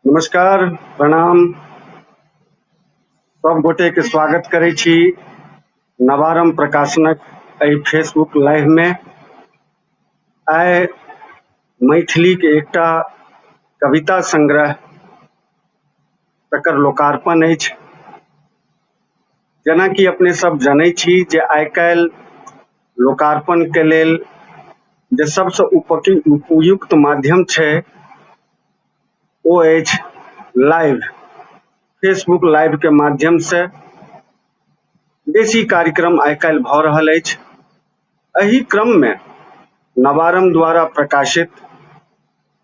नमस्कार, प्रणाम। सब गोटे के स्वागत करै छी नवारम्भ प्रकाशनक एहि फेसबुक लाइव में। आइ मैथिली के एकटा कविता संग्रह तकर लोकार्पण अछि। जेनाकि अपने सब जनै छी जे आइ काल्हि लोकार्पण के लेल जे सबसँ उपयुक्त माध्यम छै ओ अछि लाइव। फेसबुक लाइव के माध्यम से बेसी कार्यक्रम आइ काल्हि भऽ रहल अछि। एहि क्रम में नवारम्भ द्वारा प्रकाशित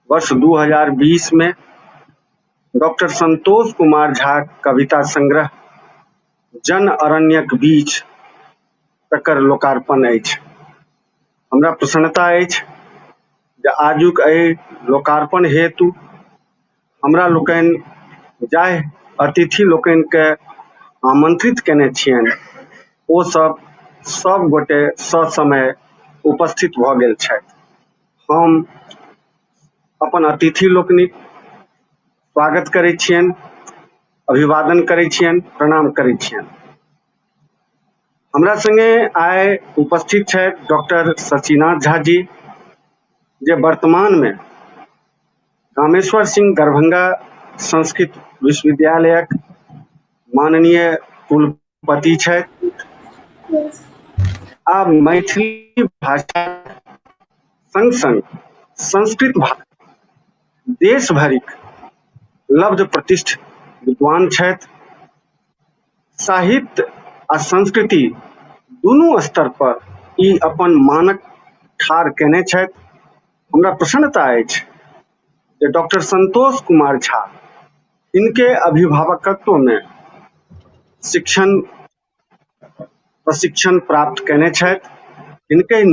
वर्ष 2020 में डॉक्टर संतोष कुमार झा कविता संग्रह जन अरण्यक बीच तकर लोकार्पण अछि। हमरा प्रसन्नता अछि जे आजुक एहि लोकार्पण हेतु हमरा लोकनि जाहि अतिथि लोकनिके आमंत्रित केने छियनि ओ सब गोटे ससमय उपस्थित भऽ गेल छथि। हम अपन अतिथि लोकनिक स्वागत करै छियनि, अभिवादन करै छियनि, प्रणाम करै छियनि। हमरा संगे आइ उपस्थित छथि डॉक्टर शशिनाथ झा जी, जे वर्तमान में कामेश्वर सिंह दरभंगा संस्कृत विश्वविद्यालयक माननीय कुलपति छथि आ मैथिली भाषा संग संग संस्कृत भाषा देश भरिक लब्ध प्रतिष्ठित विद्वान छथि। साहित्य आ संस्कृति दुनू स्तर पर ई अपन मानक ठाढ़ केने छथि। हमरा प्रसन्नता अछि जे डॉक्टर संतोष कुमार झा इनके अभिभावकत्व में शिक्षण प्रशिक्षण प्राप्त केने छथि। इनके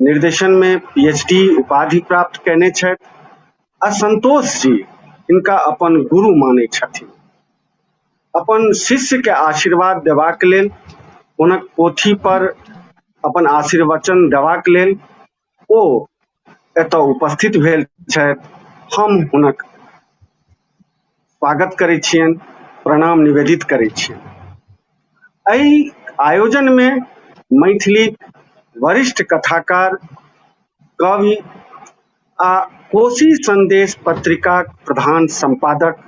निर्देशन में पीएचडी उपाधि प्राप्त केने छथि आ संतोष जी इनका अपन गुरु मानै छथिन। अपन शिष्य के आशीर्वाद देबाक लेल, हुनक पोथी पर अपन आशीर्वचन देबाक लेल ओ एतऽ उपस्थित भेल छथि। हम हुनक स्वागत करै छियनि, प्रणाम निवेदित करै छियनि। एहि आयोजन में मैथिली वरिष्ठ कथाकार, कवि आ कोशी संदेश पत्रिकाक प्रधान संपादक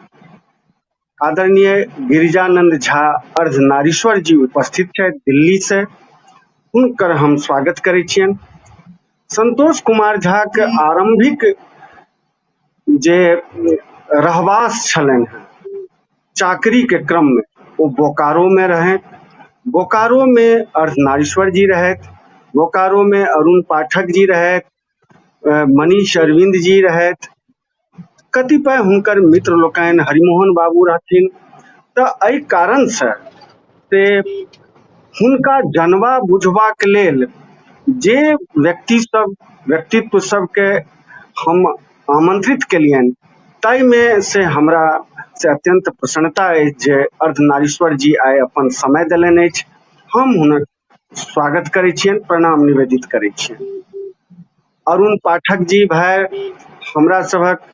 आदरणीय गिरिजानंद झा अर्धनारीश्वर जी उपस्थित छथि दिल्ली से। हुनकर हम स्वागत करै छियनि। संतोष कुमार झा के आरंभिक जे रहवास छलनि हेँ चाकरी के क्रम में ओ बोकारो में रहथि। बोकारो में अर्धनारीश्वर जी रहथि, बोकारो में अरुण पाठक जी रहथि, मनीष अरविंद जी रहथि, कतिपय हुनकर मित्र लोकनि हरिमोहन बाबू रहथिन। तऽ एहि कारण से हुनका जनबा बुझबाक लेल जे व्यक्ति सब, व्यक्तित्व सबके हम आमंत्रित केलियनि ताहिमे से हमरा से अत्यंत प्रसन्नता अछि जे अर्धनारीश्वर जी आइ अपन समय देलनि अछि। हम हुनक स्वागत करै छियनि, प्रणाम निवेदित करै छियनि। अरुण पाठक जी भाई हमरा सभक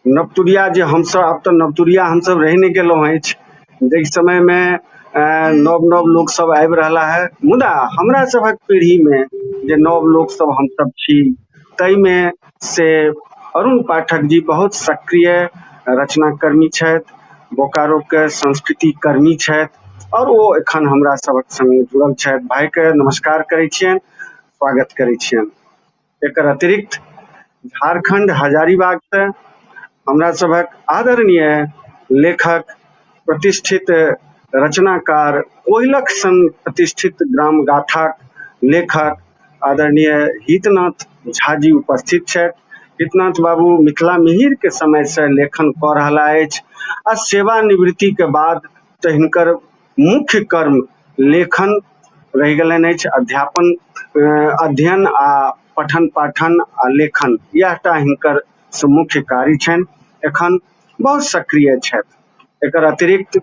नवतुरिया, जे हमसब आब तऽ नवतुरिया हमसब रहि नहि गेलहुँ अछि, जाहि समय में नव नव लोक सब आबि रहला है, मुदा हमरा सभक पीढ़ी में जे नव लोक सब हमसब छी ताहिमे से अरुण पाठक जी बहुत सक्रिय रचनाकर्मी छथि, बोकारो के संस्कृति कर्मी छथि और ओ एखन हमरा सभक संग जुड़ल छथि। भाई के नमस्कार करै छियनि, स्वागत करै छियनि। एकर अतिरिक्त झारखंड हजारीबाग से हमरा सभक आदरणीय लेखक, प्रतिष्ठित रचनाकार, कोयलख सन प्रतिष्ठित ग्राम गाथाक लेखक आदरणीय हितनाथ झा जी उपस्थित छथि। हितनाथ बाबू मिथिला मिहिर के समय से लेखन कऽ रहला अछि आ सेवानिवृत्ति के बाद तऽ हिनकर मुख्य कर्म लेखन रहि गेलनि अछि। अध्यापन, अध्ययन आ पठन पाठन आ लेखन इएह टा हिनकर से मुख्य कार्य छनि। एखन बहुत सक्रिय छथि। एकर अतिरिक्त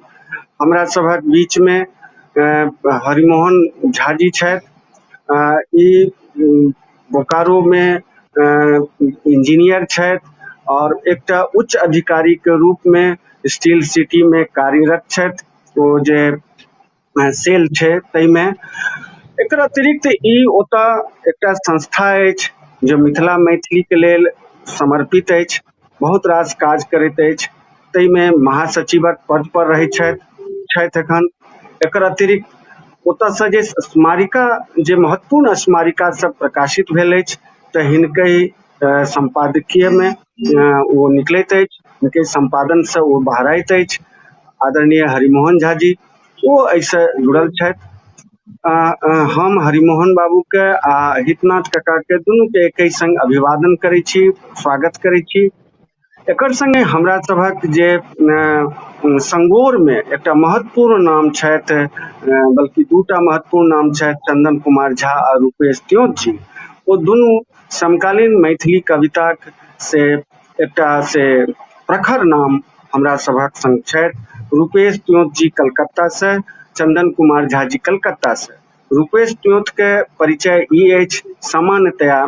हमरा सभक बीच में हरिमोहन झा जी छथि। ई बोकारो में इंजीनियर छथि आओर एकटा उच्च अधिकारी के रूप मे स्टील सिटी मे कार्यरत छथि, ओ जे सेल छै ताहिमे। एकर अतिरिक्त ई ओतऽ एकटा संस्था अछि जे मिथिला मैथिली के लेल समर्पित अछि, बहुत रास काज करैत अछि, ताहिमे महासचिवक पद पर रहै छथि एखन। एकर अतिरिक्त ओतऽसँ जे स्मारिका, जे महत्वपूर्ण स्मारिका सब प्रकाशित भेल अछि तऽ हिनके सम्पादकीय मे ओ निकलैत अछि, हिनके सम्पादन से ओ बहराइत अछि। आदरणीय हरिमोहन झा जी ओ एहिसँ जुड़ल छथि। हम हरिमोहन बाबू के आ हितनाथ काका के दुनू के एके संग अभिवादन करै छी, स्वागत करै छी। एकर संगे हमरा सभक जे संगोर में एकटा महत्वपूर्ण नाम छथि, बल्कि दूटा महत्वपूर्ण नाम छथि, चंदन कुमार झा आ रूपेश त्योंथ जी। ओ दुनू समकालीन मैथिली कविताक से एकटा से प्रखर नाम हमरा सभक संग छथि। रूपेश त्योंथ जी कलकत्ता से, चंदन कुमार झा जी कलकत्ता से। रूपेश त्योंथ के परिचय ई अछि सामान्यतया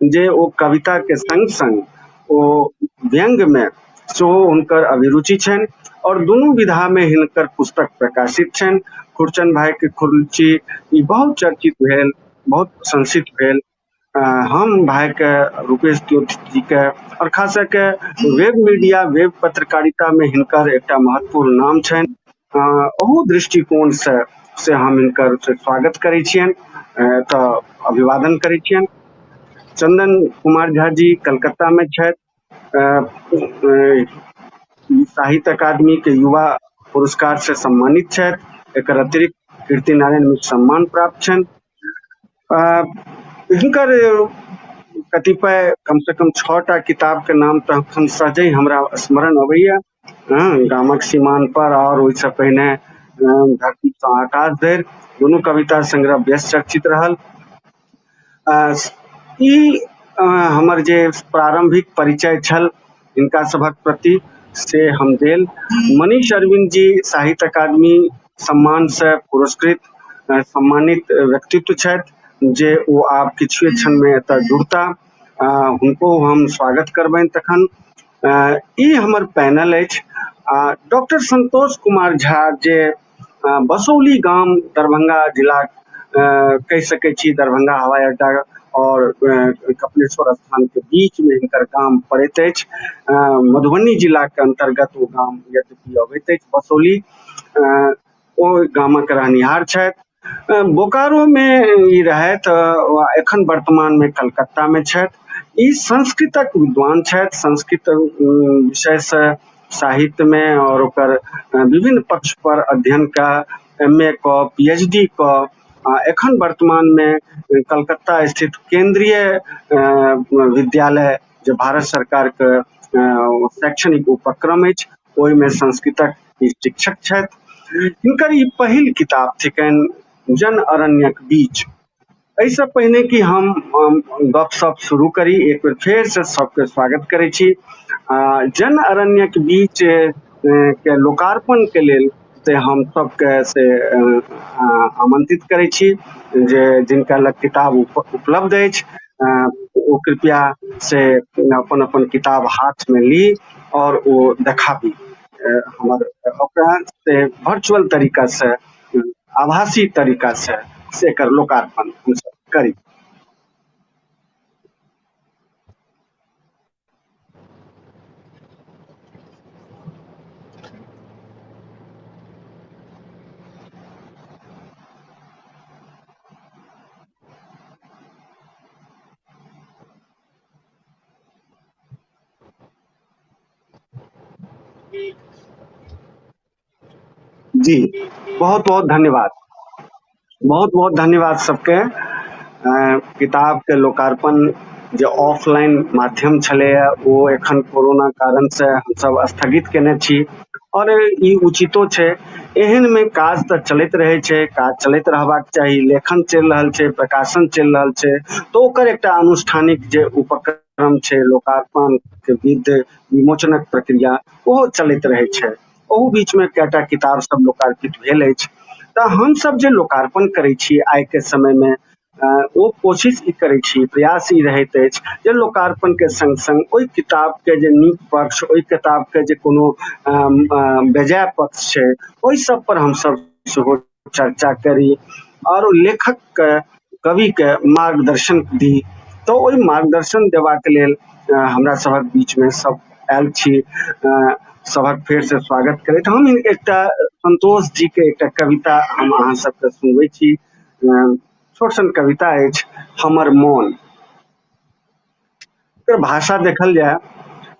जे ओ कविता के संग संग ओ व्यंग्य में सेहो हुनकर अभिरुचि छनि और दुनू विधा में हिनकर पुस्तक प्रकाशित छनि। खुरचन भाई के खुर्ची ई बहुत चर्चित भेल, बहुत प्रशंसित भेल। हम भाई के रूपेश त्योंथ जी के और खास करके वेब मीडिया, वेब पत्रकारिता में हिनकर एकटा महत्वपूर्ण नाम छनि। अहू दृष्टिकोण से हम हिनकर स्वागत करै छियनि, तऽ अभिवादन करै छियनि। चंदन कुमार झा जी कलकत्ता में छथि। साहित्य अकादमी के युवा पुरस्कार से सम्मानित छथि। एकर अतिरिक्त कीर्ति नारायण मिश्र सम्मान प्राप्त छनि। हिनकर कतिपय कम से कम 6टा किताब के नाम तऽ एखन सहजहि हमरा स्मरण अबैया। गामक सीमान पर और ओहिसँ पहिने धरती सँ आकाश धरि दुनू कविता संग्रह बेस चर्चित रहल। ई हमर जे प्रारंभिक परिचय छल हिनका सभक प्रति से हम देल। मनीष अरविंद जी साहित्य अकादमी सम्मान से पुरस्कृत सम्मानित व्यक्तित्व छथि जे ओ आब किछुए क्षण में एतऽ जुड़ता, हुनको हम स्वागत करबनि। तखन ई हमर पैनल अछि। आ डॉक्टर संतोष कुमार झा जे बसौली गाम दरभंगा जिला कहि सकै छी, दरभंगा हवाई अड्डा और कपिलेश्वर स्थान के बीच में हिनकर गाम पड़ैत अछि। मधुबनी जिला के अंतर्गत ओ गाम यद्यपि अबैत अछि बसौली, ओ गामक रहनिहार छथि। बोकारो में ई रहथि, एखन वर्तमान में कलकत्ता में छथि। ई संस्कृतक विद्वान छथि, संस्कृत विषय से साहित्य में और ओकर विभिन्न पक्ष पर अध्ययन का एम ए क, पी एच डी क, एखन वर्तमान में कलकत्ता स्थित केंद्रीय विद्यालय जे भारत सरकार के शैक्षणिक उपक्रम अछि ओहिमे संस्कृतक ई शिक्षक छथि। हिनकर ई पहिल किताब थिकनि जन अरण्यक बीच। एहिसँ पहिने कि हम गपशप शुरू करी, एक बेर फेर से सबके स्वागत करै छी। जन अरण्यक बीच के लोकार्पण के लेल से हम सबके से आमंत्रित करै छी जे जिनका लग किताब उपलब्ध अछि ओ कृपया से अपन अपन किताब हाथ में ली और ओ देखाबी। हमर ओकरा से वर्चुअल तरीका से, आभासी तरीका से एकर लोकार्पण हमसब करी। जी बहुत बहुत धन्यवाद, बहुत बहुत धन्यवाद सबके। किताब के लोकार्पण जे ऑफलाइन माध्यम छलैया ओ एखन कोरोना कारण से हमसब स्थगित केने छी और ई उचितो छै। एहन में काज तऽ चलैत रहै छै, काज चलैत रहबाक चाही। लेखन चलि रहल छै, प्रकाशन चलि रहल छै, तऽ ओकर एकटा आनुष्ठानिक जे उपक्रम छै लोकार्पण के विध विमोचनक प्रक्रिया ओहो चलैत रहै छै। ओहू बीच में कएटा किताब सब लोकार्पित भेल अछि। तऽ हमसब जे लोकार्पण करै छी आइ के समय में ओ कोशिश ई करै छी, प्रयास ई रहैत अछि जे लोकार्पणके सङ्ग सङ्ग ओहि किताबके जे नीक पक्ष, ओहि किताबके जे कोनो बेजाय पक्ष छै, ओहि सब पर हमसब सेहो चर्चा करी आओर लेखकके, कविके मार्गदर्शन दी। तऽ ओहि मार्गदर्शन देबाक लेल हमरा सभक बीचमे सब आयल छी। सभक फेरसँ स्वागत करैत हम एकटा संतोष जी के एकटा कविता हम अहाँ सबके सुनबै छी। छोट सन कविता अछि, हमर मोन। एकर भाषा देखल जाय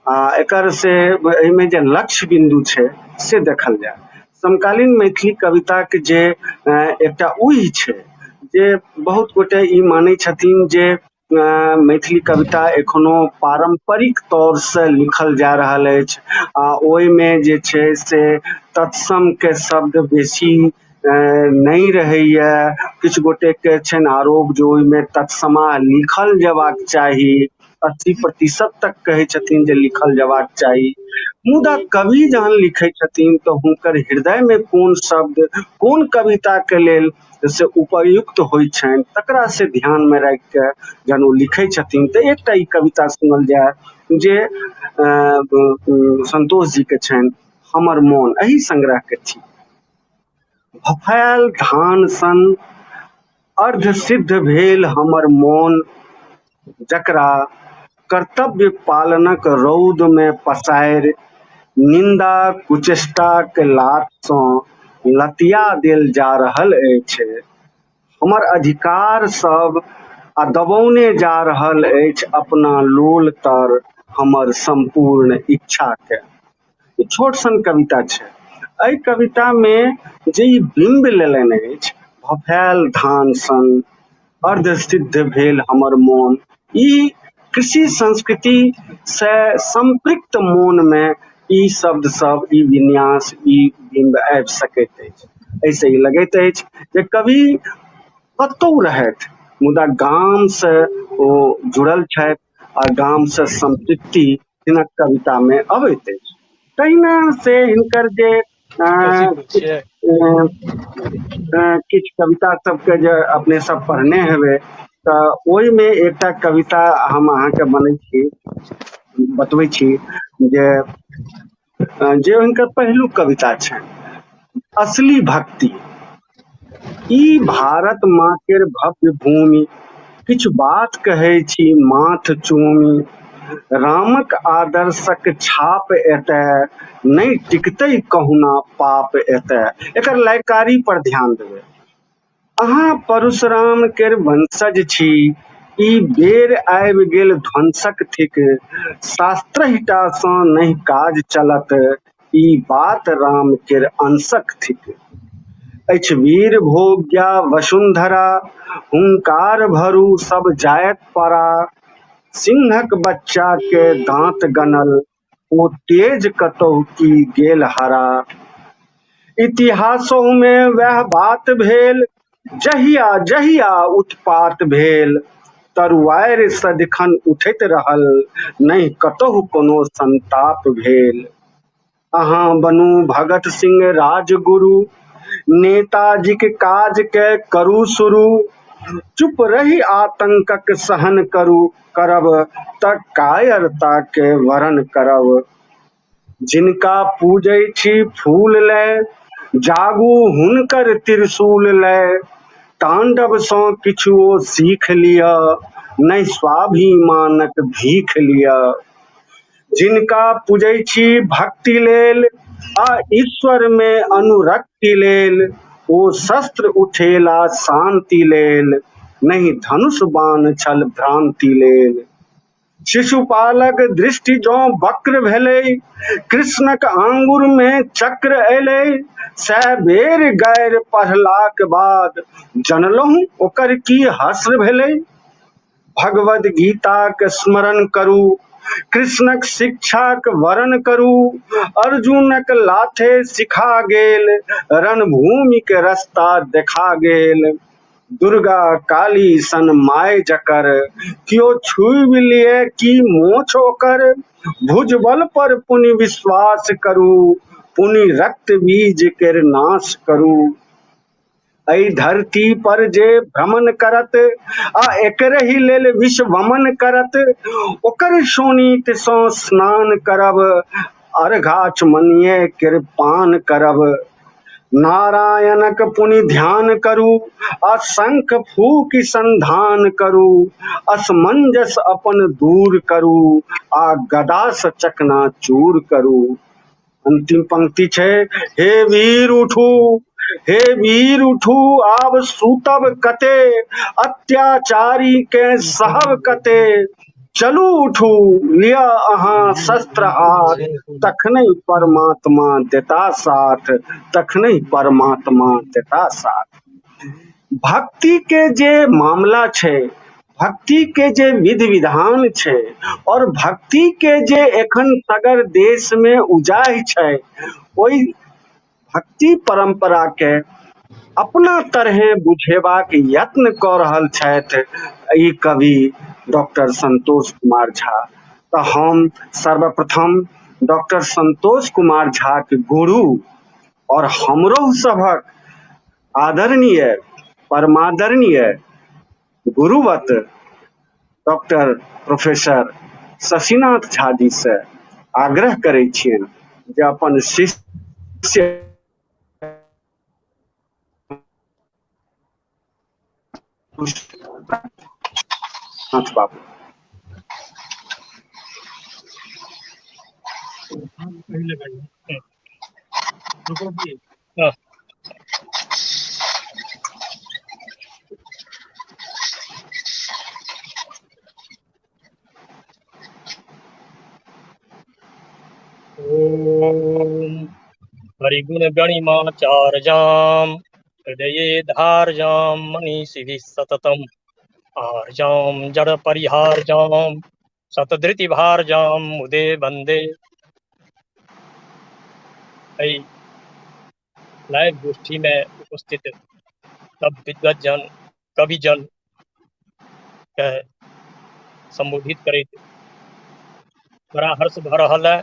आ एकर से एहिमे जे लक्ष्य बिन्दु छै से देखल जाय। समकालीन मैथिली कविताके जे एकटा ऊह छै, जे बहुत गोटे ई मानै छथिन जे मैथिली कविता एखनो पारम्परिक तौरसँ लिखल जा रहल अछि आ ओहिमे जे छै से तत्समके शब्द बेसी नहि रहैए। किछु गोटेके छनि आरोप जे ओहिमे तत्समा लिखल जेबाक चाही, 80% तक कहै छथिन जे लिखल जेबाक चाही। मुदा कवि जहन लिखै छथिन तऽ हुनकर हृदयमे कोन शब्द कोन कविताके लेल से उपयुक्त होइ छनि तकरा से ध्यानमे राखिके जहन ओ लिखै छथिन तऽ एकटा ई कविता सुनल जाय जे संतोष जी के छनि, हमर मोन, एहि संग्रह के थिक। भफायल धान सन अर्धसिद्ध भेल हमर मोन, जकरा कर्तव्य पालनक रौद मे पसारि निंदा कुचेष्टाक लात सँ लतिया देल जा रहल अछि। हमर अधिकार सब आ दबौने जा रहल अछि अपना लोल तर हमर सम्पूर्ण इच्छा के। ई छोट सन कविता छै। एहि कविता मे जे ई बिम्ब लेलनि अछि, भफायल धान सन अर्धसिद्ध भेल हमर मोन, ई कृषि संस्कृति से संपृक्त मोन मे ई शब्द सब, ई विन्यास, ई बिम्ब आबि सकैत अछि। एहिसँ ई लगैत अछि जे कवि कतहु रहथि मुदा गाम से ओ जुड़ल छथि आ गाम से संपृक्ति हिनक कविता मे अबैत अछि। तहिना से हिनकर जे किछु कविता सबके जे अपने सब पढ़ने हेबै तऽ ओहिमे एकटा कविता हम अहाँके बनै छी, बतबै छी जे हुनकर पहिलुक कविता छनि, असली भक्ति। ई भारत माँ केर भव्य भूमि, किछु बात कहै छी माथ चूमि, रामक आदर्शक छाप एतय, नहि टिकतै कहुना पाप एतय। एकर लयकारी पर ध्यान देबै। अहाँ परशुराम केर वंशज छी, ई बेर आबि गेल ध्वंसक थिक, शास्त्रहिटा सँ नहि काज चलत, ई बात राम केर अंशक थिक। अछि वीर भोग्या वसुंधरा, हुंकार भरू सब जायत परा, सिंहक बच्चा के दांत गनल, ओ तेज कतहु की गेल हरा। इतिहासहु मे वएह बात भेल, जहिया जहिया उत्पात भेल, तरुआरि सदिखन उठैत रहल, नहि कतहु कोनो संताप भेल। अहाँ बनू भगत सिंह राजगुरु, नेताजीक काज के करू शुरू, चुप रहि आतंकक सहन करू करब, त कायरता के वरण करब। जिनका पूजै छी फूल लय, जागू हुनकर त्रिशूल लय, तांडव सँ किछुओ सीख लिअ, नहि स्वाभिमानक भीख लिअ। जिनका पूजै छी भक्ति लेल आ ईश्वर मे अनुरक्ति लेल, ओ शस्त्र उठेला शांति लेल, नहि धनुष बाण छल भ्रांति लेल। शिशुपालक दृष्टि जँ वक्र भेलै, कृष्णक आंगुर मे चक्र अयलै, सै बेर गारि पढ़लाक बाद जनलहुँ ओकर की हश्र भेलै। भगवद गीताक स्मरण करू, कृष्णक शिक्षाक वरण करू, अर्जुनक लाथे सिखा गेल, रणभूमि के रास्ता देखा गेल। दुर्गा काली सन माय जकर, कियो छुबि लिअ की मोछ ओकर, भुजबल पर पुनि विश्वास करू, पुनि रक्त बीज केर नाश करू। एहि धरती पर जे भ्रमण करत आ एकरहि लेल विश्व वमन करत, ओकर शोणित सँ स्नान करब, अर्घाचमनीय केर पान करब। नारायणक पुनि ध्यान करू आ शंख फूकि संधान करू, असमंजस अपन दूर करू आ गदा सँ चकनाचूर करू। अंतिम पंक्ति छै, हे वीर उठू, हे वीर उठू, आब सूतब कते, अत्याचारी के सहब कते, चलू उठू, लिअ अहाँ शस्त्र हाथ, तखनहि परमात्मा देता साथ, तखनहि परमात्मा देता साथ। भक्ति के जे मामला छै, भक्ति के जे विधि विधान छै और भक्ति के जे एखन सगर देश में उजाहि छै, ओहि भक्ति परंपरा के अपना तरहे बुझेबाक यत्न कऽ रहल छथि ई कवि डॉक्टर संतोष कुमार झा। तऽ हम सर्वप्रथम डॉक्टर संतोष कुमार झा के गुरु और हमरो सभक आदरणीय परमादरणीय गुरुवत डॉक्टर प्रोफेसर शशिनाथ झा जी से आग्रह करै छियनि जे अपन शिष्य नाथ बाबू। ओम हरिगुण गणिमा चारजाम हृदये धारजाम मनीषिभिः सततम आर्जाम जड़ परिहारजाम शतधृति भारजाम मुदे वंदे। एहि लाइव गोष्ठी में उपस्थित सब विद्वज्जन कविजन के संबोधित करैत बड़ा हर्ष भऽ रहल है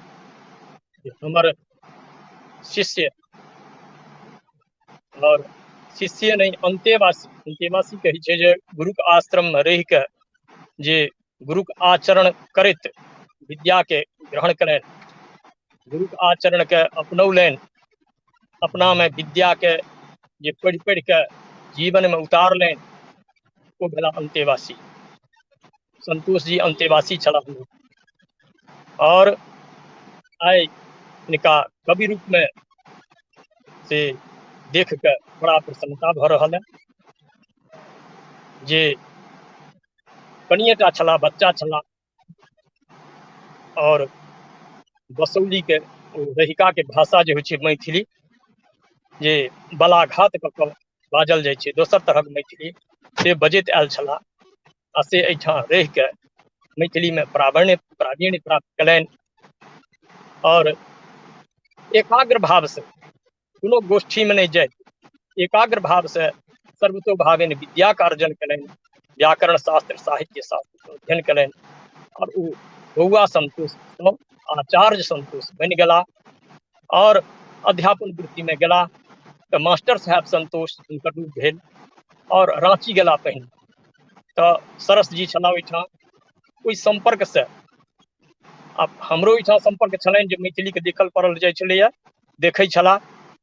जे हमर शिष्य और शिष्य नहि अंतेवासी, अंतेवासी कहै छै जे गुरुक आश्रम में रहि के जे गुरुक आचरण करैत विद्या के ग्रहण कयलनि, गुरुक आचरण के अपनौलनि, अपना में विद्या के जे पढ़ि पढ़ि के जीवन में उतारलनि, ओ भेला अंतेवासी। संतोष जी अंतेवासी छलाह और आइ हिनका कवि रूप में से देख के बड़ा प्रसन्नता भऽ रहल है जे कनिएटा छलाह, बच्चा छलाह और बसौली के रहिका के भाषा जे होइ छै मैथिली, जे बलाघात कऽ कऽ बाजल जाइ छै, दोसर तरहक मैथिली से बजैत आयल छलाह आ से एहिठाम रहि के मैथिली में प्रावीण्य प्राप्त कयलनि और एकाग्र भाव से कोनो गोष्ठी में नहि जाइत एकाग्र भाव से सर्वतोभावेन विद्या के अर्जन कयलनि, व्याकरण शास्त्र साहित्य शास्त्र के अध्ययन कयलनि और ओ बौआ संतोष आचार्य संतोष बनि गेला और अध्यापन वृत्ति में गेला तऽ मास्टर साहेब संतोष हुनकर रूप भेल और रांची गेला पहिने तऽ सरस जी छलाह ओहिठाम, ओहि संपर्क से आब हमरो ओहिठाम संपर्क छलनि जे मैथिली के देखल पढ़ल जाइ छलैया, देखै छलाह,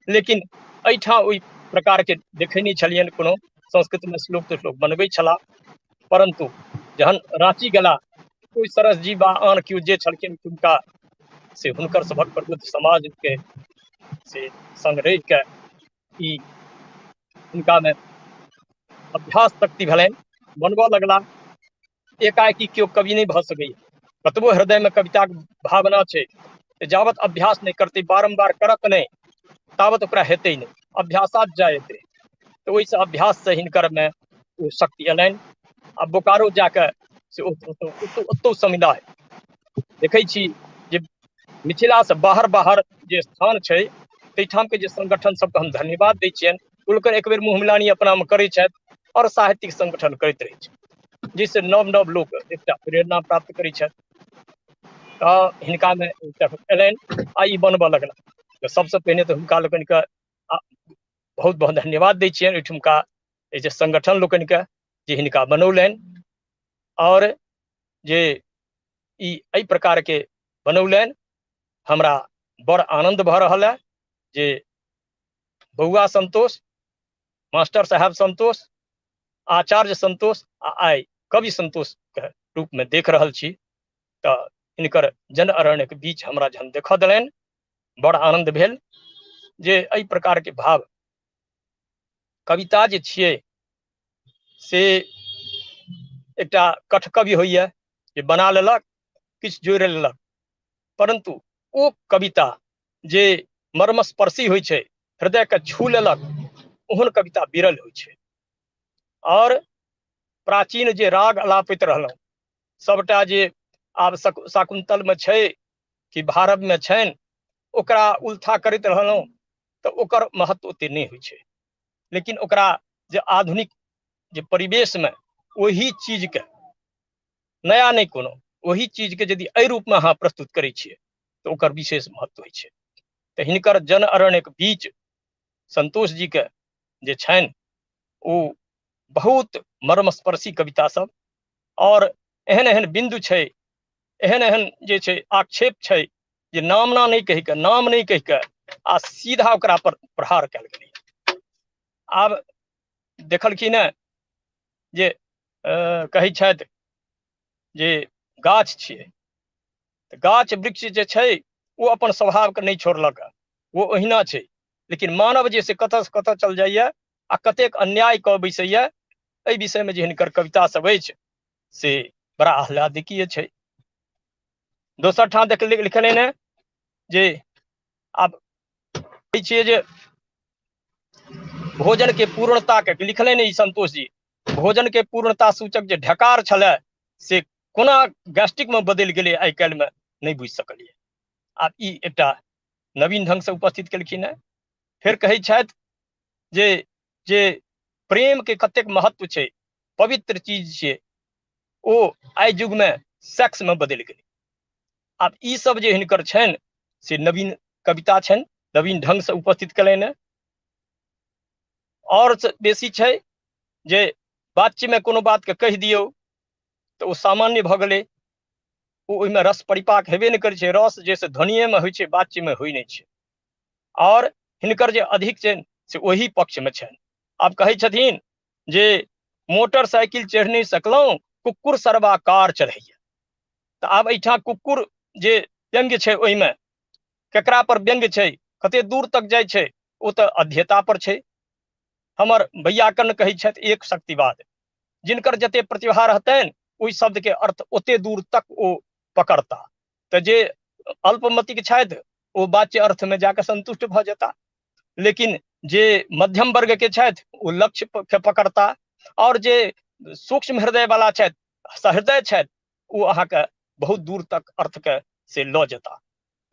लेकिन एहिठाम ओहि प्रकार के देखै नहि छलियनि, कोनो संस्कृत में श्लोक त्लोक बनबै छलाह, परंतु जहन रांची गेला ओहि सरस जी बा आन केओ जे छलखिन हुनका से हुनकर सभक प्रबुद्ध समाज के से संग रहि के ई हुनका में अभ्यास शक्ति भेलनि, बनबऽ लगला। एकाएकी केओ कवि नहि भऽ सकैए, कतबो हृदय में कविताक भावना छै तऽ जाबत अभ्यास नहि करतै, बारम्बार करत नहि, ताबत ओकरा हेतै नहि, अभ्यासात जायते। तऽ ओहिसँ अभ्याससँ हिनकर में ओ शक्ति एलनि आ बोकारो जाकऽ से ओतौ समिला देखै छी जे मिथिलासँ बाहर बाहर जे स्थान छै ताहिठामके जे संगठन सबके हम धन्यवाद दै छियनि, ओ लोकनि एक बेर मुँह मिलानी अपनामे करै छथि आओर साहित्यिक संगठन करैत रहै छथि, जाहिसँ नव नव लोक एकटा प्रेरणा प्राप्त करै छथि। तऽ हिनकामे एलनि आ ई बनबऽ लगला। तऽ सबसँ पहिने तऽ हुनका लोकनिके बहुत बहुत धन्यवाद दै छियनि ओहिठुमका एहि जे संगठन लोकनिके जे हिनका बनौलनि आओर जे ई एहि प्रकारके बनौलनि। हमरा बड़ आनन्द भऽ रहल है जे बौआ संतोष, मास्टर साहब संतोष, आचार्य संतोष आ आइ कवि संतोष के रूप में देख रहल छी। तऽ हिनकर जन अरण्य के बीच हमरा जहन देखऽ देलनि, बड़ आनन्द भेल जे एहि प्रकार के भाव कविता जे छियै से एकटा कठकवि होइए जे बना लेलक, किछु जोड़ि लेलक, परन्तु ओ कविता जे मर्मस्पर्शी होइ छै, हृदयके छू लेलक, ओहन कविता विरल होइ छै। आओर प्राचीन जे राग अलापैत रहलहुँ सबटा जे आब शाकुन्तलमे छै कि भारतमे छनि, ओकरा उल्था करैत रहलहुँ तऽ ओकर महत्व ओते नहि होइ छै। लेकिन ओकरा जे आधुनिक जे परिवेशमे ओहि चीजके नया नहि कोनो, ओहि चीजके यदि एहि रूपमे अहाँ प्रस्तुत करै छियै तऽ ओकर विशेष महत्व होइ छै। तऽ हिनकर जन अरण्यके बीच संतोष जीके जे छनि ओ बहुत मर्मस्पर्शी कविता सब, और एहन एहन बिन्दु छै, एहन एहन जे छै आक्षेप छै जे नामना नहि कहि कऽ, नाम नहि कहि कऽ आ सीधा ओकरा पर प्रहार कयल गेलै। आब देखलखिन हेँ जे कहै छथि जे गाछ छियै, तऽ गाछ वृक्ष जे छै ओ अपन स्वभावके नहि छोड़लक, ओ ओहिना छै। लेकिन मानव जे से कतऽ से कतऽ चल जाइए आ कतेक अन्याय कऽ बैसैए, एहि विषयमे जे हिनकर कविता सब अछि से बड़ा आह्लादकीय छै। दोसर ठाम देख लिखलनि हेँ जे आब कहै छियै जे भोजन के पूर्णता के लिखलनि ई संतोष जी, भोजन के पूर्णता सूचक जे ढकार छलै से कोना गैस्ट्रिक में बदलि गेलै आइ काल्हि में नहि बुझि सकलियै। आब ई एकटा नवीन ढंग से उपस्थित केलखिन हेँ। फेर कहै छथि जे जे प्रेम के कतेक महत्व छै, पवित्र चीज छियै, ओ आइ युग में सेक्स में बदलि गेलै। आब ई सब जे हिनकर छनि से नवीन कविता छनि, नवीन ढंग से उपस्थित केलनि हेँ। और बेसी छै जे वाच्य में कोनो बात के कहि दियौ तऽ ओ सामान्य भऽ गेलै, ओ ओहिमे रस परिपाक हेबे नहि करै छै, रस जे से ध्वनिएमे होइ छै, वाच्यमे होइ नहि छै। आओर हिनकर जे अधिक छनि से ओहि पक्षमे छनि। आब कहै छथिन जे मोटरसाइकिल चढ़ि नहि सकलहुँ, कुकुर सरबा कार चढ़ैया। तऽ आब एहिठाम कुकुर जे व्यंग्य छै ओहिमे केकरा पर व्यंग्य छै, कते दूर तक जाइ छै, ओ तऽ अध्येता पर छै। हमर वैयाकरण कहै छथि एक शक्तिवाद, जिनकर जते प्रतिभा रहतनि ओहि शब्द के अर्थ ओते दूर तक ओ पकड़ता। तऽ जे अल्पमतिक छथि ओ वाच्य अर्थ में जाके संतुष्ट भऽ जेता, लेकिन जे मध्यम वर्ग के छथि ओ लक्ष्य के पकड़ता, और जे सूक्ष्म हृदय वाला छथि, सहृदय छथि, ओ अहाँके बहुत दूर तक अर्थ के से लऽ जेता।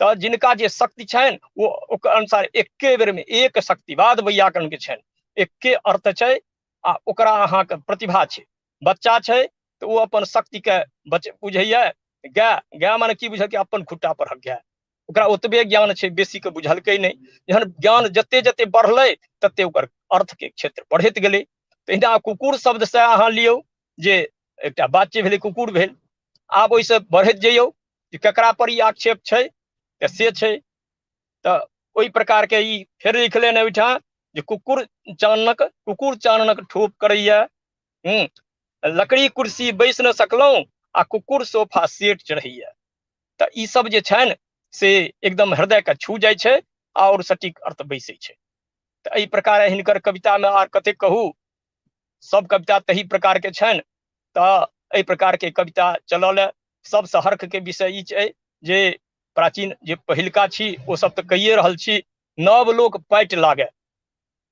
तऽ जिनका जे शक्ति छनि ओ ओकर अनुसार एके बेर में एक शक्तिवाद वैयाकरण के छनि, एके अर्थ छै आ ओकरा अहाँके प्रतिभा छै। बच्चा छै तऽ ओ अपन शक्ति के बुझैया, गाय, गाय माने की बुझलकै, अपन खुट्टा पर गाय, ओकरा ओतबे ज्ञान छै, बेसी के बुझलकै नहि। जहन ज्ञान जते जते बढ़लै तते ओकर अर्थ के क्षेत्र बढ़ैत गेलै। तहिना कुकुर शब्द से अहाँ लियौ जे एकटा वाच्य भेलै, कुकुर भेल। आब ओहिसँ बढ़ैत जइयौ जे ककरा पर ई आक्षेप छै तऽ से छै। तऽ ओहि प्रकार के ई फेर लिखलनि ओहिठाम जे कुकुर चाननक ठोप करैया, लकड़ी कुर्सी बैस न सकलहुँ आ कुकुर सोफा सेट चढ़ैया। तऽ ई सब जे छनि से एकदम हृदय के छू जाइ छै आओर सटीक अर्थ बैसै छै। तऽ एहि प्रकार हिनकर कविता में आर कतेक कहू, सब कविता तही प्रकार के छनि। तऽ एहि प्रकार के कविता चलल है। सबसँ हर्ख के विषय ई छै जे प्राचीन जे पहिलका छी ओ सब तऽ कहिए रहल छी, नव लोक पाटि लागे,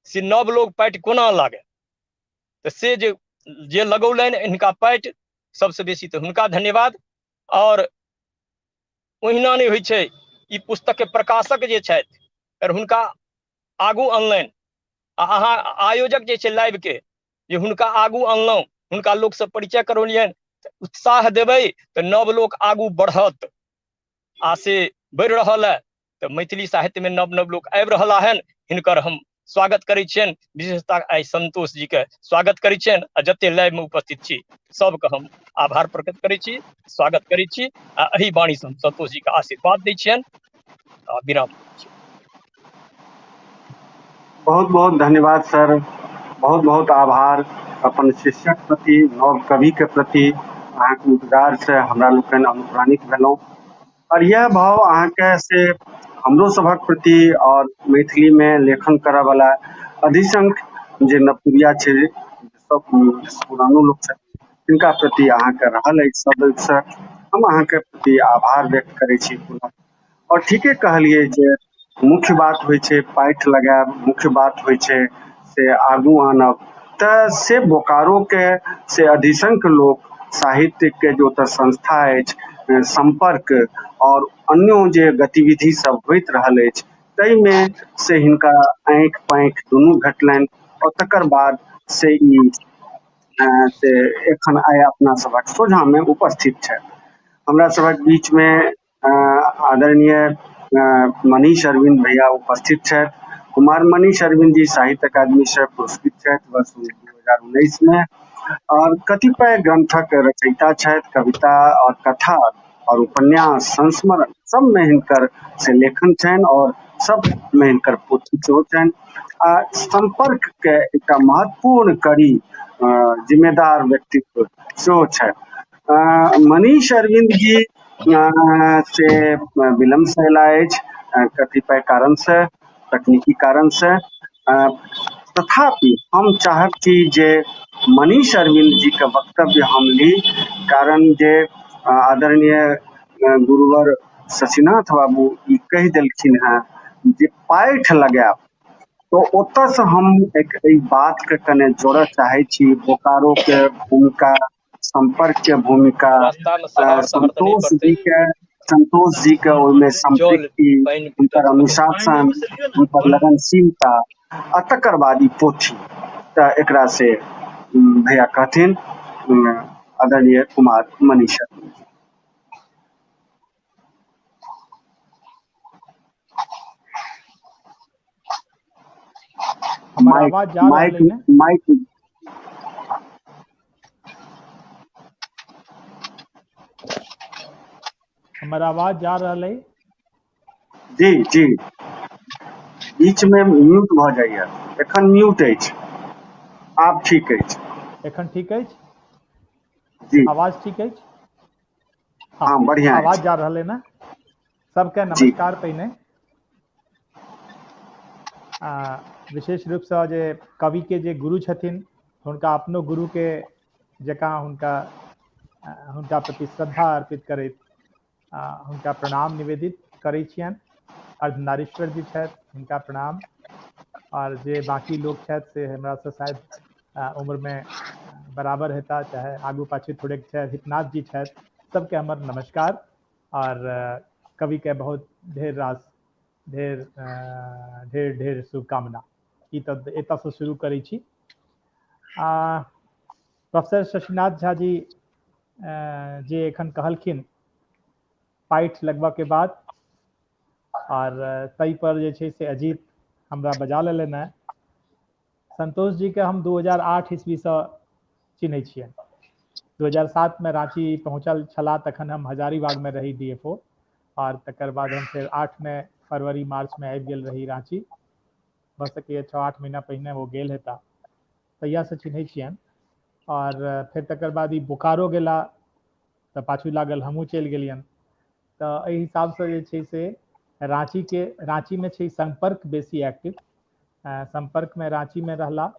से नव लोक पाटि कोना लागे, तऽ से जे लगौलनि हिनका पाटि, सबसँ बेसी तऽ हुनका धन्यवाद। और ओहिना नहि होइ छै, ई पुस्तक के प्रकाशक जे छथि फेर हुनका आगू अनलनि, आ अहाँ आयोजक जे छै लाइव के, जे हुनका आगू अनलहुँ, हुनका लोकसँ परिचय करौलियनि, उत्साह देबै तऽ नव लोक आगू बढ़त, आ से बढ़ि रहल है। तऽ मैथिली साहित्यमे नव नव लोक आबि रहल हन, हिनकर हम स्वागत करै छियनि। विशेषतः आइ संतोष जी के स्वागत करै छियनि आ जते लाइव में उपस्थित छी सबके हम आभार प्रकट करै छी, स्वागत करै छी आ एहि वाणी से हम संतोष जी के आशीर्वाद दै छियनि आ विराम दै छी। बहुत बहुत धन्यवाद सर, बहुत बहुत आभार अपन शिष्यक प्रति, नव कवि के प्रति अहाँके उद्गार से हमरा लोकनि अनुप्राणित भेलहुँ और यह भाव अहाँके से हमरो सभक प्रति और मैथिली में लेखन करऽ वाला अधिसंख्य जे नवतुरिया छै, सब पुरानो लोक छथिन, तिनका प्रति अहाँके रहल अछि सदैव से हम अहाँके प्रति आभार व्यक्त करै छी पुनः। और ठीके कहलियै जे मुख्य बात होइ छै पाठि लगायब, मुख्य बात होइ छै से आगू आनब, तऽ से बोकारो के से अधिसंख्य लोक साहित्य के जो ओतऽ संस्था अछि, संपर्क और अन्यो जे गतिविधि सब होइत रहल अछि ताहिमे से हिनका आँखि पाँखि दुनू भेटलनि और तकर बाद से ई से एखन आइ अपना सभक सोझामे उपस्थित छथि। हमरा सभक बीचमे आदरणीय मनीष अरविंद भैया उपस्थित छथि। कुमार मनीष अरविंद जी साहित्य अकादमी से पुरस्कृत छथि वर्ष 2019 में और कतिपय ग्रंथक रचयिता छथि। कविता और कथा और उपन्यास, संस्मरण सब में हिनकर से लेखन छनि और सब में हिनकर पोथी सेहो छनि। आ संपर्क के एकटा महत्वपूर्ण कड़ी जिम्मेदार व्यक्तित्व सेहो छथि। मनीष अरविंद जी से विलम्ब से अयला अछि कतिपय कारण से, तकनीकी कारण से, तथापि हम चाहब छी जे मनीष अरविंद जी के वक्तव्य हम ली, कारण जे आदरणीय गुरुवर शशिनाथ बाबू ई कहि देलखिन हेँ जे पाठि लगायब, तो ओतऽ से हम एक एहि बात के कने जोड़ऽ चाहै छी। बोकारो के भूमिका, संपर्क के भूमिका, संतोष जी के, संतोष जी के ओहिमे संपृक्ति, हुनकर अनुशासन, हुनकर लगनशीलता आ तकर बाद ई पोथी, तऽ एकरा से भैया कहथिन आदरणीय कुमार मनीष। हमर आवाज जा रहल है ने? माइक। हमर आवाज जा रहल है? जी जी, बीच में म्यूट भऽ जाइए, एखन म्यूट अछि, आब ठीक अछि। एखन ठीक अछि जी, आवाज ठीक अछि? हाँ, बढ़िया आवाज जा रहल है ना? सबके नमस्कार। पहिने विशेष रूप से जे कवि के जे गुरु छथिन हुनका अपनो गुरु के जकाँ हुनका हुनका प्रति श्रद्धा अर्पित करैत हुनका प्रणाम निवेदित करै छियनि। अर्धनारीश्वर जी छथि, हुनका प्रणाम। और जे बाकी लोग छथि से हमरा से शायद उम्र में बराबर हेता, चाहे आगू पाछू थोड़े छथि। हितनाथ जी छथि, सबके हमर नमस्कार। और कवि के बहुत ढेर रास ढेर ढेर ढेर शुभकामना। ई तऽ एतऽसँ शुरू करै छी। प्रोफेसर शशिनाथ झा जी जे एखन कहलखिन पाठि लगबऽ के बाद, और ताहि पर जे छै से अजीत हमरा बजा लेलनि हेँ। संतोष जी के हम 2008 ईस्वीसँ चिन्है छियनि। 2007 में रांची पहुँचल छलाह, तखन हम हजारीबागमे रही DFO, और तकर बाद हम फेर 8 में फरवरी मार्च में आबि गेल रही रांची। भऽ सकैए 6-8 महीना पहिने ओ गेल हेता, तहियासँ चिन्है छियनि। और फेर तकर बाद ई बोकारो गेला तऽ पाछू लागल हमहूँ चलि गेलियनि। तऽ एहि हिसाबसँ जे छै से राँचीमे छै संपर्क बेसी एक्टिव, संपर्कमे राँचीमे रहला।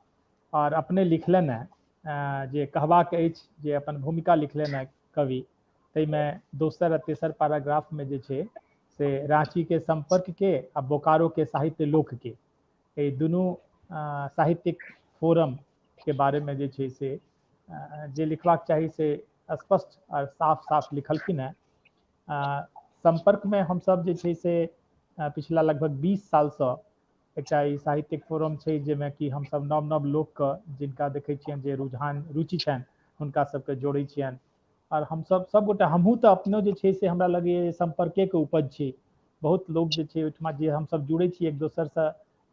और अपने लिखलनि हेँ जे कहबाक अछि, जे अपन भूमिका लिखलनि हेँ कवि, ताहिमे दोसर आ तेसर पैराग्राफमे जे छै से राँचीके संपर्कके आ बोकारोके साहित्य लोकके, एहि दुनू साहित्यिक फोरमके बारेमे जे छै से जे लिखबाक चाही से स्पष्ट आ साफ साफ लिखलखिन हेँ। संपर्कमे हमसब जे छै से पिछला लगभग 20 सालसँ एकटा ई साहित्यिक फोरम छै जाहिमे कि हमसब नव नव लोकके जिनका देखै छियनि जे रुझान रुचि छनि हुनका सबके जोड़ै छियनि। और हमसब सबगोटा, हमहूँ तऽ अपनो जे छै से हमरा लगैए जे संपर्केके उपज छी। बहुत लोक जे छै ओहिठमा जे हमसब जुड़ै छी एक दोसरसँ,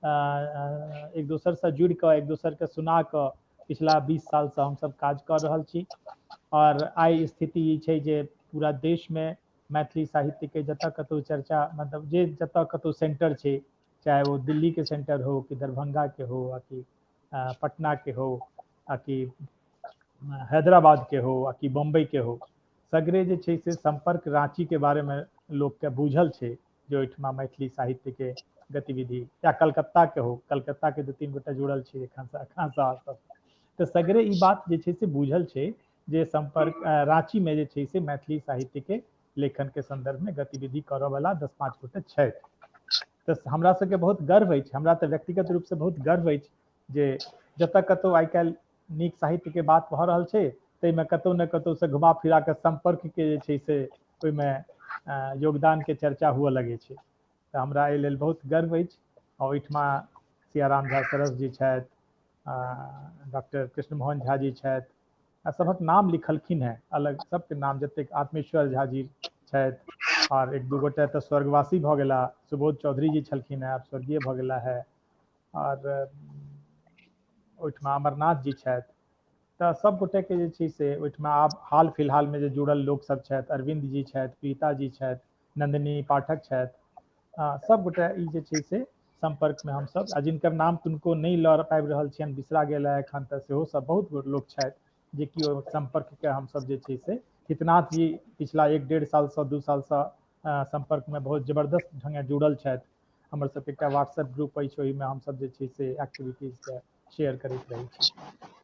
एक दोसरसँ जुड़ि कऽ एक दोसरके सुना कऽ पिछला 20 सालसँ हमसभ काज कऽ रहल छी। आओर आइ स्थिति ई छै जे पूरा देशमे मैथिली साहित्यके जतऽ कतहु चर्चा, मतलब जे जतऽ कतहु सेंटर छै, चाहे ओ दिल्लीके सेंटर हो कि दरभंगाके हो आ कि पटनाके हो आ कि हैदराबादके हो आ कि बम्बईके हो, सगरे जे छै से सम्पर्क राँचीके बारेमे लोकके बुझल छै जे ओहिठमा मैथिली साहित्यके गतिविधि, या कलकत्ताके हो, कलकत्ताके 2-3 गोटा जुड़ल छै एखन सब, तऽ सगरे ई बात जे छै से बुझल छै जे सम्पर्क राँचीमे जे छै से मैथिली साहित्यके लेखनके सन्दर्भमे गतिविधि करऽवला 10-5 गोटे छथि। तऽ हमरा सबके बहुत गर्व अछि, हमरा तऽ व्यक्तिगत रूपसँ बहुत गर्व अछि जे जतऽ कतहु आइ काल्हि नीक साहित्यके बात भऽ रहल छै ताहिमे कतहु ने कतहुसँ घुमा फिरा कऽ सम्पर्कके जे छै से ओहिमे योगदानके चर्चा हुअ लगै छै। तऽ हमरा एहि लेल बहुत गर्व अछि। आ ओहिठमा सियाराम झा सरस जी छथि, डॉक्टर कृष्णमोहन झा जी छथि, आ सभक नाम लिखलखिन हेँ अलग, सबके नाम जतेक, आत्मेश्वर झा जी छथि, आओर 1-2 गोटे तऽ स्वर्गवासी भऽ गेला, सुबोध चौधरी जी छलखिन हेँ, आब स्वर्गीय भऽ गेला है, आओर ओहिठमा अमरनाथ जी छथि। तऽ सब गोटेके जे छै से ओहिठमा आब हाल फिलहालमे जे जुड़ल लोकसभ छथि, अरविन्द जी छथि, प्रीता जी छथि, नंदिनी पाठक छथि, सब गोटे ई जे छै से सम्पर्कमे हमसभ, आ जिनकर नाम किनको नहि लऽ पाबि रहल छियनि, बिसरा गेल है एखन, तऽ सेहो सब बहुत लोक छथि जे कि ओ सम्पर्कके हमसभ जे छै से, हितनाथ जी पिछला 1-1.5 सालसँ 2 सालसँ सम्पर्कमे बहुत जबरदस्त ढङ्गे जुड़ल छथि। हमर सबके एकटा व्हाट्सएप ग्रुप अछि, ओहिमे हमसभ जे छै से एक्टिविटीजके शेयर करैत रहै छी।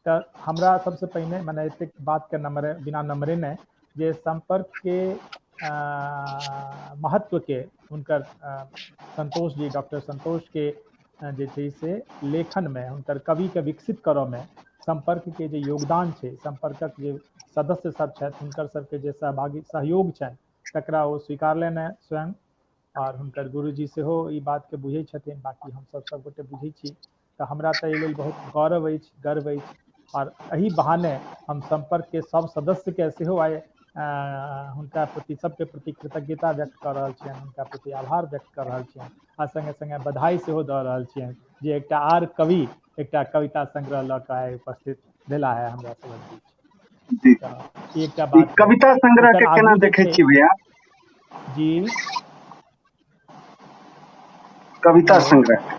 तऽ हमरा सबसँ पहिने मने एतेक बातके नम्बर बिना नम्बरे नहि, जे सम्पर्कके महत्वके हुनकर संतोष जी, डॉक्टर संतोष के जे छै से लेखनमे, हुनकर कविके विकसित करऽमे सम्पर्कके जे योगदान छै, सम्पर्कक जे सदस्य सब छथि हुनकर सबके जे सहभागी सहयोग छनि तकरा ओ स्वीकारलनि स्वयं, आओर हुनकर गुरुजी सेहो ई बातके बुझै छथिन, बाँकी हमसब सबगोटे बुझै छी। तऽ हमरा तऽ एहि लेल बहुत गौरव अछि, गर्व अछि। आओर एहि बहाने हम सम्पर्कके सब सदस्यके सेहो आइ हुनका प्रति, सबके प्रति कृतज्ञता व्यक्त कऽ रहल छियनि, हुनका प्रति आभार व्यक्त कऽ रहल छियनि, आ सङ्गे सङ्गे बधाई सेहो दऽ रहल छियनि जे एकटा आर कवि एकटा कविता संग्रह लऽ कऽ आइ उपस्थित भेला है हमरा सभक बीच। जी, एकटा बात कविता संग्रह के केना देखै छी भैया? जी, कविता संग्रह,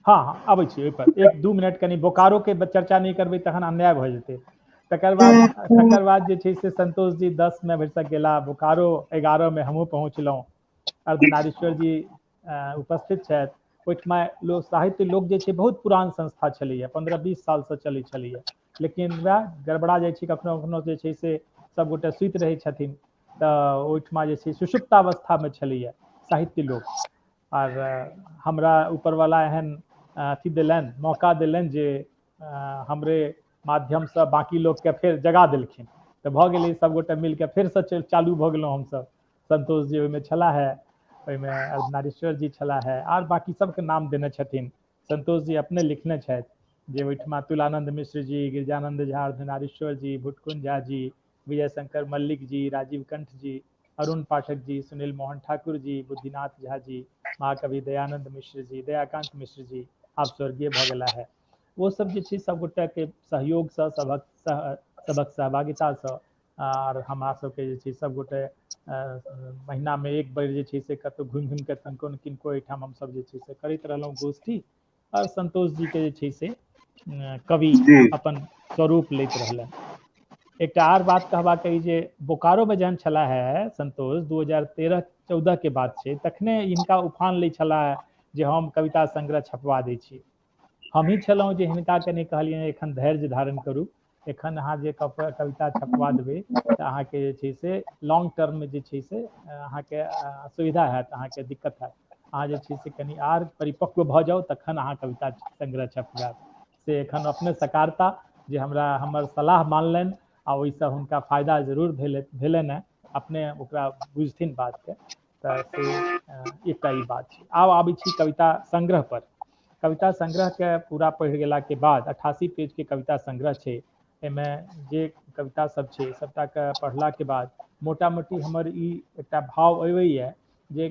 हाँ हाँ, अबै छी ओहिपर 1-2 मिनट। कनि बोकारोके चर्चा नहि करबै तखन अन्याय भऽ जेतै। तकर बाद जे छै से संतोष जी 10 मे भरिसक गेला, बोकारो 11 मे हमहूँ पहुँचलहुँ, अर्धनारीश्वर जी उपस्थित छथि। ओहिठमा लोक साहित्य लोक जे छै बहुत पुरान संस्था छलैए, 15-20 सालसँ चलै छलैए, लेकिन वएह गड़बड़ा जाइ छै कखनो कखनो, जे छै से सबगोटे सुति रहै छथिन, तऽ ओहिठमा जे छै सुषुप्तावस्थामे छलैए साहित्य लोक। आर हमरा ऊपरवला एहन अथी देलनि, मौका देलनि जे हमरे माध्यमसँ बाँकी लोकके फेर जगा देलखिन, तऽ भऽ गेलै सबगोटे मिलके फेरसँ चालू भऽ गेलहुँ हमसब। संतोष जी ओहिमे छलाह है, ओहिमे अर्धनारीश्वर जी छलाह है, आर बाँकी सबके नाम देने छथिन। संतोष जी अपने लिखने छथि जे ओहिठमा तुलानंद मिश्र जी, गिरिजानंद झा, अर्धनारीश्वर जी, भुटकुन झा जी, विजय शंकर मल्लिक जी, राजीव कंठ जी, अरुण पाठक जी, सुनील मोहन ठाकुर जी, बुद्धिनाथ झा जी, महाकवि दयानंद मिश्र जी, दयाकांत मिश्र जी आब स्वर्गीय भऽ गेला है। ओ सब जे छै सबगोटाके सहयोगसँ, सबक सहभागितासँ, आर हमरा सबके जे छै सबगोटे महीनामे एक बेर जे छै से कतहु घुमि घुमि कऽ किनको ने किनको एहिठाम हमसब जे छै से करैत रहलहुँ गोष्ठी। आओर संतोष जीके जे छै से कवि अपन स्वरूप लैत रहलनि। एकटा आर बात कहबाक अइ जे बोकारोमे जहन छलाह है संतोष, 2013-14 के बात छै, तखने हिनका उफान लै छलाह जे हम कविता संग्रह छपवा दै छी। हमही छलहुँ जे हिनका कनि कहलियनि एखन धैर्य धारण करू, एखन अहाँ जे कविता छपवा देबै तऽ अहाँके जे छै से लॉन्ग टर्ममे जे छै से अहाँके असुविधा हैत, अहाँके दिक्कत हैत, अहाँ जे छै से कनि आर परिपक्व भऽ जाउ तखन अहाँ कविता संग्रह छपवायब। से एखन अपने सकारता जे हमरा हमर सलाह मानलनि आ ओहिसँ हुनका फायदा जरूर भेलनि हेँ, अपने ओकरा बुझथिन बातके। तऽ से एकटा ई बात छै। आब आबै छी कविता संग्रह पर। कविता संग्रहके पूरा पढ़ि गेलाके बाद 88 पेजके कविता संग्रह छै, एहिमे जे कविता सब छै सबटाके पढ़लाके बाद मोटा मोटी हमर ई एकटा भाव अबैए जे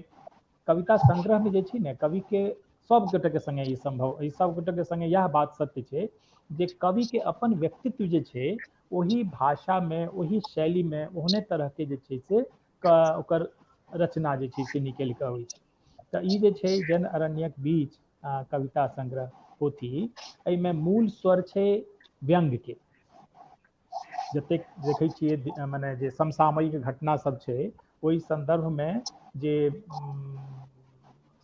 कविता संग्रहमे जे छै ने कविके सब गोटेके सङ्गे ई सम्भव, ई सब गोटेके सङ्गे इएह बात सत्य छै जे कविके अपन व्यक्तित्व जे छै ओहि भाषामे ओहि शैलीमे ओहने तरहके जे छै से ओकर रचना जे छै से निकलि कऽ अबै छै। तऽ ई जे छै जन अरण्यक बीच कविता संग्रह पोथी, एहिमे मूल स्वर छै व्यंग्यके। जतेक देखै छियै मने जे समसामयिक घटना सब छै ओहि सन्दर्भमे जे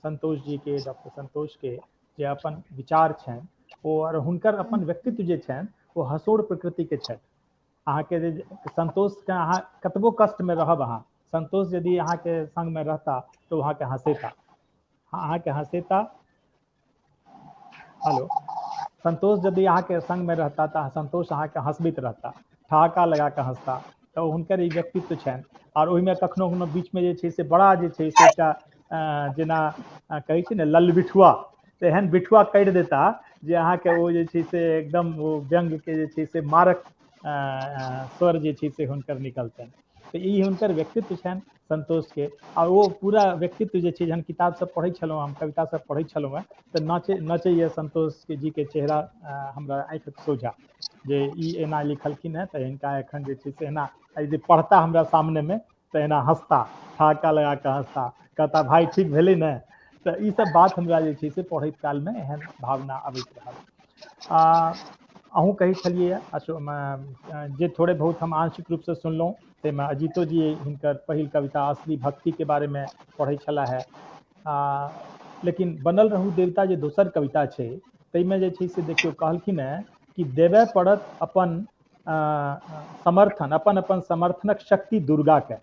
संतोष जी के, डॉक्टर संतोष के जे अपन विचार छनि ओ, आओर हुनकर अपन व्यक्तित्व जे छनि ओ हसोड़ प्रकृतिके छथि। अहाँके जे संतोषके अहाँ कतबो कष्टमे रहब, अहाँ संतोष यदि अहाँके संगमे रहता तऽ ओ अहाँके हँसेता, अहाँके हँसेता। हेलो, संतोष यदि अहाँके संगमे रहता तऽ संतोष अहाँके हँसबैत रहता, ठहाका लगा कऽ हँसता। तऽ हुनकर ई व्यक्तित्व छनि। आओर ओहिमे कखनो कखनो बीचमे जे छै से बड़ा जे छै से एकटा जेना कहै छै ने ललबिठुआ, तेहन बिठुआ कटि देता जे अहाँके ओ जे छै से एकदम ओ व्यंग्यके जे छै से मारक स्वर जे छै से हुनकर निकलतनि। तऽ ई हुनकर व्यक्तित्व छनि संतोषके। आ ओ पूरा व्यक्तित्व जे छै, जहन किताब सब पढ़ै छलहुँ हम, कविता सब पढ़ै छलहुँ हेँ, तऽ नचैए संतोष के जी के चेहरा हमरा आँखिक सोझा, जे ई एना लिखलखिन हेँ तऽ हिनका एखन जे छै से एना यदि पढ़ता हमरा सामनेमे तऽ एना हँसता, ठहाका लगा कऽ हँसता, कहता भाइ ठीक भेलै ने। तऽ ई सब बात हमरा जे छै से पढ़ैत कालमे एहन भावना अबैत रहल। अहूँ कहै छलियै जे थोड़े बहुत हम आंशिक रूपसँ सुनलहुँ ताहिमे अजीतो जी हिनकर पहिल कविता असली भक्तिके बारेमे पढ़ै छलाह हे। लेकिन बनल रहू देवता जे दोसर कविता छै ताहिमे जे छै से देखियौ कहलखिन हेँ कि देबय पड़त अपन समर्थन, अपन अपन समर्थनक शक्ति दुर्गाके।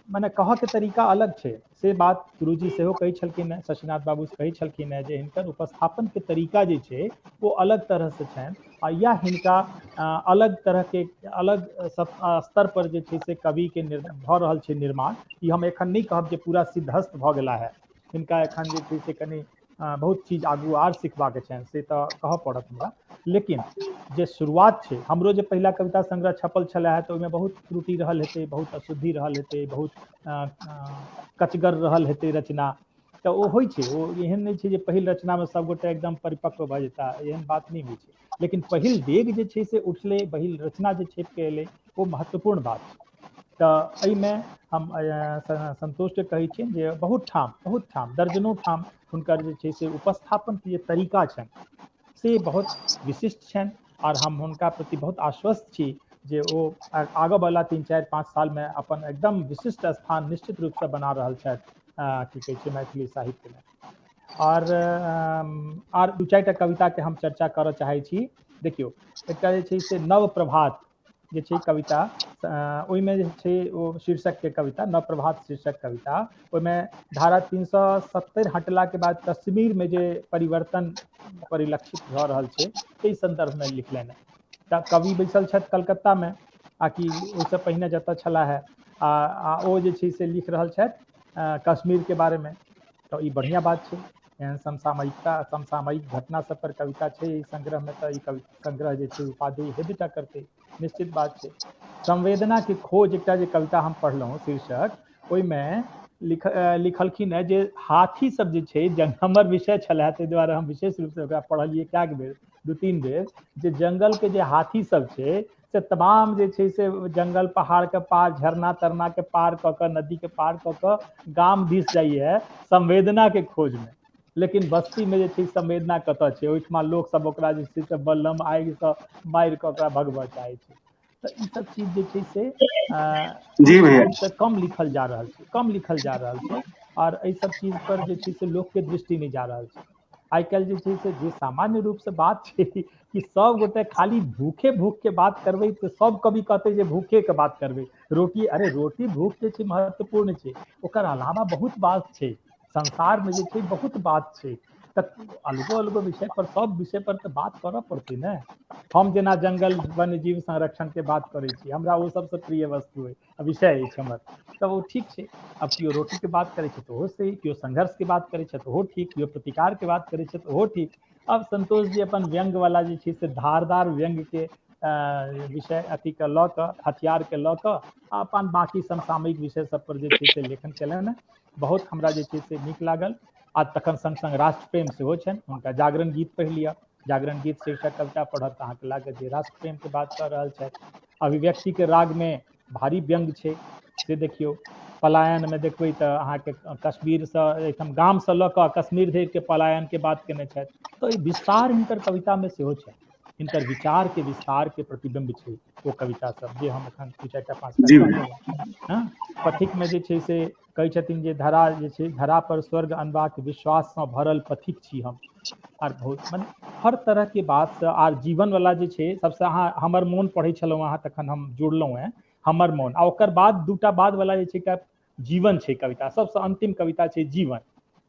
मने कहऽके तरीका अलग छै, से बात गुरुजी सेहो कहै छलखिन हेँ, शशिनाथ बाबू कहै छलखिन हेँ जे हिनकर उपस्थापनके तरीका जे छै ओ अलग तरहसँ छनि आ इएह हिनका अलग तरहके अलग स्तर पर जे छै से कविके भऽ रहल छै निर्माण। ई हम एखन नहि कहब जे पूरा सिद्धस्त भऽ गेला है, हिनका एखन जे छै से कनि बहुत चीज आगू आर सिखबाक छनि, से तऽ कहऽ पड़त हमरा। लेकिन जे शुरुआत छै, हमरो जे पहिला कविता संग्रह छपल छलै हे तऽ ओहिमे बहुत त्रुटि रहल हेतै, बहुत अशुद्धि रहल हेतै, बहुत कचगर रहल हेतै रचना, तऽ ओ होइ छै। ओ एहन नहि छै जे पहिल रचनामे सभगोटे एकदम परिपक्व भऽ जेता, एहन बात नहि होइ छै। लेकिन पहिल डेग जे छै से उठलै, पहिल रचना जे छपिके एलै ओ महत्वपूर्ण बात छै। तऽ एहिमे हम संतोषके कहै छियनि जे बहुत ठाम दर्जनों ठाम हुनकर जे छै से उपस्थापनके जे तरीका छनि से बहुत विशिष्ट छनि। आओर हम हुनका प्रति बहुत आश्वस्त छी जे ओ आगऽवला 3 4 5 सालमे अपन एकदम विशिष्ट स्थान निश्चित रूपसँ बना रहल छथि की कहै छै मैथिली साहित्यमे। आर 2 4 टा कविताके हम चर्चा करऽ चाहै छी। देखियौ एकटा जे छै से नव प्रभात जे छै कविता, ओहिमे जे छै ओ शीर्षकके कविता, नव प्रभात शीर्षक कविता, ओहिमे धारा 370 हटलाके बाद कश्मीरमे जे परिवर्तन परिलक्षित भऽ रहल छै ताहि सन्दर्भमे लिखलनि। तऽ कवि बैसल छथि कलकत्तामे आ कि ओहिसँ पहिने जतऽ छलाह हे, आ ओ जे छै से लिख रहल छथि कश्मीरके बारेमे। तऽ ई बढ़िआँ बात छै, एहन समसामयिकता, समसामयिक घटना सब पर कविता छै एहि संग्रहमे, तऽ ई संग्रह जे छै उपाधि हेबे करतै, निश्चित बात छै। संवेदना के खोज एकटा जे कविता हम पढ़लहुँ शीर्षक, ओहिमे लिखलखिन हेँ जे हाथी सब जे छै, हमर विषय छलै ताहि दुआरे हम विशेष रूपसँ ओकरा पढ़लियै कएक बेर, 2 3 बेर, जे जंगलके जे हाथी सब छै से तमाम जे छै से जंगल पहाड़के पार, झरना तरना के पार कऽ कऽ, नदीके पार कऽ कऽ गाम दिस जाइए संवेदनाके खोजमे। लेकिन बस्तीमे जे छै संवेदना कतऽ छै, ओहिठमा लोकसब ओकरा जे छै से बलम आगिसँ मारि कऽ ओकरा भगबऽ चाहै छै। तऽ ई सब चीज जे छै से जी कम लिखल जा रहल छै, कम लिखल जा रहल छै। आओर एहि सब चीज पर जे छै से लोकके दृष्टि नहि जा रहल छै। आइ काल्हि जे छै से जे सामान्य रूपसँ बात छै कि सब गोटे खाली भूखे भूखके बात करबै तऽ सब कवि कहतै जे भूखेके बात करबै, रोटी, अरे रोटी भूख जे छै महत्वपूर्ण छै, ओकर अलावा बहुत बात छै संसारमे, जे छै बहुत बात छै। तऽ अलगो अलगो विषय पर, सब विषय पर तऽ बात करऽ पड़तै ने। हम जेना जंगल वन्यजीव संरक्षणके बात करै छी, हमरा ओ सबसँ प्रिय वस्तु अइ, विषय अछि हमर, तऽ ओ ठीक छै। अब केओ रोटीके बात करै छै तऽ ओहो सही, केओ संघर्षके बात करै छै तऽ ओहो ठीक, केओ प्रतिकारके बात करै छै तऽ ओहो ठीक। अब संतोष जी अपन व्यंग्यवला जे छै से धारदार व्यंग्यके विषय अथीके लऽ कऽ, हथियारके लऽ कऽ अपन बाँकी समसामयिक विषय सब पर जे छै से लेखन केलनि। बहुत हमरा जे छै से नीक लागल। आ तखन संग संग राष्ट्र प्रेम सेहो छनि। हुनका जागरण गीत पढ़ि लिअ, जागरण गीत शीर्षक कविता पढ़ब तऽ अहाँके लागत जे राष्ट्र प्रेमके बात कऽ रहल छथि। अभिव्यक्तिके रागमे भारी व्यंग्य छै, से देखियौ। पलायनमे देखबै तऽ अहाँके कश्मीरसँ एहिठाम गामसँ लऽ कऽ कश्मीर धरिके पलायनके बात केने छथि। तऽ ई विस्तार हिनकर कवितामे सेहो छनि, हिनकर विचारके विस्तारके प्रतिबिम्ब छै ओ कविता सब जे हम एखन 2 4 5 टा कहलहुँ हँ। पथिकमे जे छै से कहै छथिन जे धरा जे छै धरा पर स्वर्ग अनबाक विश्वाससँ भरल पथिक छी हम। आर बहुत मने हर तरहके बातसँ आर जीवनवला जे छै सबसँ अहाँ हमर मोन पढ़ै छलहुँ अहाँ, तखन हम जुड़लहुँ हेँ हमर मोन। आ ओकर बाद दूटा बाद वाला जे छै एकटा जीवन छै कविता, सबसँ अंतिम कविता छै जीवन।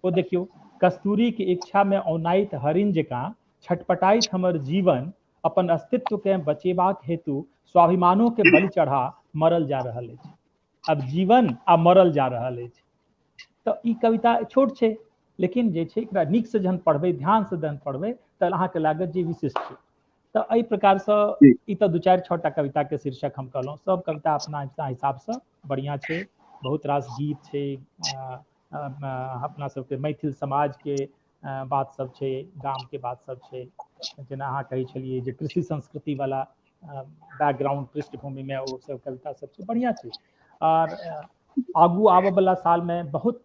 ओ देखियौ, कस्तूरी के इच्छा में औनाइत हरिण जकाँ छटपटाइत हमर जीवन अपन अस्तित्व के बचेबाक हेतु स्वाभिमानों के बलि चढ़ा मरल जा रहल अछि। अब जीवन आ मरल जा रहल अछि। तऽ ई कविता छोट छै, लेकिन जे छै एकरा नीकसँ जहन पढ़बै, ध्यानसँ जहन पढ़बै तऽ अहाँके लागत जे विशिष्ट छै। तऽ एहि प्रकारसँ ई तऽ 2 4 6 टा कविताके शीर्षक हम कहलहुँ। सब कविता अपना अपना हिसाबसँ बढ़िआँ छै। बहुत रास गीत छै, अपना सबके मैथिल समाजके बात सब छै, गामके बात सब छै। जेना अहाँ कहै छलियै जे कृषि संस्कृति वाला बैकग्राउंड पृष्ठभूमिमे ओ सब कविता सब छै, बढ़िआँ छै। आर आगू आबऽ वाला सालमे बहुत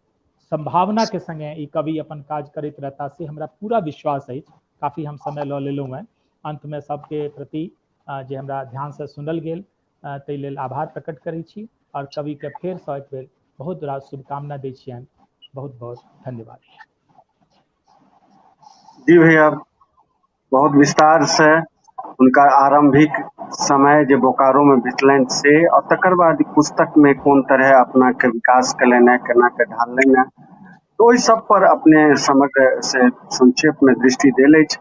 संभावना के संगे ई कवि अपन काज करैत रहता, से हमरा पूरा विश्वास अछि। काफी हम समय लऽ लेलहुँ हेँ। अंतमे सबके प्रति जे हमरा ध्यानसँ सुनल गेल ताहि लेल आभार प्रकट करै छी और कविके फेरसँ एक बेर बहुत रास शुभकामना दै छियनि। बहुत बहुत धन्यवाद। जी भैया, बहुत विस्तार से हुनका आरंभिक समय जे बोकारो में बितलनि से, और तकर बाद पुस्तक में कोन तरह अपना के विकास केलनि, केना के ढाललनि, तो ओहि सब पर अपने समग्र से संक्षेप में दृष्टि देल अछि।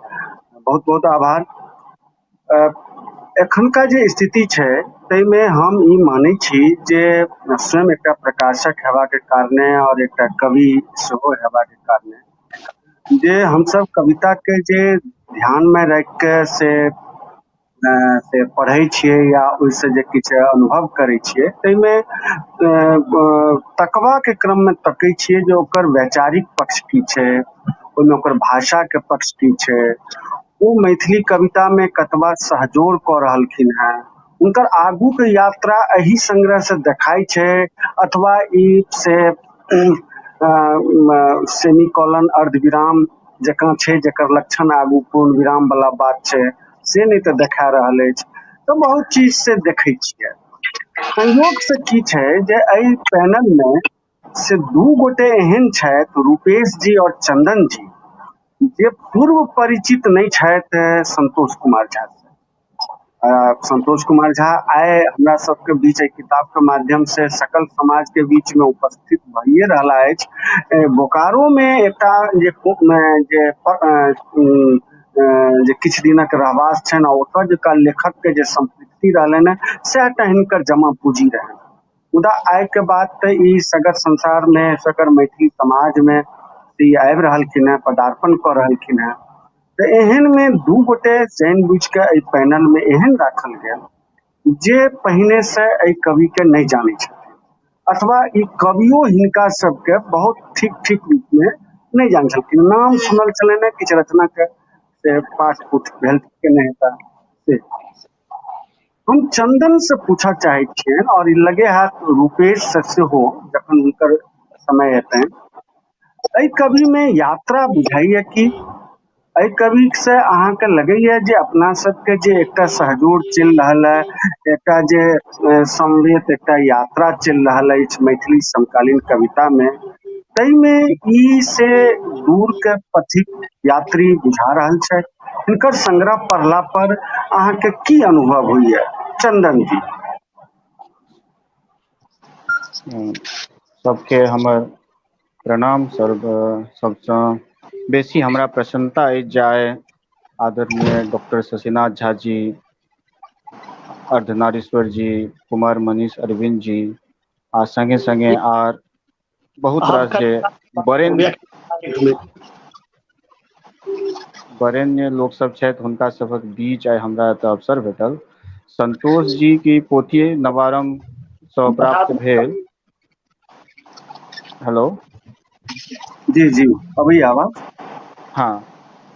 बहुत बहुत आभार। एखनका जे स्थिति छै ताहिमे हम ई मानै छी जे स्वयं एकटा प्रकाशक हेबाक कारणे और एकटा कवि सेहो हेबाक कारणे जे हमसब कविता के जे ध्यान में राखि के से पढ़ै छियै या ओहिसँ जे किछु अनुभव करै छियै ताहिमे तकबाके क्रममे तकै छियै जे ओकर वैचारिक पक्ष की छै, ओहिमे ओकर भाषाके पक्ष की छै, ओ मैथिली कवितामे कतबा सहजोर कऽ रहलखिन हेँ, हुनकर आगूके यात्रा एहि संग्रहसँ देखाइ छै अथवा ई से सेमीकॉलन अर्धविराम जकाँ छै जकर लक्षण आगू पूर्ण विराम वाला बात छै से नहि तऽ देखा रहल अछि। तऽ बहुत चीज से देखै छियै। संयोग से की छै जे एहि पैनल मे से 2 गोटे एहन छथि, रूपेश जी और चंदन जी, जे पूर्व परिचित नहि छथि संतोष कुमार झा से। संतोष कुमार झा आइ हमरा सबके बीच एहि किताब के माध्यम से सकल समाज के बीच में उपस्थित भइए रहला अछि। बोकारो में एकटा जे जे किछु दिनक रहवास छनि आ ओतऽ जे लेखक के जे संपृक्ति रहलनि हेँ सएह हिनकर जमा पूंजी रहनि। मुदा आइ के बाद तऽ ई सगर संसार में, सगर मैथिली समाज में ई आबि रहलखिन हेँ, पदार्पण कऽ रहलखिन हेँ। तऽ एहन में 2 गोटे जानि बुझि कऽ एहि पैनल में एहन राखल गेल जे पहिने से एहि कवि के नहि जानै छथिन अथवा ई कवियो हिनका सबके बहुत ठीक ठीक रूप में नहि जानै छलखिन। नाम सुनल छलनि हेँ, किछु रचना के से पाठ पुठ भेल केने हेता। से हम चंदन से पूछऽ चाहै छियनि और ई लगे हाथ रूपेश से सेहो जखन हुनकर समय एतनि, एहि कवि में यात्रा बुझाइया कि एहि कवि से अहाँके लगैया जे अपना सबके जे एकटा सहजोर चलि रहल है, एकटा जे समवेत एकटा यात्रा चलि रहल अछि मैथिली समकालीन कविता में, ताहिमे ई से दूर के पथिक यात्री बुझा रहल छथि। हिनकर संग्रह पढ़ला पर अहाँके की अनुभव होइया चंदन जी? सबके हमर प्रणाम। सबसँ बेसी हमरा प्रसन्नता अछि जे आइ आदरणीय डॉक्टर शशिनाथ झा जी, अर्धनारीश्वर जी, कुमार मनीष अरविंद जी आ संगे संगे आर बहुत रास जे वरेण्य लोक सब छथि हुनका सभक बीच आइ हमरा एतऽ अवसर भेटल। संतोष जी की पोथी नवारंभ सँ प्राप्त भेल। हेलो। जी जी, अबैया आवाज। हँ,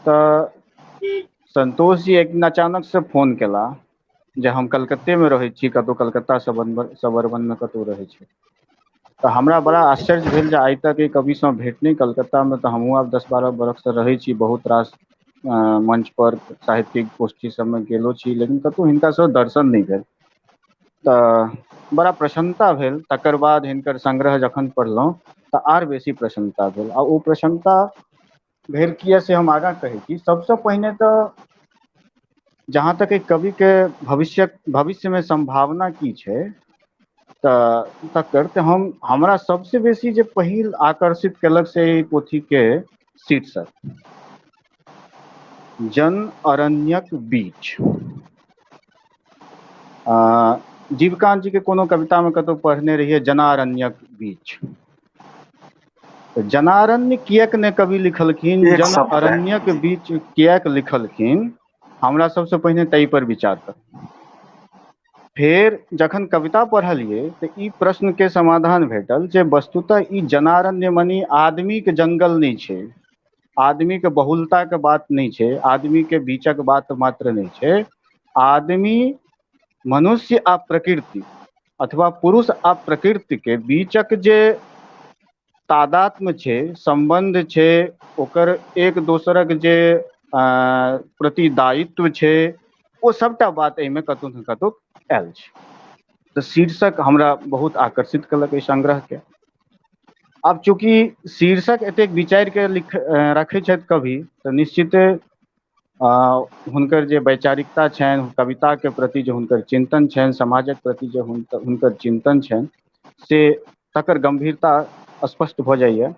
तऽ संतोष जी एक दिन अचानक से फोन केला जे हम कलकत्ते मे रहै छी, कतहु कलकत्ता सबरबन मे कतहु रहै छी। तऽ हमरा बड़ा आश्चर्य भेल जे आइ तक एक कविसँ भेट नहि। कलकत्तामे तऽ हमहूँ आब 10-12 बरखसँ रहै छी, बहुत रास मंच पर साहित्यिक गोष्ठी सबमे गेलो छी, लेकिन कतहु हिनकासँ दर्शन नहि भेल। तऽ बड़ा प्रसन्नता भेल। तकर बाद हिनकर संग्रह जखन पढ़लहुँ तऽ आर बेसी प्रसन्नता भेल। आ ओ प्रसन्नता भेल किया से हम आगाँ कहै छी। सबसँ पहिने तऽ जहाँ तक एक कवि के भविष्यमे सम्भावना की छै, तऽ तकर तऽ हमरा सबसे बेसी जे पहिल आकर्षित केलक से ई पोथी के शीर्षक, जन अरण्यक बीच। जीवकांत जी के कोनो कविता में कतौ पढ़ने रहियै जनारण्यक बीच। जनारण्य किएक ने कवि लिखलखिन, जन अरण्यक बीच किएक लिखलखिन, हमरा सबसे पहिने ताहि पर विचार कर। फेर जखन कविता पढ़लियै तऽ ई प्रश्न के समाधान भेटल जे वस्तुतः ई जनारण्य मनी आदमी के जंगल नहि छै, आदमी के बहुलता के बात नहि छै, आदमी के बीचक बात मात्र नहि छै। आदमी, मनुष्य आ प्रकृति अथवा पुरुष आ प्रकृति के बीचक जे तादात्म्य छै, संबंध छै, ओकर एक दोसरक जे प्रति दायित्व छै, ओ सबटा बात एहिमे कतहु ने कतहु आयल छै। तऽ शीर्षक हमरा बहुत आकर्षित केलक एहि संग्रह के। आब चूँकि शीर्षक एतेक विचारि के रखै छथि कवि, तऽ निश्चिते हुनकर जे वैचारिकता छनि, कविता के प्रति जे हुनकर चिंतन छनि, समाजक प्रति जे हुनकर चिंतन छनि, से तकर गंभीरता स्पष्ट भऽ जाइए।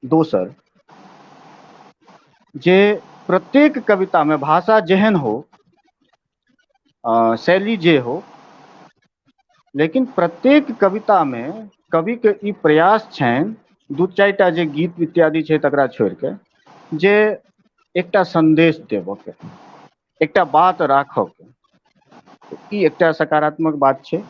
दोसर जे प्रत्येक कविता में भाषा जेहन हो, शैली जे हो, लेकिन प्रत्येक कविता में कवि के ई प्रयास छनि, 2-4 टा जे गीत इत्यादि छै तकरा छोड़ि के, जे एकटा संदेश देबऽ के, एकटा बात राखऽ के, ई एकटा सकारात्मक बात छै।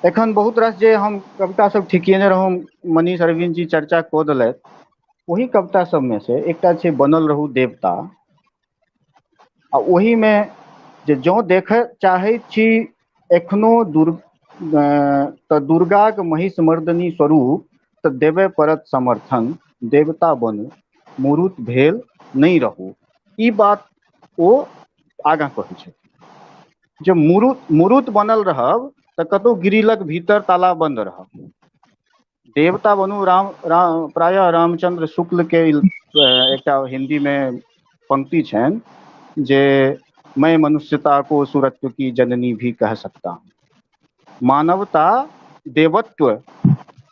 एखन बहुत रास जे हम कविता सब ठिकियेने रहौं, मनीष अरविंद जी चर्चा कऽ देलथि, ओहि कविता सबमे से एकटा छै बनल रहू देवता। आ ओहिमे जे जँ देखय चाहै छी एखनो तऽ दुर्गाक महिष मर्दनी स्वरूप, तऽ देबय पड़त समर्थन, देवता बनू, मुरुत भेल नहि रहू। ई बात ओ आगाँ कहै छथि जे मुरुत बनल रहब तऽ कतहु ग्रिलक भीतर ताला बंद रहब। देवता बनू, राम, राम प्रायः रामचंद्र शुक्ल के एकटा हिंदी में पंक्ति छनि जे मैं मनुष्यता को सुरत्व की जननी भी कह सकता हूँ। मानवता देवत्व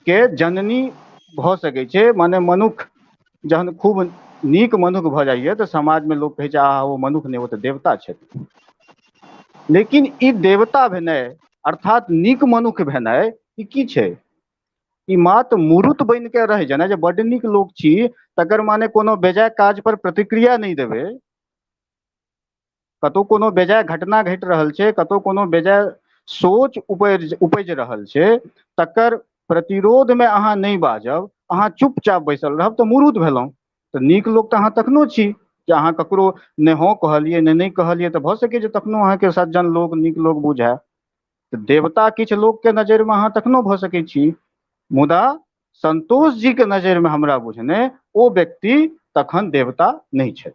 के जननी भऽ सकै छै, माने मनुख जहन खूब नीक मनुख भऽ जाइए तऽ समाज में लोक कहै छै आहा ओ मनुख नहि, ओ तऽ देवता छथि। लेकिन ई देवता भेनाइ अर्थात नीक मनुख भेनाइ ई की छै? ई मात्र मुरुत बनि के रहि जेनाइ जे बड्ड नीक लोक छी, तकर माने कोनो बेजाय काज पर प्रतिक्रिया नहि देबै। कतौ कोनो बेजाय घटना घटि रहल छै, कतौ कोनो बेजाय सोच उपजि रहल छै, तकर प्रतिरोध में अहाँ नहि बाजब, अहाँ चुपचाप बैसल रहब तऽ मुरुत भेलहुँ। तऽ नीक लोक तऽ अहाँ तखनो छी जे अहाँ ककरो ने हँ कहलियै ने नहि कहलियै, तऽ भऽ सकै जे तखनो अहाँके सज्जन लोक नीक लोक बुझाय। तऽ देवता किछु लोकके नजरिमे अहाँ तखनो भऽ सकै छी, मुदा संतोष जी के नजरिमे हमरा बुझने ओ व्यक्ति तखन देवता नहि छथि।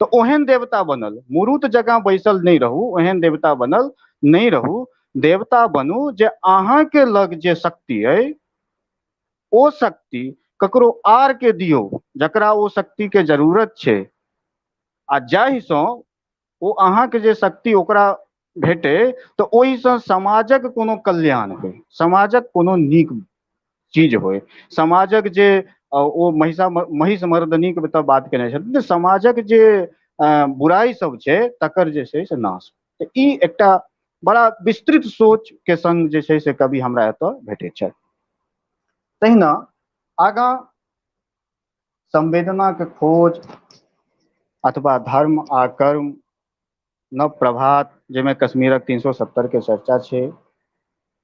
तऽ ओहन देवता बनल, मुरुत जकाँ बैसल नहि रहू, ओहन देवता बनल नहि रहू, देवता बनू जे अहाँके लग जे शक्ति अइ ओ शक्ति ककरो आर के दियौ जकरा ओ शक्ति के जरूरत छै, आ जाहिसँ ओ अहाँके जे शक्ति ओकरा भेटै तऽ ओहिसँ समाजक कोनो कल्याण होइ, समाजक कोनो नीक चीज होइ, समाजक जे ओ महिष मर्दनीके तऽ बात केने छथिन, तऽ समाजक जे बुराइ सब छै तकर जे छै से नाश। तऽ ई एकटा बड़ा विस्तृत सोच के संग जे छै से कवि हमरा एतऽ भेटैत छथि। तहिना आगाँ संवेदना के खोज अथवा धर्म आ कर्म, नव प्रभात, जाहिमे कश्मीरक 370 के चर्चा छै,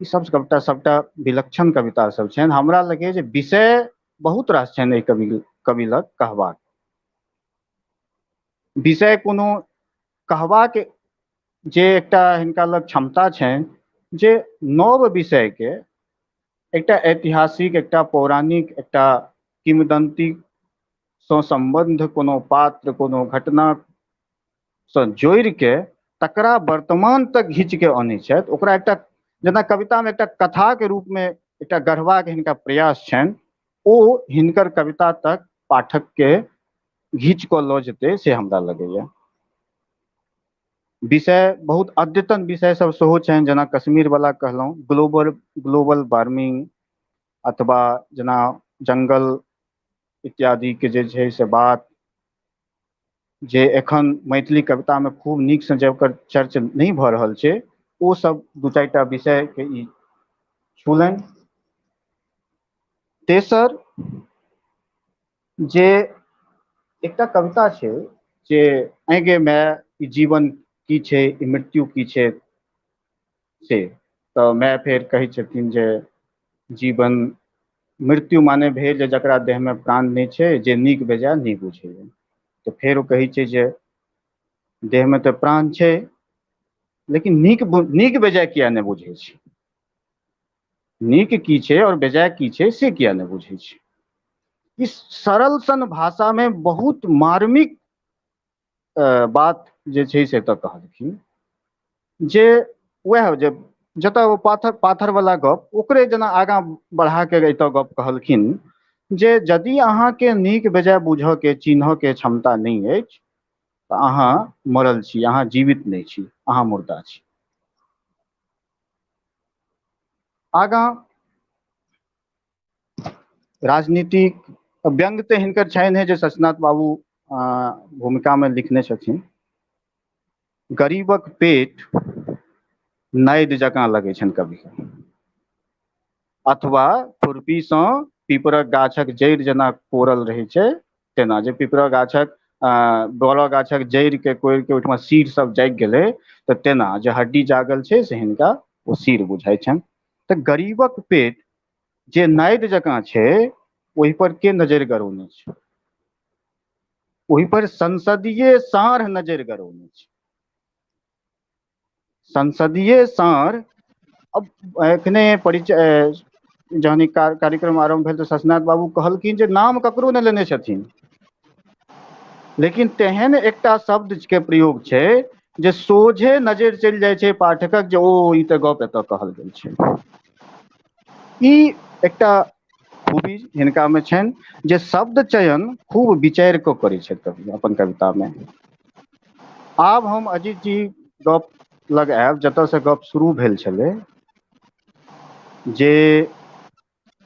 ई सब कविता सबटा विलक्षण कविता सब छनि। हमरा लगैए जे विषय बहुत रास छनि एहि कवि लग कहबाक। विषय कोनो कहबाक जे एकटा हिनका लग क्षमता छनि जे नव विषयके एकटा ऐतिहासिक, एकटा पौराणिक, एकटा किंवदंती सँ सम्बन्ध कोनो पात्र, कोनो घटना सँ जोड़िके तकरा वर्तमान तक घीचके अनै छथि। ओकरा एकटा जेना कवितामे एकटा कथाके रूपमे एकटा गढ़बाक हिनका प्रयास छनि, ओ हिनकर कविता तक पाठकके घीच कऽ लऽ जेतै से हमरा लगैया। विषय बहुत अद्यतन विषय सब सेहो छनि, जेना कश्मीर वाला कहलहुँ, ग्लोबल वार्मिंग अथवा जेना जंगल इत्यादि के जे छै से बात, जे एखन मैथिली कविता में खूब नीक से जकर चर्च नहि भऽ रहल छै, ओ सब दू चारिटा विषय के ई छूलनि। तेसर जे एकटा कविता छै जे आगे माय ई जीवन की छै, ई मृत्यु की छै, से तऽ माय फेर कहै छथिन जे जीवन मृत्यु माने भेल जे जकरा देहमे प्राण नहि छै, जे नीक बेजाय नहि बुझैए। तऽ फेर ओ कहै छै जे देहमे तऽ प्राण छै, लेकिन नीक बेजाय किया नहि बुझै छै, नीक की छै और बेजाय की छै से किया नहि बुझै छै। ई सरल सन भाषामे बहुत मार्मिक बात जे छै से तऽ कहलखिन जे वएह जे जतऽ ओ पाथर वाला गप ओकरे जेना आगाँ बढ़ा के एतऽ गप कहलखिन जे यदि अहाँके नीक बेजाय बुझऽ के चिन्हऽ के क्षमता नहि अछि तऽ अहाँ मरल छी, अहाँ जीवित नहि छी, अहाँ मुर्दा छी। आगाँ राजनीतिक व्यंग्य तऽ हिनकर छनि हे जे सचनाथ बाबू भूमिका मे लिखने छथिन, गरीबक पेट नादि जकाँ लगै छनि कवि, अथवा खुरपीसँ पीपरक गाछक जड़ि जेना कोरल रहै छै तेना, जे पीपरक गाछक बड़क गाछक जड़ि के कोरि के ओहिठमा सीर सब जागि गेलै तऽ तेना जे हड्डी जागल छै से हिनका ओ सीर बुझाइ छनि। तऽ गरीबक पेट जे नादि जकाँ छै ओहि पर के नजरि गरौने छै, ओहि पर संसदीय साँढ़ नजरि गरौने छै। संसदीय साँढ़ अब एखने परिचय जहन कार्यक्रम आरम्भ भेल तऽ शशिनाथ बाबू कहलखिन जे नाम ककरो नहि लेने छथिन, लेकिन तेहन एकटा शब्द के प्रयोग छै जे सोझे नजरि चलि जाइ छै पाठकक जे ओ ई तऽ गप एतऽ कहल गेल छै। ई एकटा खूबी हिनका मे छनि जे शब्द चयन खूब विचारि कऽ करै छथि कवि अपन कविता मे। आब हम अजित जी गप लग आयब जतऽ से गप शुरू भेल छलै, जे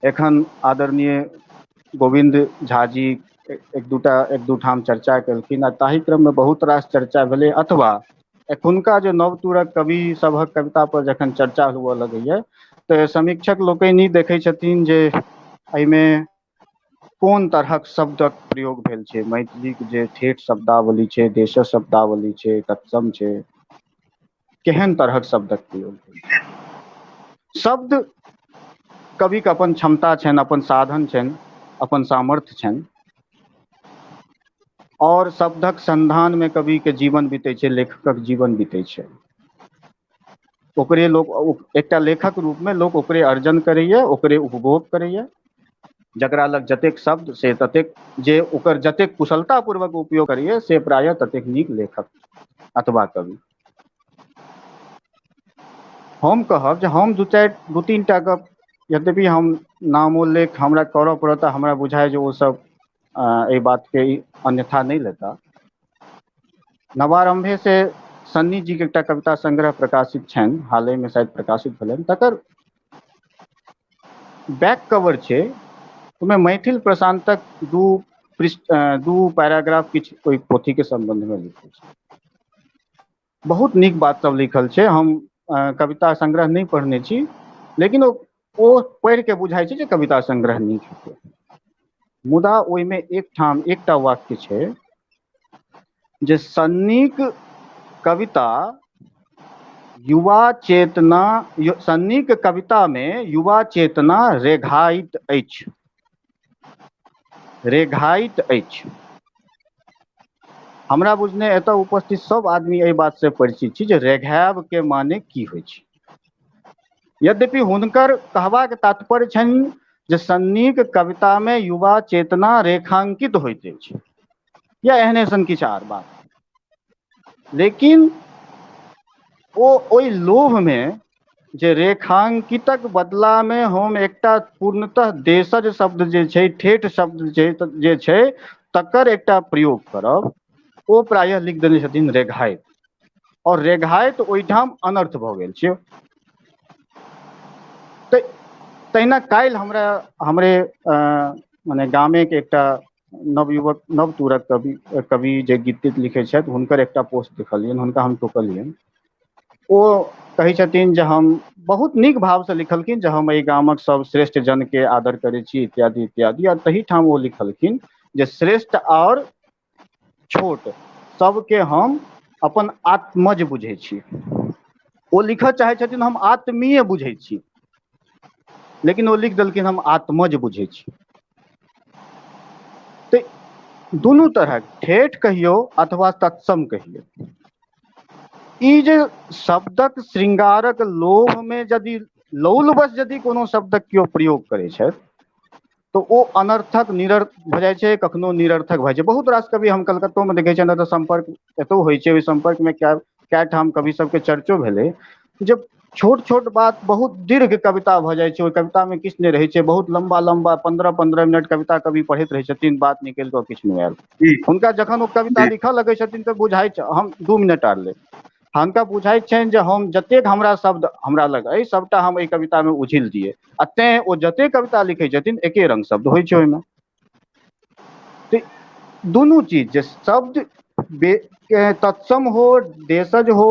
एखन आदरणीय गोविन्द झा जी एक दू ठाम चर्चा केलखिन आ ताहि क्रम मे बहुत रास चर्चा भेलै, अथवा एखुनका जे नवतुरक कवि सभक कविता पर जखन चर्चा हुअ लगैया तऽ समीक्षक लोकनि देखै छथिन जे एहिमे कोन तरहक शब्दक प्रयोग भेल छै, मैथिलीक जे ठेठ शब्दावली छै, देशक शब्दावली छै, तत्सम छै, केहन तरहक शब्दक प्रयोग भेल छै। शब्द कविक अपन क्षमता छनि, अपन साधन छनि, अपन सामर्थ्य छनि, और शब्दक संधान मे कवि के जीवन बीतै छै, लेखकक जीवन बीतै छै। ओकरे लोक एकटा लेखक रूप मे लोक ओकरे अर्जन करैया, ओकरे उपभोग करैया। जकरा लग जतेक शब्द से ततेक, जे ओकर जतेक कुशलता पूर्वक उपयोग करैया से प्रायः ततेक नीक लेखक अथवा कवि। हम कहब जे हम दू तीन टा गप, यद्यपि हम नामोल्लेख हमरा करऽ पड़त, हमरा बुझाय जे ओ सब एहि बात के अन्यथा नहि लेता। नवारंभे से सन्नी जी के एकटा कविता संग्रह प्रकाशित छनि, हाले में शायद प्रकाशित भेलनि, तकर बैक कवर छै, ओहिमे मैथिल प्रशांतक दू पैराग्राफ किछु ओहि पोथी के संबंध में लिखल छै। बहुत नीक बात सब लिखल छै। हम कविता संग्रह नहि पढ़ने छी, लेकिन ओ पढ़ि के बुझाइ छै जे कविता संग्रह नीक हेतै। मुदा ओहिमे एक ठाम एकटा वाक्य छै जे सन्नीक कविता युवा चेतना, सन्नीक कविता मे युवा चेतना रेघाइत अछि, रेघाइत अछि। हमरा बुझने एतऽ उपस्थित सब आदमी एहि बात से परिचित छी जे रेघायब के माने की होइ छै। यद्यपि हुनकर कहबाक तात्पर्य छनि जे सन्नीक कविता मे युवा चेतना रेखांकित होइत अछि या एहने सन किछु आर बात, लेकिन ओ ओहि लोभ मे जे रेखांकितक बदला मे हम एकटा पूर्णतः देशज शब्द जे छै, ठेठ शब्द जे छै तकर एकटा प्रयोग करब, ओ प्रायः लिख देने छथिन रेघाइत, और रेघाइत ओहिठाम अनर्थ भऽ गेल छै। तऽ तहिना काल्हि हमरा हमरे मने गामे के एकटा नवयुवक नवतुरक कवि जे गीत तीत लिखै छथि, हुनकर एकटा पोस्ट देखलियनि, हुनका हम टोकलियनि। ओ कहै छथिन जे हम बहुत नीक भावसँ लिखलखिन जे हम एहि गामक सब श्रेष्ठ जनके आदर करै छी इत्यादि इत्यादि, आओर तही ठाम ओ लिखलखिन जे श्रेष्ठ आओर छोट सबके हम अपन आत्मज बुझै छी। ओ लिखऽ चाहै छथिन हम आत्मीय बुझै छी, लेकिन ओ लिख देलखिन हम आत्मज बुझै छी। तऽ दुनू तरहक ठेठ कहियौ अथवा तत्सम कहियौ, ई जे शब्दक श्रृंगारक लोभ मे यदि लौलवश यदि कोनो शब्दक केओ प्रयोग करै छथि तऽ ओ अनर्थक निरर्थ भऽ जाइ छै, कखनो निरर्थक भऽ जाइ छै। बहुत रास कवि हम कलकत्तोमे देखै छियनि, एतऽ सम्पर्क एतौ होइ छै, ओहि सम्पर्कमे कए ठाम कवि सबके चर्चो भेलै जे छोट छोट बात बहुत दीर्घ कविता भऽ जाइ छै, ओहि कवितामे किछु नहि रहै छै, बहुत लम्बा लम्बा 15-15 मिनट कविता कवि पढ़ैत रहै छथिन, बात निकलि कऽ किछु नहि आयल। हुनका जखन ओ कविता लिखऽ लगै छथिन तऽ बुझाइ छै हम 2 मिनट आर लेब, हुनका बुझाइत छनि जे हम जतेक हमरा शब्द हमरा लग अइ सबटा हम एहि कवितामे उझिल दियै, आ तें ओ जतेक कविता लिखै छथिन एके रंग शब्द होइ छै ओहिमे। तऽ दुनू चीज जे शब्द तत्सम हो, देशज हो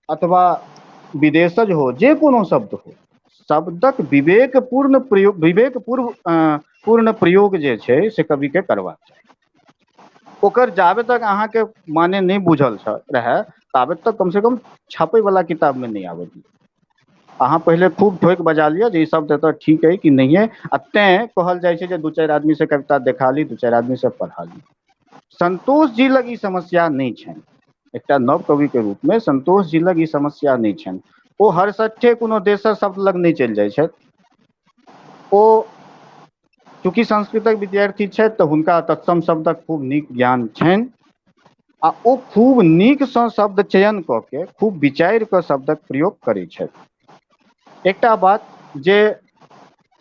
अथवा विदेशज हो, जे कोनो शब्द हो, शब्दक विवेकपूर्ण प्रयोग, विवेकपूर्व पूर्ण प्रयोग जे छै से कविके करबाक चाही। ओकर जाबे तक अहाँके माने नहि बुझल रहए ताबे तक कम से कम छापै वाला किताब में नहि आबै दियौ। अहाँ पहिले खूब ठोकि बजा लिअ जे ई शब्द एतऽ ठीक अइ कि नहिये, आ तें कहल जाइ छै जे 2-4 आदमी से कविता देखा ली, 2-4 आदमी से पढ़ा ली। संतोष जी लग ई समस्या नहि छनि, एकटा नव कवि के रूप में संतोष जी लग ई समस्या नहि छनि। ओ हरसट्ठे कोनो देशक शब्द लग नहि चलि जाइ छथि। ओ चूँकि संस्कृतक विद्यार्थी छथि तऽ हुनका तत्सम शब्दक खूब नीक ज्ञान छनि, आ ओ खूब नीकसँ शब्द चयन कऽ के खूब विचारि कऽ शब्दक प्रयोग करै छथि। एकटा बात जे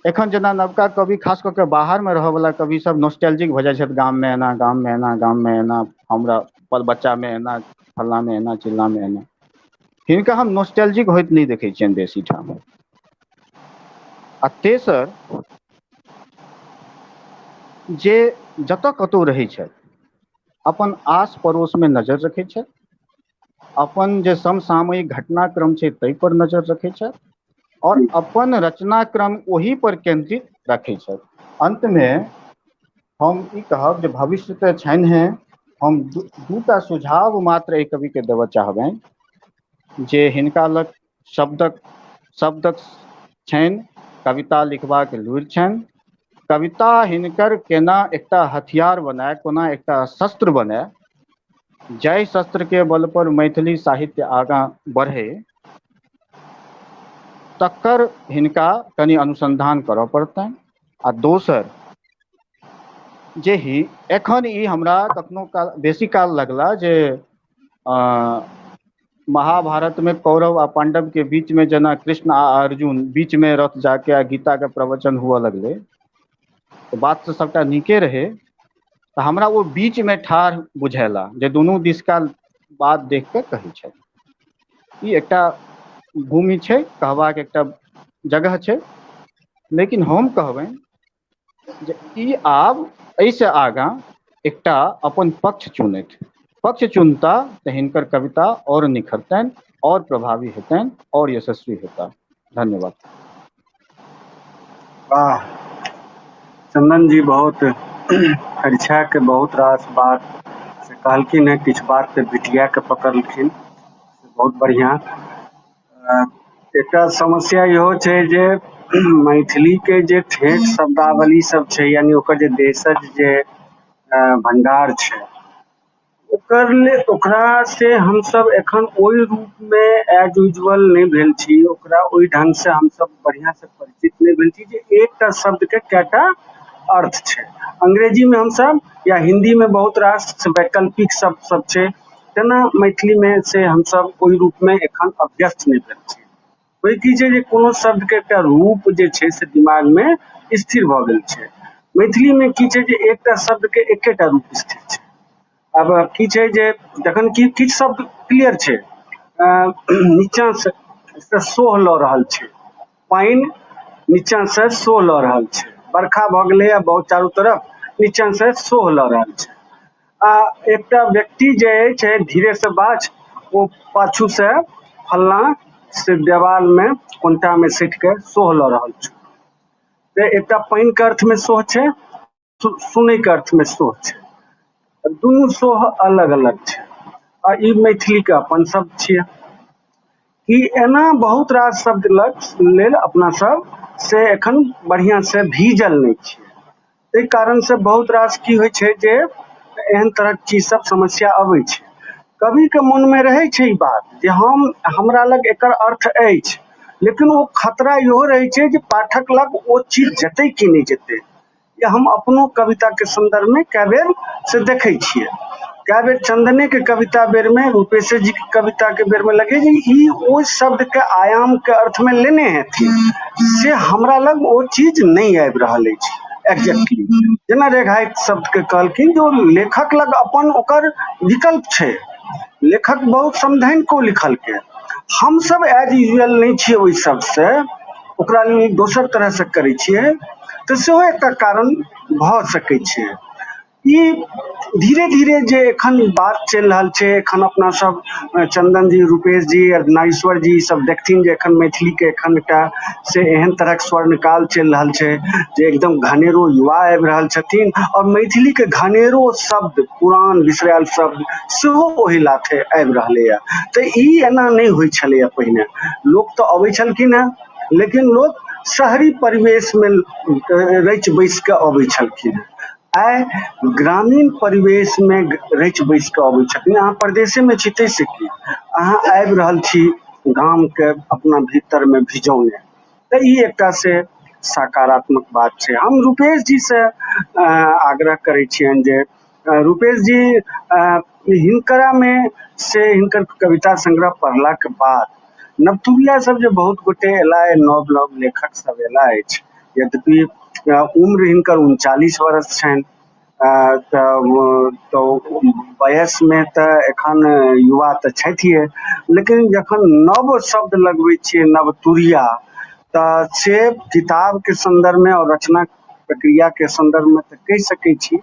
एखन जेना नवका कवि खास कऽ के बाहरमे रहयवला कवि सब नॉस्टैल्जिक भऽ जाइ छथि, गाममे एना, गाममे एना, गाममे एना, हमरा बच्चामे एना, फल्लाँमे एना, चिल्लाँमे एना। हिनका हम नॉस्टैल्जिक होइत नहि देखै छियनि बेसी ठाम। आ तेसर जे जतऽ कतहु रहै छथि अपन आस पड़ोसमे नजर रखै छथि, अपन जे समसामयिक घटनाक्रम छै ताहि पर नजर रखै छथि, और अपन रचनाक्रम ओहि पर केंद्रित रखै छथि। अंतमे हम ई कहब जे भविष्य तऽ छनि हे, हम दूटा सुझाव मात्र एहि कविके देबऽ चाहबनि जे हिनका लग शब्दक छनि, कविता लिखबाक लूरि छनि, कविता हिनकर केना एकटा हथियार बनाय, कोना एकटा शस्त्र बनाय, जाहि शस्त्र के बल पर मैथिली साहित्य आगाँ बढ़े, तकर हिनका कनि अनुसंधान करऽ पड़तनि। आ दोसर जे ही एखन ई हमरा कखनो काल बेसी काल लगला जे महाभारत में कौरव आ पांडव के बीच में जेना कृष्ण आ अर्जुन बीच में रथ जाके आ गीता के प्रवचन हुअ लगले, तऽ बात तऽ सबटा नीके रहे, तऽ हमरा ओ बीच में ठाढ़ बुझेला जे दुनू दिशका बात देख के कहै छथि। ई एकटा भूमि छै, कहबाक एकटा जगह छै, लेकिन हम कहबनि जे ई आब एहिसँ आगाँ एकटा अपन पक्ष चुनथि, पक्ष चुनता तऽ हिनकर कविता और निखरतनि, और प्रभावी हेतनि, और यशस्वी हेता। धन्यवाद। वाह चंदन जी, बहुत फरिछा के बहुत रास बात से कहलखिन हेँ, किछु बात के बिटिया के पकड़लखिन, बहुत बढ़िया। एकटा समस्या इहो छै जे मैथिली के जे ठेठ शब्दावली सब छै, यानी ओकर जे देशज जे भंडार छै, ओकर ओकरा से हमसब एखन ओहि रूप मे एज यूजुअल नहि भेल छी, ओकरा ओहि ढंग से हमसब बढ़िया से परिचित नहि भेल छी जे एकटा शब्द के कएटा अर्थ छै। अंग्रेजी मे हमसब या हिंदी मे बहुत रास वैकल्पिक शब्द सब छै, तेना मैथिली मे से हमसब ओहि रूप मे एखन अभ्यस्त नहि भेल छी। ओहि की छै जे कोनो शब्द के एकटा रूप जे छै से दिमाग मे स्थिर भऽ गेल छै। मैथिली मे की छै जे एकटा शब्द के एकेटा रूप स्थिर छै। आब की छै जे जखन कि किछु शब्द क्लियर छै, नीचाँ से सोह लऽ रहल छै, पानि नीचाँ से सोह लऽ रहल छै, बरखा भऽ गेलैए बहुत चारू तरफ, नीचाँ से सोह लऽ रहल छै, आ एकटा व्यक्ति जे अछि धीरे से बाज, ओ पाछू से फल्लाँ से देवाल मे कोनटा मे सटि कऽ सोह लऽ रहल छै। तऽ एकटा पानिके अर्थमे सोह छै, सुनैके अर्थमे सोह छै, दुनू सोह अलग अलग छै। आ ई मैथिलीके अपन शब्द छियै। ई एना बहुत रास शब्द लेल अपना सब से एखन बढ़िआँ से भीजल नहि छियै, ताहि कारण से बहुत रास की होइ छै जे एहन तरहक चीज सब समस्या अबै छै। कविके मोनमे रहै छै ई बात जे हम हमरा लग एकर अर्थ अछि, लेकिन ओ खतरा इहो रहै छै जे पाठक लग ओ चीज जेतै कि नहि जेतै। या हम अपनो कविताके सन्दर्भमे कए बेर से देखै छियै, कए बेर चंदनेके कविता बेरमे, रूपेशे जीके कविताके बेरमे लगै जे ई ओहि शब्दके आयामके अर्थमे लेने हेथिन, से हमरा लग ओ चीज नहि आबि रहल अछि एक्जेक्टली। जेना रेघाइत शब्दके कहलखिन जे ओ लेखक लग अपन ओकर विकल्प छै, लेखक बहुत समधनि को लिखलकै, हमसब एज यूजुअल नहि छियै ओहि शब्दसँ, ओकरा लेल दोसर तरहसँ करै छियै, तऽ सेहो एकटा कारण भऽ सकै छै। ई धीरे धीरे जे एखन बात चलि रहल छै, एखन अपना सब चंदन जी, रूपेश जी, नागेश्वर जी सब देखथिन जे एखन मैथिली के एखन एकटा से एहन तरहक स्वर्णकाल चलि रहल छै जे एकदम घनेरो युवा आबि रहल छथिन और मैथिली के घनेरो शब्द, पुरान बिसरायल शब्द सेहो ओहि लाथे आबि रहलैए। तऽ ई एना नहि होइ छलैए पहिने, लोक तऽ अबै छलखिन हेँ, लेकिन लोक शहरी परिवेश मे रचि बसि कऽ अबै छलखिन हेँ। आइ ग्रामीण परिवेश मे रचि बसि कऽ अबै छथिन। अहाँ परदेशे मे छी ताहिसँ की, अहाँ आबि रहल छी गाम के अपना भीतर मे भिजौने, तऽ ई एकटा से सकारात्मक बात छै। हम रूपेश जी से आग्रह करै छियनि जे रूपेश जी हिनकरा मे से हिनकर कविता संग्रह पढ़लाके बाद नवतुरिया सब जे बहुत गोटे एला, नव नव लेखक सब एला अछि, यद्यपि उम्र हिनकर 39 वर्ष छनि, तऽ वयस मे तऽ एखन युवा तऽ छथिए, लेकिन जखन नव शब्द लगबै छियै नवतुरिया, तऽ से किताब के संदर्भ मे और रचना प्रक्रिया के संदर्भ मे तऽ कहि सकै छी।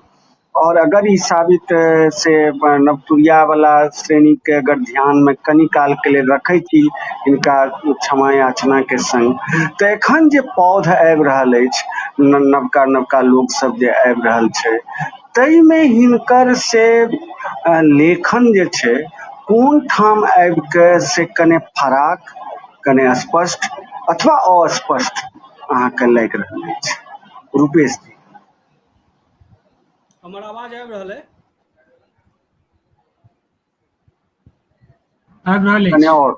और अगर ई साबित से नवतुरिया वाला श्रेणी के अगर ध्यान मे कनि काल के लेल रखै छी हिनका क्षमा याचना के संग, तऽ एखन जे पौध आबि रहल अछि, नवका नवका लोक सब जे आबि रहल छै, ताहिमे हिनकर से लेखन जे छै कोन ठाम आबि के से कने फराक, कने स्पष्ट अथवा अस्पष्ट अहाँके लागि रहल अछि? रूपेश जी। हमर आवाज आबि रहल है? आबि रहल कने अछि। और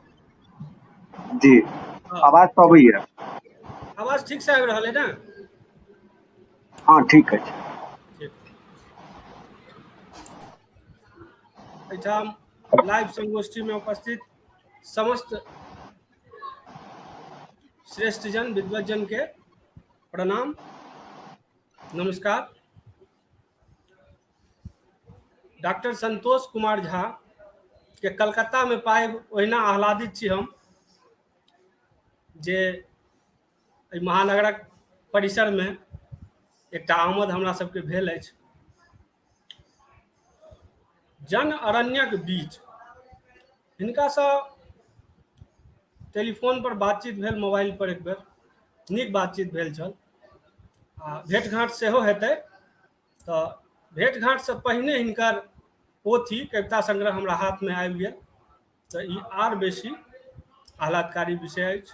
जी, आवाज तऽ अबैया। आवाज ठीक से आबि रहल है ने? हँ ठीक अछि। ठीक। एहिठाम लाइव संगोष्ठी में उपस्थित समस्त श्रेष्ठजन विद्वजन के प्रणाम, नमस्कार। डॉक्टर संतोष कुमार झा के कलकत्ता में पाबि ओहिना आह्लादित छी हम जे एहि महानगरक परिसर में एकटा आमद हमरा सबके भेल अछि। जन अरण्यक बीच हिनकासँ टेलीफोन पर बातचीत भेल, मोबाइल पर एक बेर नीक बातचीत भेल छल आ भेट घाँट सेहो हेतै। तऽ भेट घाँटसँ पहिने हिनकर पोथी कविता संग्रह हमरा हाथमे आबि गेल, तऽ ई आर बेसी आह्लादकारी विषय अछि।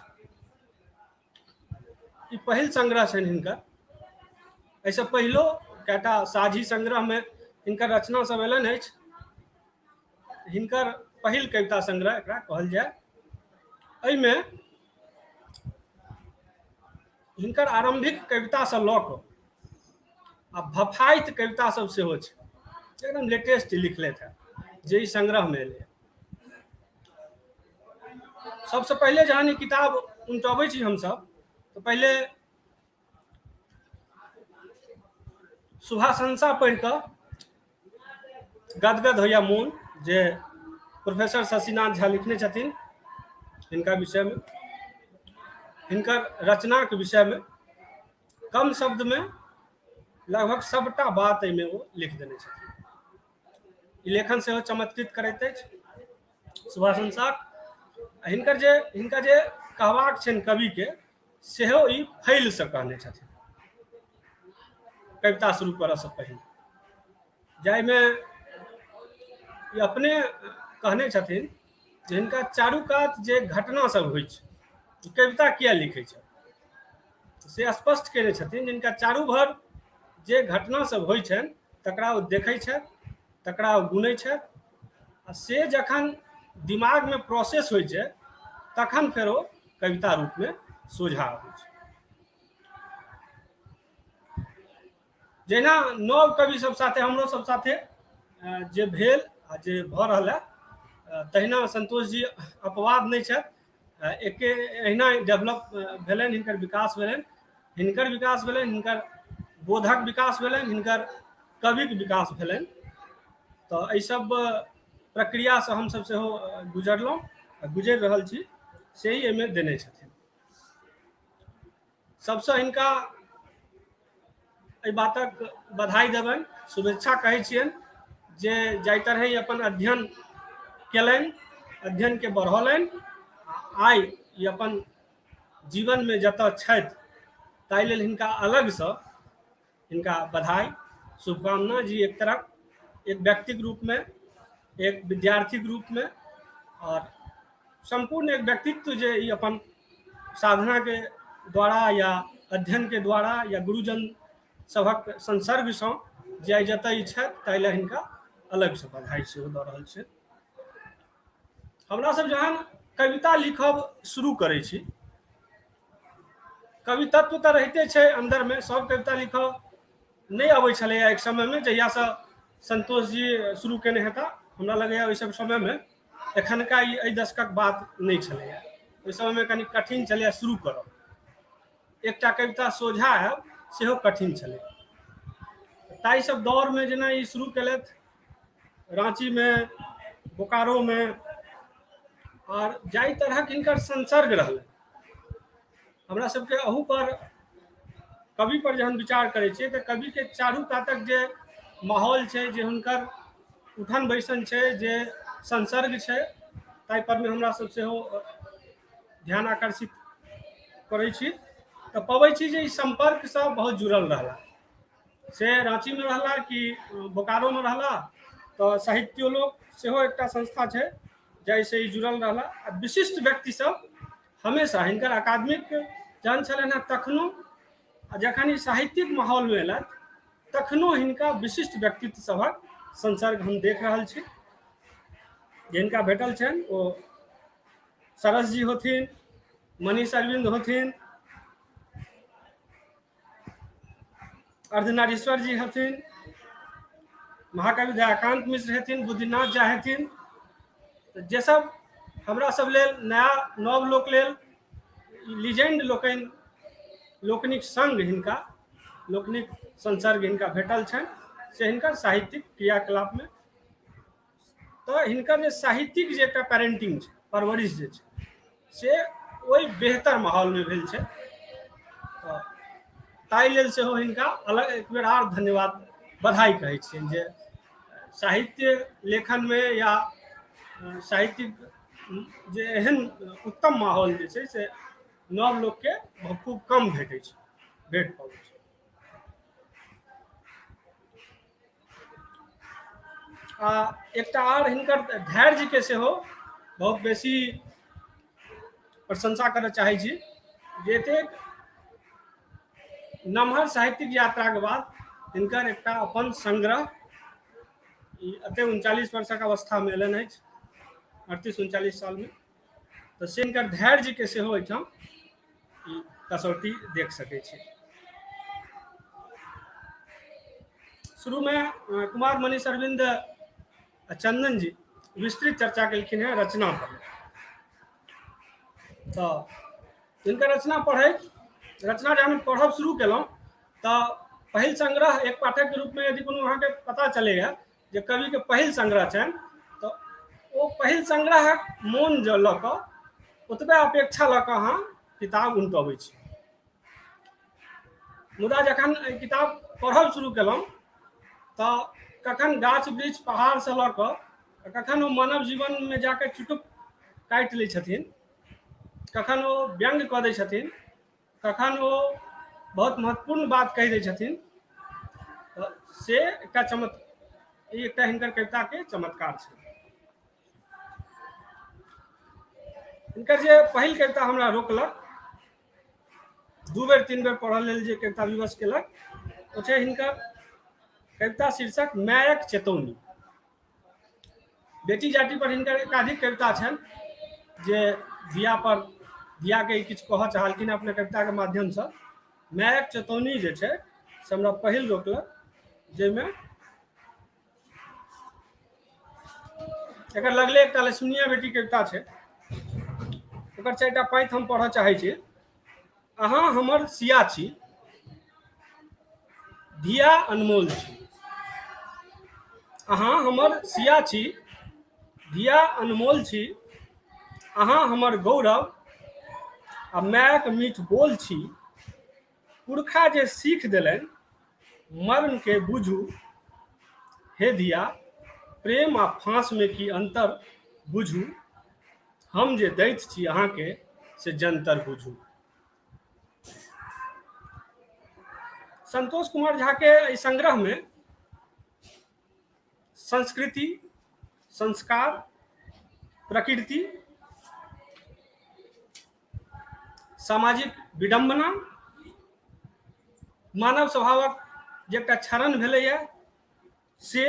ई पहिल संग्रह छनि हिनकर। एहिसँ पहिलो कएटा साझी संग्रहमे हिनकर रचना सब एलनि अछि। हिनकर पहिल कविता संग्रह एकरा कहल जाय। एहिमे हिनकर आरम्भिक कवितासँ लऽ कऽ आ भफाइत कविता सब सेहो छै, एकदम लेटेस्ट लिखलथि हेँ जे ई संग्रहमे एलै। सबसँ पहिले जहन ई किताब उनटबै छी हमसब तऽ पहिले शुभाशंसा पढ़ि कऽ गदगद होइया मोन, जे प्रोफेसर शशिनाथ झा लिखने छथिन हिनका विषयमे, हिनकर रचनाके विषयमे। कम शब्दमे लगभग सबटा बात एहिमे ओ लिख देने छथिन। ई लेखन सेहो चमत्कृत करैत अछि शुभाशंसाक। हिनकर जे हिनका जे कहबाक छनि कविके, सेहो ई फैलसँ कहने छथिन कविता शुरू करऽसँ पहिने, जाहिमे ई अपने कहने छथिन जे हिनका चारू कात जे घटना सब होइ छै, ई कविता किया लिखै छै से स्पष्ट कयने छथिन। जिनका चारू भर जे घटना सब होइ छनि तकरा ओ देखै छथि, तकरा ओ गुनै छथि, आ से जखन दिमागमे प्रोसेस होइ छै तखन फेर ओ कविता रूपमे सोझा अबै छै। जहिना नव कवि सब साथे हमरो सब साथे जे भेल आ जे भऽ रहल है, तहिना संतोष जी अपवाद नहि छथि। एके एहिना डेवलप भेलनि, हिनकर विकास भेलनि, हिनकर विकास भेलनि, हिनकर बोधक विकास भेलनि, हिनकर कविक विकास भेलनि। तऽ एहि सब प्रक्रियासँ हमसब सेहो गुजरलहुँ आ गुजरि रहल छी, से ही एहिमे देने छथिन। सबसँ हिनका एहि बातक बधाई देबनि, शुभेच्छा कहै छियनि जे जाहि तरहे ई अपन अध्ययन केलनि, अध्ययनके बढ़ौलनि, आ आइ ई अपन जीवनमे जतऽ छथि ताहि लेल हिनका अलगसँ हिनका बधाई, शुभकामना जी। एक तरफ एक व्यक्तिक रूपमे, एक विद्यार्थीक रूपमे, आओर सम्पूर्ण एक व्यक्तित्व जे ई अपन साधनाके द्वारा या अध्ययनके द्वारा या गुरुजन सभक संसर्गसँ जे आइ जतऽ ई छथि ताहि लए हिनका अलगसँ बधाई सेहो दऽ रहल छै। हमरा सब जहन कविता लिखब शुरू करै छी, कवितत्व तऽ रहिते छै अन्दरमे, सब कविता लिखऽ नहि अबै छलैए एक समयमे, जहियासँ संतोष जी शुरू केने हेता हमरा लगैए ओहि सब समयमे। एखनका ई एहि दशकक बात नहि छलैए, ओहि समयमे कनि कठिन छलैए शुरू करब, एकटा कविता सोझा आयब सेहो कठिन छलै। ताहि सब दौरमे जेना ई शुरू केलथि राँचीमे, बोकारोमे, आर जाहि तरहक हिनकर संसर्ग रहलै, हमरा सबके अहू पर कवि पर जहन विचार करै छियै तऽ कविके चारू कातक जे माहौल छै, जे हुनकर उठन बैसन छै, जे संसर्ग छै, ताहि परमे हमरा सब सेहो ध्यान आकर्षित करै छी तऽ पबै छी जे ई सम्पर्कसँ बहुत जुड़ल रहला। से राँचीमे रहला कि बोकारोमे रहला तऽ साहित्योलोक सेहो एकटा संस्था छै जाहिसँ ई जुड़ल रहला। आ विशिष्ट व्यक्ति सब हमेशा हिनकर अकादमिक जहन छलनि हेँ तखनो, आ जखन ई साहित्यिक माहौलमे एलथि तखनो हिनका विशिष्ट व्यक्तित्व सभक संसर्ग हम देख रहल छी। जे हिनका भेटल छनि ओ सरस जी होथिन, मनीष अरविंद होथिन, अर्धनारीश्वर जी हथिन, महाकवि दयाकांत मिश्र हेथिन, बुद्धिनाथ झा हेथिन, जे सब हमरा सब लेल नया नव लोक लेल लीजेंड लोकनि लोकनिक संग हिनका लोकनिक संसर्ग हिनका भेटल छनि, से हिनकर साहित्यिक क्रियाकलापमे तऽ हिनकर जे साहित्यिक जे एकटा पेरेंटिंग छै, परवरिश जे छै, से ओहि बेहतर माहौलमे भेल छै। तऽ ताहि लेल सेहो हिनका अलग एक बेर आर धन्यवाद बधाई कहै छियनि जे साहित्य लेखनमे या साहित्यिक जे एहन उत्तम माहौल जे छै से नव लोकके खूब कम भेटै छै, भेट पबै छै। आ एकटा आर हिनकर धैर्यके सेहो बहुत बेसी प्रशंसा करय चाहै छी जे एतेक नमहर साहित्यिक यात्राके बाद हिनकर एकटा अपन संग्रह ई एतेक 39 वर्षक अवस्थामे एलनि अछि, 38-39 सालमे। तऽ से हिनकर धैर्यके सेहो एहिठाम ई कसौटी देख सकै छी। शुरूमे कुमार मनीष अरविंद आ चंदन जी विस्तृत चर्चा केलखिन हेँ रचना पर। तऽ हिनकर रचना पढ़ैत, रचना जहन पढ़ब शुरू केलहुँ तऽ पहिल संग्रह एक पाठकके रूपमे यदि कोनो अहाँके पता चलैए जे कविके पहिल संग्रह छनि, तऽ ओ पहिल संग्रहक मोन जँ लऽ कऽ ओतबे अपेक्षा लऽ कऽ अहाँ किताब उनटबै छी। मुदा जखन एहि किताब पढ़ब शुरू केलहुँ तऽ कखन गाछ वृक्ष पहाड़सँ लऽ कऽ कखन ओ मानव जीवनमे जाकऽ चुटुक काटि लै छथिन, कखन ओ व्यङ्ग कऽ दै छथिन, कखन ओ बहुत महत्वपूर्ण बात कहि दै छथिन, तऽ से एकटा ई एकटा हिनकर कविताके चमत्कार छै। हिनकर जे पहिल कविता हमरा रोकलक, 2 बेर 3 बेर पढ़ऽ लेल जे कविता विवश केलक, ओ छै हिनकर कविता शीर्षक मायक चेतौनी। बेटी जाति पर हिनकर एकाधिक कविता छनि जे धिया पर धियाके किछु कहऽ चाहलखिन अपने कविताके माध्यमसँ। मायक चेतौनी जे छै से हमरा पहिल रोकलक, जाहिमे एकर लगले एकटा लक्ष्मीनिया बेटी कविता छै, ओकर 4टा पाँति हम पढ़ऽ चाहै छी। अहाँ हमर सिया छी, धिया अनमोल छी। अहाँ हमर सिया छी, धिया अनमोल छी। अहाँ हमर गौरव आ मायक मीठ बोल छी। पुरखा जे सीख देलनि मर्म के बुझू, हे धिया प्रेम आ फांस में की अंतर बुझू, हम जे दैत छी अहाँके से जंतर बुझू। संतोष कुमार झा के एहि संग्रह में संस्कृति, संस्कार, प्रकृति, सामाजिक विडम्बना, मानव स्वभावक जे एकटा क्षरण भेलैए से,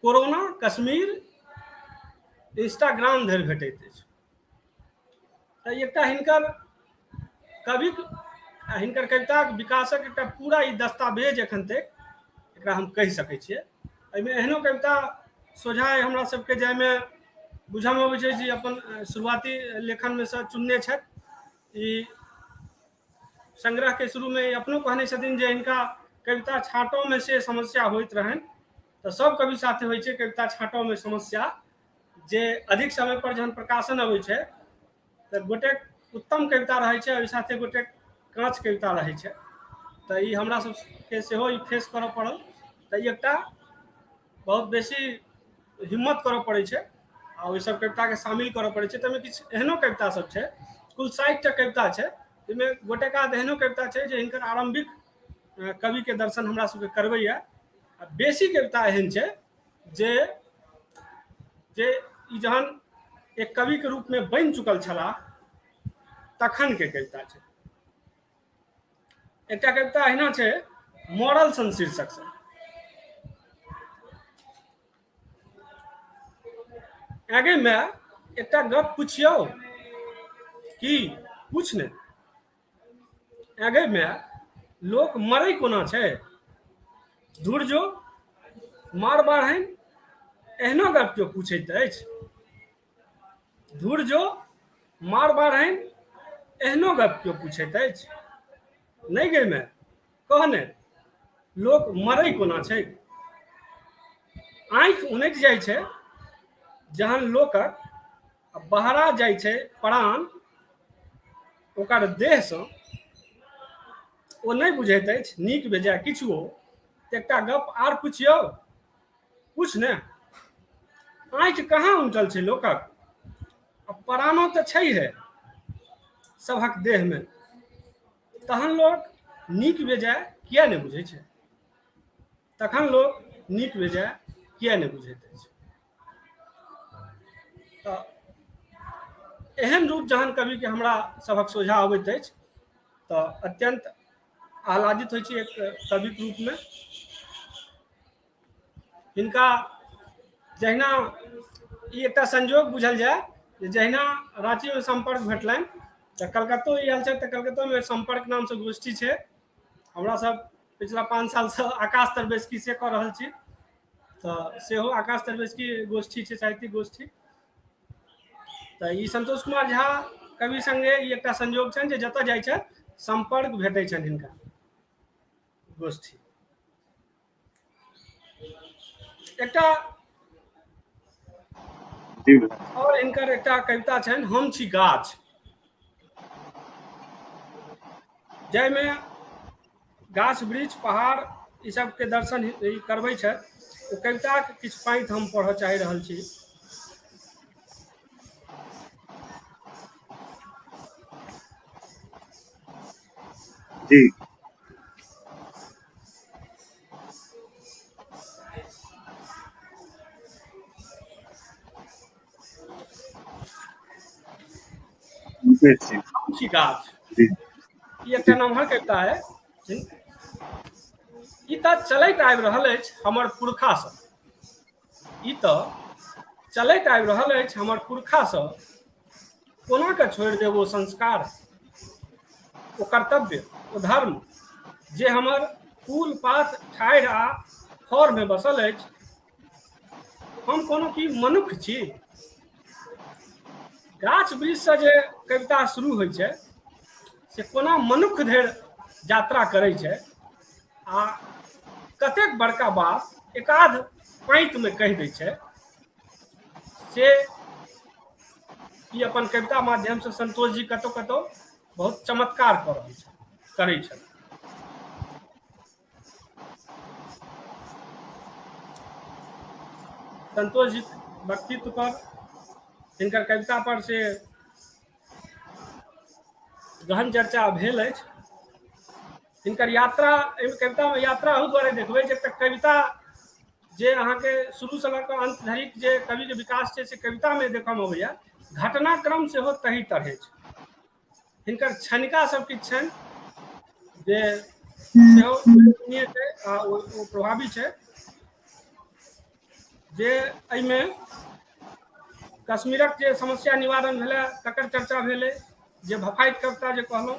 कोरोना, कश्मीर, इंस्टाग्राम धरि भेटैत अछि। तऽ एकटा हिनकर कविक आ हिनकर कविताक विकासक एकटा पूरा ई दस्तावेज एखन तक एकरा हम कहि सकै छियै। एहिमे एहनो कविता सोझा अइ हमरा सबके जाहिमे बुझऽमे अबै छै जे अपन शुरुआती लेखनमे सँ चुनने छथि। ई संग्रहके शुरूमे अपनो कहने छथिन जे हिनका कविता छाँटोमे से समस्या होइत रहनि, तऽ सब कवि साथे होइ छै कविता छाँटोमे समस्या, जे अधिक समय पर जहन प्रकाशन अबै छै तऽ गोटेक उत्तम कविता रहै छै, ओहि साथे गोटेक काँच कविता रहै छै। तऽ ई हमरा सबके सेहो ई फेस करऽ पड़ल। तऽ ई एकटा बहुत बेसी हिम्मत करऽ पड़ै छै आ ओहि सब कविताके शामिल करऽ पड़ै छै। ताहिमे किछु एहनो कविता सब छै, कुल 60टा कविता छै, जाहिमे गोटेक आध एहनो कविता छै जे हिनकर आरम्भिक कविके दर्शन हमरा सबके करबैया। आ बेसी कविता एहन छै जे जे ई जहन एक कविके रूपमे बनि चुकल छलाह तखन के कविता छै। एकटा कविता अहिना छै मॉरल सन शीर्षक से। आगे माय एकटा गप पुछियौ की? पूछ ने। आगे माय लोक मरै कोना छै? धुर जो मार बाढ़नि, एहनो गप केओ पूछैत अछि? धुर जो मार बाढ़नि, एहनो गप केओ पूछैत अछि? नहि गै माय, कह ने लोक मरै कोना छै? आँखि उनटि जाइ छै जहन लोकक, आ बहरा जाइ छै प्राण ओकर देहसँ, ओ नहि बुझैत अछि नीक बेजाय किछुओ। एकटा गप आर पुछियौ? पूछ ने। आँखि कहाँ उनटल छै लोकक, आ प्राणो तऽ छैहे सभक देहमे, तहन लोक नीक बेजाय किया नहि बुझै छै? तखन लोक नीक बेजाय किया नहि बुझैत अछि? तऽ एहन रूप जहन कविके हमरा सभक सोझाँ अबैत अछि तऽ अत्यन्त आह्लादित होइ छी एक कविके रूपमे। हिनका जहिना ई एकटा संयोग बुझल जाय जे जहिना राँचीमे सम्पर्क भेटलनि तऽ कलकत्तो ई आयल छथि, तऽ कलकत्तोमे सम्पर्क नामसँ गोष्ठी छै। हमरा सब पिछला 5 सालसँ आकाश तरबेसकी से कऽ रहल छी, तऽ सेहो आकाश तरबेसकी गोष्ठी छै, साहित्यिक गोष्ठी। तऽ ई संतोष कुमार झा कवि संगे ई एकटा संयोग छनि जे जतऽ जाइ छथि सम्पर्क भेटै छनि हिनका गोष्ठी। एकटा और हिनकर एकटा कविता छनि हम छी गाछ, जाहिमे गाछ वृक्ष पहाड़ ई सबके दर्शन करबै छथि। ओ कविताके किछु पाँति हम पढ़ऽ चाहि रहल छी। जी। छी गाछ ई एकटा नमहर कविता है। ई तऽ चलैत आबि रहल अछि हमर पुरखा सब, ई तऽ चलैत आबि रहल अछि हमर पुरखा सब, कोना के छोड़ि देब ओ संस्कार, ओ कर्तव्य, ओ धर्म जे हमर फूल पात ठाढ़ि आ फर में बसल अछि। हम कोनो की मनुख छी? गाछ वृक्ष से जे कविता शुरू होइ छै से कोना मनुख धरि यात्रा करै छै आ कतेक बड़का बात एकाध पाँतिमे कहि दै छै, से ई अपन कविता माध्यम से संतोष जी कतौ कतौ बहुत चमत्कार कऽ रहल छै, करै छथि। संतोष जी व्यक्तित्व पर, हिनकर कविता पर से गहन चर्चा भेल अछि। हिनकर यात्रा एहि कविता में यात्रा अहू दुआरे देखबै जे एकटा कविता जे अहाँके शुरू से लऽ कऽ अंत धरिक जे कवि के विकास छै से कविता में देखऽ में अबैया, घटनाक्रम सेहो तही तरहे छै। हिनकर क्षणिका सब किछु छनि जे सेहो उल्लेखनीय छै आ ओ प्रभावी छै। जे एहिमे कश्मीरक जे समस्या निवारण भेलै तकर चर्चा भेलै, जे भफाइत कविता जे कहलहुँ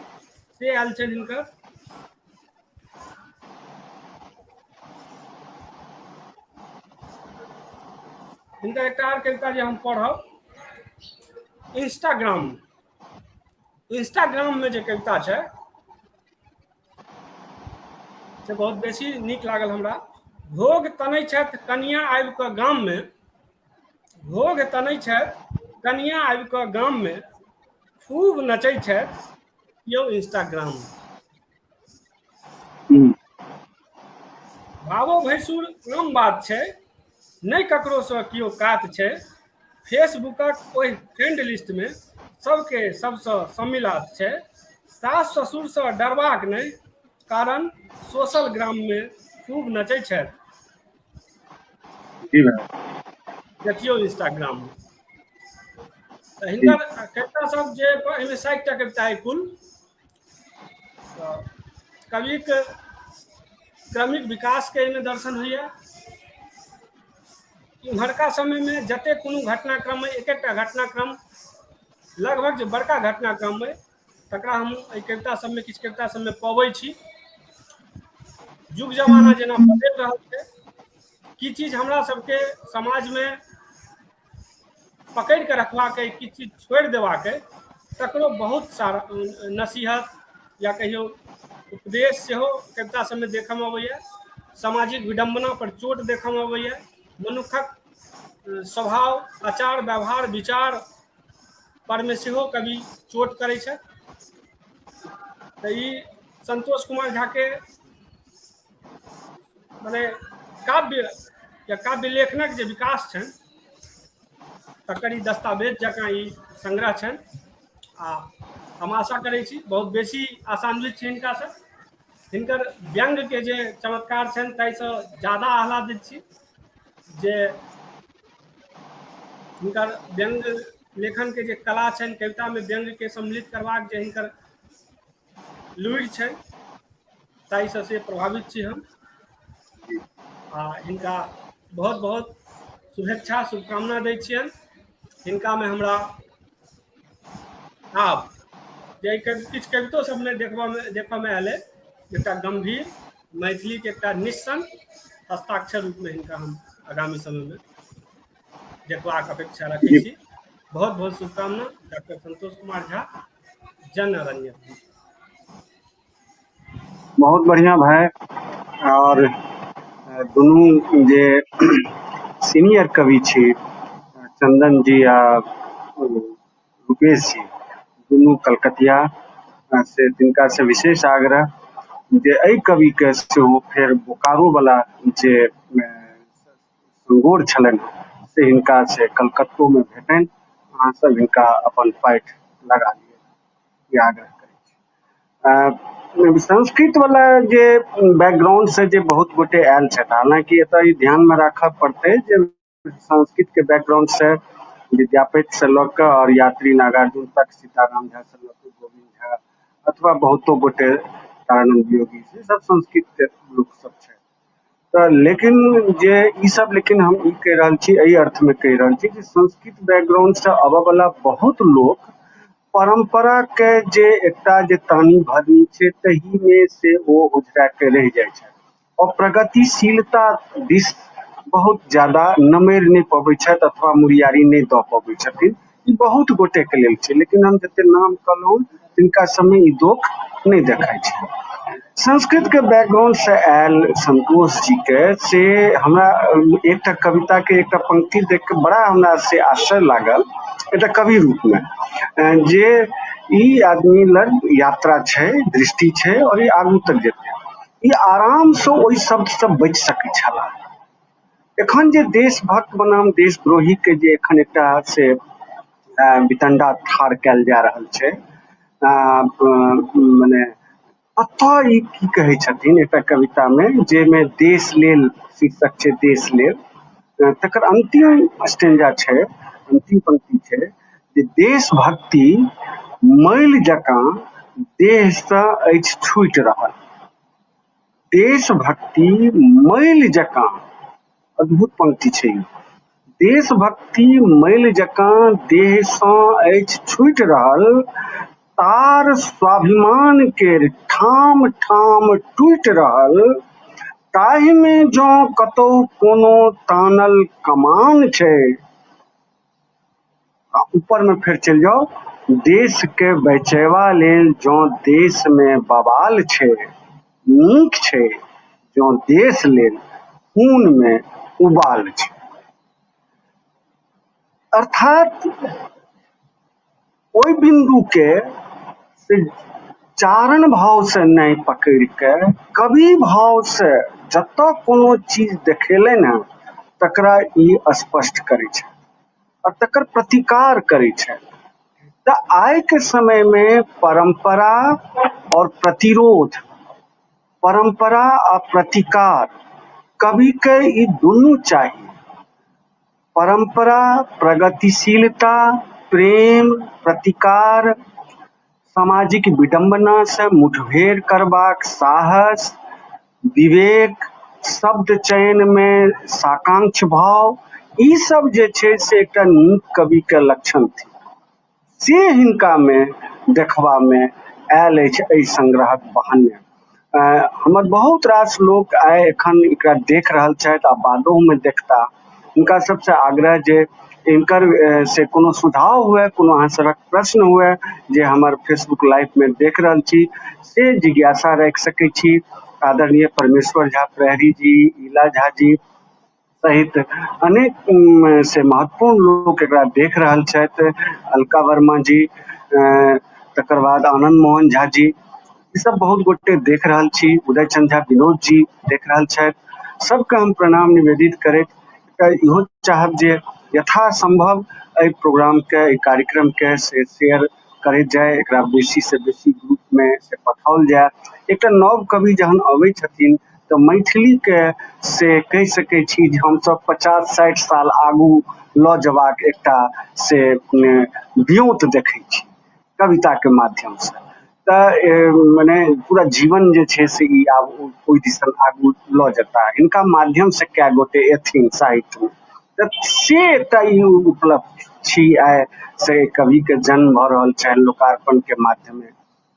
से आयल छनि हिनकर। हिनकर एकटा आर कविता जे हम पढ़ब, इंस्टाग्राम, इंस्टाग्राम में जे कविता छै से बहुत बेसी नीक लागल हमरा। भोग तनै छथि कनिया आबि कऽ गाम में, भोग तनै छथि कनिया आबि कऽ गाम में, खूब नचै छथि यौ इंस्टाग्राम में। बाबो भैंसुर आम बात छै, नहि ककरोसँ केओ कात छै, फेसबुकक ओहि फ्रेंड लिस्टमे सबके सबसँ सम्मिलात छै, सास ससुरसँ डरबाक नहि कारण सोशल ग्राममे खूब नचै छथि। देखियौ इंस्टाग्राम में। तऽ हिनकर कविता सब जे एहिमे 60 टा कविता है कुल। तऽ कविक क्रमिक विकास के एहिमे दर्शन होइया। इम्हरका समय में जते कोनो घटनाक्रम अइ, एक एकटा घटनाक्रम लगभग जे बड़का घटनाक्रम अइ तकरा हम एहि कविता सबमे किछु कविता सबमे पबै छी। युग जमाना जेना बदलि रहल छै, की चीज हमरा सबके समाजमे पकड़ि कऽ रखबाक अइ, की चीज छोड़ि देबाक अइ, तकरो बहुत सारा नसीहत या कहियो उपदेश सेहो कविता सबमे देखऽमे अबैया। सामाजिक विडम्बना पर चोट देखऽमे अबैया। मनुखक स्वभाव, आचार व्यवहार, विचार परमे सेहो कवि चोट करै छथि। तऽ ई संतोष कुमार झा के मने काव्य या काव्य लेखनक जे विकास छनि तकर ई दस्तावेज जकाँ ई संग्रह छनि। आ हम आशा करै छी, बहुत बेसी आशान्वित छी हिनकासँ। हिनकर व्यंग्यके जे चमत्कार छनि ताहिसँ ज्यादा आह्लादित छी जे हिनकर व्यंग्य लेखनके जे कला छनि, कवितामे व्यंग्यके सम्मिलित करबाक जे हिनकर लुरि छनि, ताहिसँ से प्रभावित छी हम। आ हिनका बहुत बहुत शुभेच्छा शुभकामना दै छियनि। हिनकामे हमरा आब जे किछु कवितो सबमे देखबामे आयल अइ, एकटा गम्भीर मैथिलीके एकटा निस्सन हस्ताक्षर रूपमे हिनका हम आगामी समयमे देखबाक अपेक्षा रखै छी। बहुत बहुत शुभकामना डॉक्टर संतोष कुमार झा, जन अरण्य। बहुत बढ़िया भाई। और दुनू जे सीनियर कवि छी, चंदन जी आ रूपेश जी, दुनू कलकतिया से, तिनका से विशेष आग्रह जे एहि कवि के सेहो फेर बोकारो वाला जे संगोर छलनि से हिनका से कलकत्तो में भेटनि। अहाँ सब हिनका अपन पाठि लगा लिअ, ई आग्रह करै छी। संस्कृत वाला जे बैकग्राउंड से जे बहुत गोटे आयल छथि, हालांकि एतऽ ई ध्यान में राखऽ पड़तै जे संस्कृत के बैकग्राउंड से विद्यापति से लऽ कऽ और यात्री नागार्जुन तक, सीताराम झा से लऽ कऽ गोविंद झा अथवा बहुतो गोटे तारानंद योगी, से सब संस्कृत के लोक सब छथि। तऽ लेकिन जे ई सब, लेकिन हम ई कहि रहल छी, एहि अर्थ में कहि रहल छी जे संस्कृत बैकग्राउंड से आबऽ वाला बहुत लोक परंपरा के जे एकटा जे तानी भरनी छै तही में से ओ ओझरा के रहि जाइ छथि और प्रगतिशीलता दिस बहुत ज्यादा नमरि नहि पबै छथि अथवा मुरियारी नहि दऽ पबै छथिन। ई बहुत गोटे के लेल छै, लेकिन हम जते नाम कहलहुँ तिनका सबमे ई दोख नहि देखाइ छै। संस्कृत के बैकग्राउंड से आयल संतोष जी के से हमरा एकटा कविता के एकटा पंक्ति देख के बड़ा हमरा से आश्चर्य लागल, एकटा कवि रूप में, जे ई आदमी लग यात्रा छै, दृष्टि छै और ई आगू तक जेतै, ई आराम से ओहि शब्द से बचि सकै छलाह। एखन जे देशभक्त बनाम देशद्रोही के जे एखन एकटा से वितंडा ठाढ़ कयल जा रहल छै, मने कतऽ ई की कहै छथिन एकटा कविता मे, जाहिमे देश लेल शीर्षक छै देश लेल, तकर अंतिम स्टेंजा छै, अंतिम पंक्ति छै जे देशभक्ति मैल जकाँ देहसँ अछि छूटि रहल। देशभक्ति मैल जकाँ, अद्भुत पंक्ति छै ई, देशभक्ति मैल जकाँ देहसँ अछि छूटि रहल, तार स्वाभिमान केर ठाम ठाम टूटि रहल, ताहिमे जँ कतहु कोनो तानल कमान छै। आ ऊपर में फेर चलि जाउ, देश के बचेबा लेल जँ देश में बवाल छै, नीक छै जँ देश लेल खून में उबाल छै। अर्थात ओहि बिंदु के से चारण भाव से नहि पकड़ि के कवि भाव से जतऽ कोनो चीज देखेलनि हेँ तकरा ई स्पष्ट करै छै और तकर प्रतिकार करै छै। तऽ आइ के समय में परंपरा और प्रतिरोध, परंपरा आ प्रतिकार, कवि के ई दुनू चाही। परंपरा, प्रगतिशीलता, प्रेम, प्रतिकार, सामाजिक विडंबना से मुठभेड़ करबाक साहस, विवेक, शब्द चयन में साकांक्ष भाव, ई सब जे छै से एकटा नीक कवि के लक्षण थिक, से हिनका में देखबा में आयल अछि एहि संग्रहक बहाने। हमर बहुत रास लोक आइ एखन एकरा देख रहल छथि आ बादो में देखता, हुनका सबसे आग्रह जे हिनकर से कोनो सुझाव हुए, कोनो अहाँ सबक प्रश्न हुए जे हमर फेसबुक लाइव में देख रहल छी से जिज्ञासा राखि सकै छी। आदरणीय परमेश्वर झा प्रहरी जी, इला झा जी सहित अनेक से महत्वपूर्ण लोक एकरा देख रहल छथि, अलका वर्मा जी, तकर बाद आनंद मोहन झा जी, ई सब बहुत गोटे देख रहल छी, उदय चंद्र झा विनोद जी देख रहल छथि। सबके हम प्रणाम निवेदित करैत इहो चाहब जे यथासंभव एहि प्रोग्राम के, एहि कार्यक्रम के से शेयर करैत जाय, एकरा बेसी से बेसी ग्रुप में से पठाओल जाय। एकटा नव कवि जहन अबै छथिन तऽ मैथिली के से कहि सकै छी जे हमसब 50-60 साल आगू लऽ जेबाक एकटा से ब्योंत देखै छी कविताके माध्यमसँ। तऽ मने पूरा जीवन जे छै से ई आब ओहि दिसन आगू लऽ जेता। हिनका माध्यमसँ कए गोटे एथिन साहित्यमे, तऽ से एकटा ई उपलब्ध छी आइ से कविके जन्म भऽ रहल छनि लोकार्पणके माध्यमे।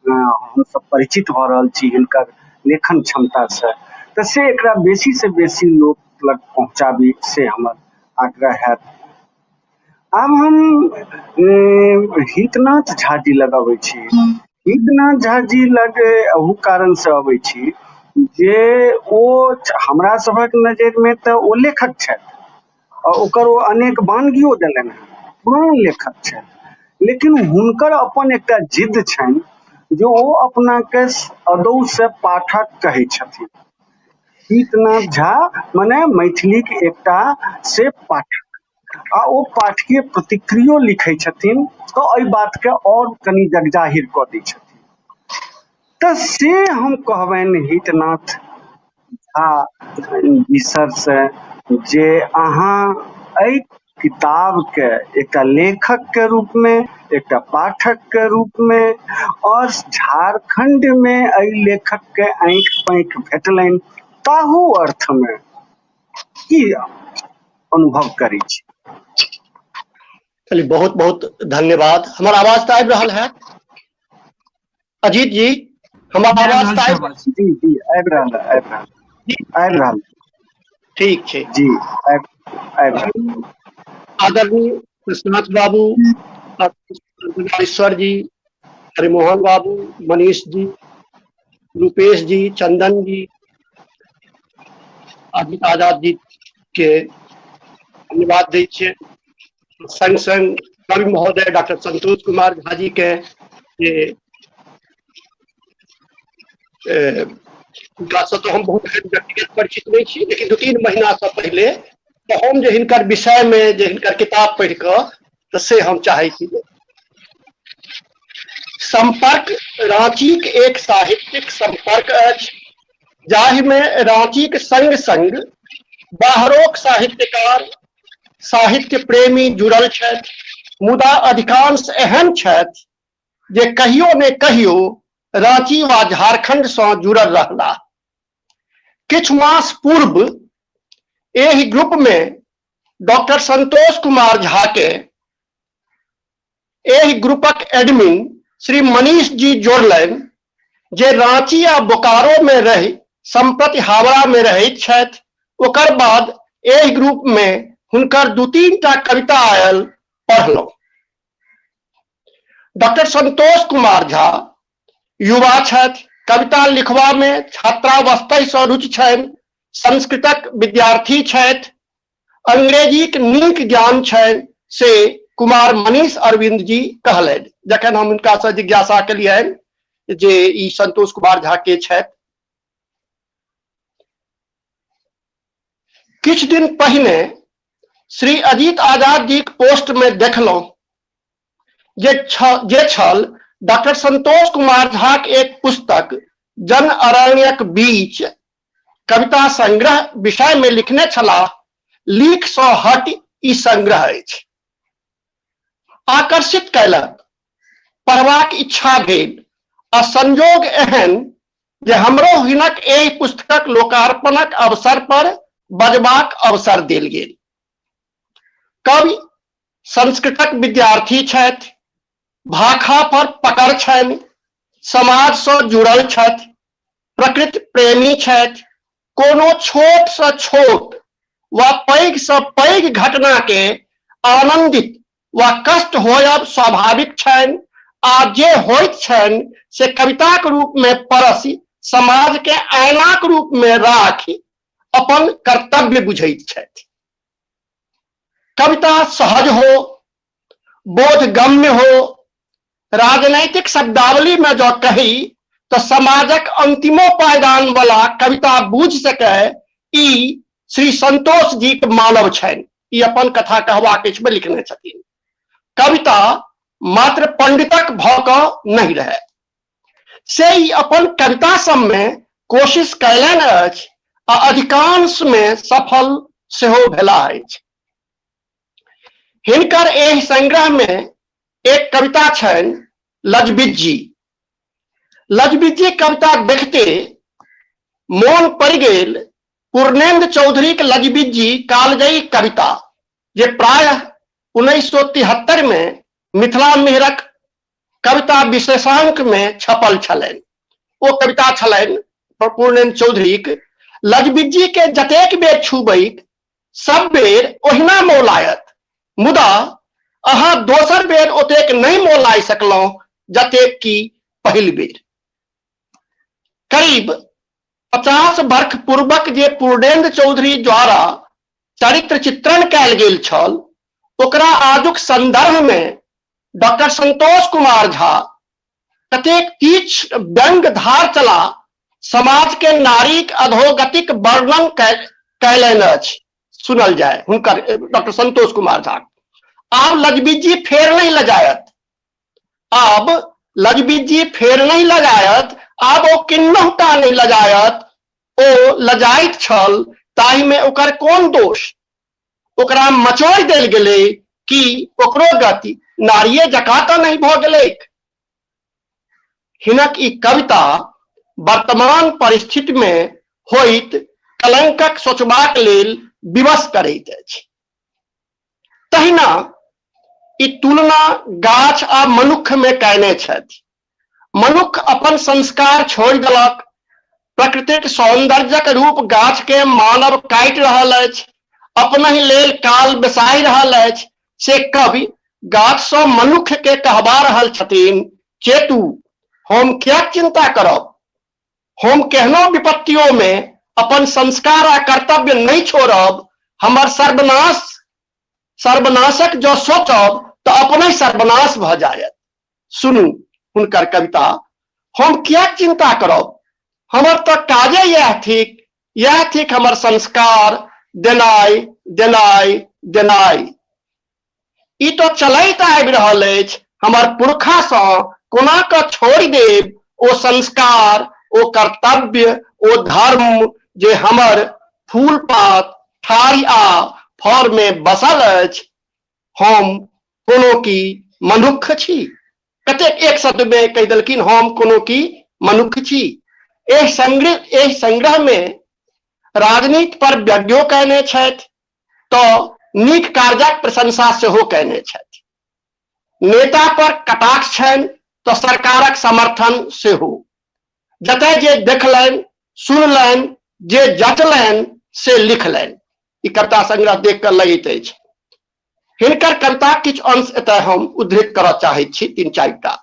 हमसब परिचित भऽ रहल छी हिनकर लेखन क्षमतासँ, तऽ से एकरा बेसीसँ बेसी लोक लग पहुँचाबी से हमर आग्रह हैत। आब हम हितनाथ झा जी लग अबै छी। हितनाथ झा जी लग एहू कारणसँ अबै छी जे ओ हमरा सभक नजरिमे तऽ ओ लेखक छथि आ ओकर ओ अनेक वानगियो देलनि हेँ, पुरान लेखक छथि, लेकिन हुनकर अपन एकटा जिद्द छनि जे ओ अपनाके अदौसँ पाठक कहै छथिन। हितनाथ झा मने मैथिलीक एकटा से पाठक, आ ओ पाठकीय प्रतिक्रियो लिखै छथिन तऽ एहि बातके आओर कनि जगजाहिर कऽ दै छथिन। तऽ से हम कहबनि हितनाथ झा जी सरसँ जे अहाँ एहि किताबके एकटा लेखकके रूपमे, एकटा पाठकके रूपमे आओर झारखण्डमे एहि लेखकके आँखि पाँखि भेटलनि ताहू अर्थमे की अनुभव करै छी? चलिए, बहुत बहुत धन्यवाद। हमर आवाज तऽ आबि रहल है अजीत जी? हमर आवाज तऽ आबि जी जी आबि रहल है, आबि रहल, आबि रहल। ठीक छै जी, आबि रहल। आदरणीय कृष्णनाथ बाबू, ईश्वर जी, हरिमोहन बाबू, मनीष जी, रूपेश जी, चंदन जी, अजित आजाद जी के धन्यवाद दै छियै। संग संग कवि महोदय डॉक्टर संतोष कुमार झा जी के जे हुनकासँ तऽ हम बहुत व्यक्तिगत परिचित नहि छी, लेकिन 2-3 महीनासँ पहिले तऽ हम जे हिनकर विषयमे जे हिनकर किताब पढ़ि कऽ तऽ से हम चाहै छी जे संपर्क रांचीक एक साहित्यिक संपर्क अछि जाहिमे रांचीक संग संग बाहरोक साहित्यकार साहित्य प्रेमी जुड़ल छथि, मुदा अधिकांश एहन छथि जे कहियो ने कहियो रांची वा झारखंड सँ जुड़ल रहलाह। किछु मास पूर्व एहि ग्रुप में डॉक्टर संतोष कुमार झा के एहि ग्रुपक एडमिन श्री मनीष जी जोड़लनि जे रांची आ बोकारो में रहि सम्प्रति हावड़ा में रहैत छथि। ओकर बाद एहि ग्रुप में हुनकर 2-3 टा कविता आयल, पढ़लहुँ। डॉक्टर संतोष कुमार झा युवा छथि, कविता लिखबा में छात्रावस्था सँ रुचि छनि, संस्कृतक विद्यार्थी छथि, अंग्रेजीक नीक ज्ञान छनि, से कुमार मनीष अरविंद जी कहलनि जखन हम हुनका सँ जिज्ञासा केलियनि जे ई संतोष कुमार झा के छथि। किछु दिन पहिने श्री अजीत आजाद जीक पोस्ट में देखलहुं जे छल डॉक्टर संतोष कुमार झाक एक पुस्तक जन अरण्यक बीच कविता संग्रह विषय में लिखने छलाह, लीक सँ हटि ई संग्रह अछि। आकर्षित कयलक, पढ़बाक इच्छा भेल आ संयोग एहन जे हमरो हिनक एहि पुस्तकक लोकार्पणक अवसर पर बजबाक अवसर देल गेल। कवि संस्कृतक विद्यार्थी छथि, भाखा पर पकड़ छनि, समाज सँ जुड़ल छथि, प्रकृति प्रेमी छथि, कोनो छोट सँ छोट वा पैघ सँ पैघ घटना के आनंदित वा कष्ट होयब स्वाभाविक छनि आ जे होइत छनि से कविताक रूप में परसि समाज के आईनाक रूप में राखि अपन कर्तव्य बुझैत छथि। कविता सहज हो, बोधगम्य हो, राजनैतिक शब्दावली में जँ कही तो समाजक अंतिमो पायदान वाला कविता बुझ सके, ई श्री संतोष जी के मानव छनि। ई अपन कथा कहबाक अछि में लिखने छथिन। कविता मात्र पंडितक भऽ कऽ नहीं रहे, से ई अपन कविता सब में कोशिश कयलनि अछि आ अधिकांश में सफल सेहो भेला अछि। हिनकर एहि संग्रह मे एक कविता छनि लजबिज्जी। लजबिज्जी कविता देखते मोन पड़ि गेल पूर्णेन्द्र चौधरीक लजबिज्जी कालजयी कविता, जे प्रायः 1973 मे मिथिला मिहिरक कविता विशेषांक मे छपल छलनि। ओ कविता छलनि पूर्णेन्द्र चौधरीक, लजबिज्जी के जतेक बेर छूबैक सब बेर ओहिना मौलायत, मुदा अहाँ दोसर बेर ओतेक नहि मौलाय सकलहुँ जतेक कि पहिल बेर। करीब 50 वर्ष पूर्वक जे पूर्णेन्द्र चौधरी द्वारा चरित्र चित्रण कयल गेल छल, ओकरा आजुक संदर्भ मे डॉक्टर संतोष कुमार झा कतेक तीक्ष्ण व्यंग धार चला समाज के नारीक अधोगतिक वर्णन कयलनि अछि, सुनल जाय हुनकर डॉक्टर संतोष कुमार झा। आब लजबिज्जी फेर नहि लजायत, आब लजबिज्जी फेर नहि लजायत, आब ओ किन्नहुँ टा नहि लजायत। ओ लजाइत छल ताहिमे ओकर कोन दोष? ओकरा मचोड़ि देल गेलै कि ओकरो गति नारिये जकाँ तऽ नहि भऽ गेलैक? हिनक ई कविता वर्तमान परिस्थितिमे होइत कलंकक सोचबाक लेल विवश करैत अछि। तहिना ई तुलना गाछ आ मनुक्ख मे कयने छथि। मनुक्ख अपन संस्कार छोड़ि देलक, प्रकृतिक सौंदर्यक रूप गाछ के मानव काटि रहल अछि, अपनहि लेल काल बेसाहि रहल अछि, से कवि गाछ सँ मनुक्ख के कहबा रहल छथिन, चेतू, हम किएक चिंता करब? हम केहनो विपत्तियों में अपन संस्कार आ कर्तव्य नहीं छोड़ब। हमर सर्वनाशक जँ सोचब तऽ अपने सर्वनाश भऽ जायत। सुनू हुनकर कविता, हम किएक चिंता करब? हमर तऽ काजे इएह थिक, इएह थिक हमर संस्कार, देनाइ देनाइ देनाइ। ई तो चलैत आबि रहल अछि हमर पुरखासँ, कोना कऽ छोड़ि देब ओ संस्कार, ओ कर्तव्य, ओ धर्म जे हमर फूल पात ठाढ़ि आ फर मे बसल अछि। हम कोनो की मनुक्ख छी? कतेक एक शब्द मे कहि देलखिन, हम कोनो की मनुक्ख छी। एहि संग्रह मे राजनीति पर व्यंग्यो कयने छथि तऽ नीक कार्यक प्रशंसा सेहो कयने छथि। नेता पर कटाक्ष छनि तऽ सरकारक समर्थन सेहो। जतय जे देखलनि, सुनलनि, जे जचलनि से लिखलनि। ई कविता संग्रह देख कऽ लगैत अछि। हिनकर कविता किछु अंश एतय हम उद्धृत करऽ चाहैत छी, 3-4 टा।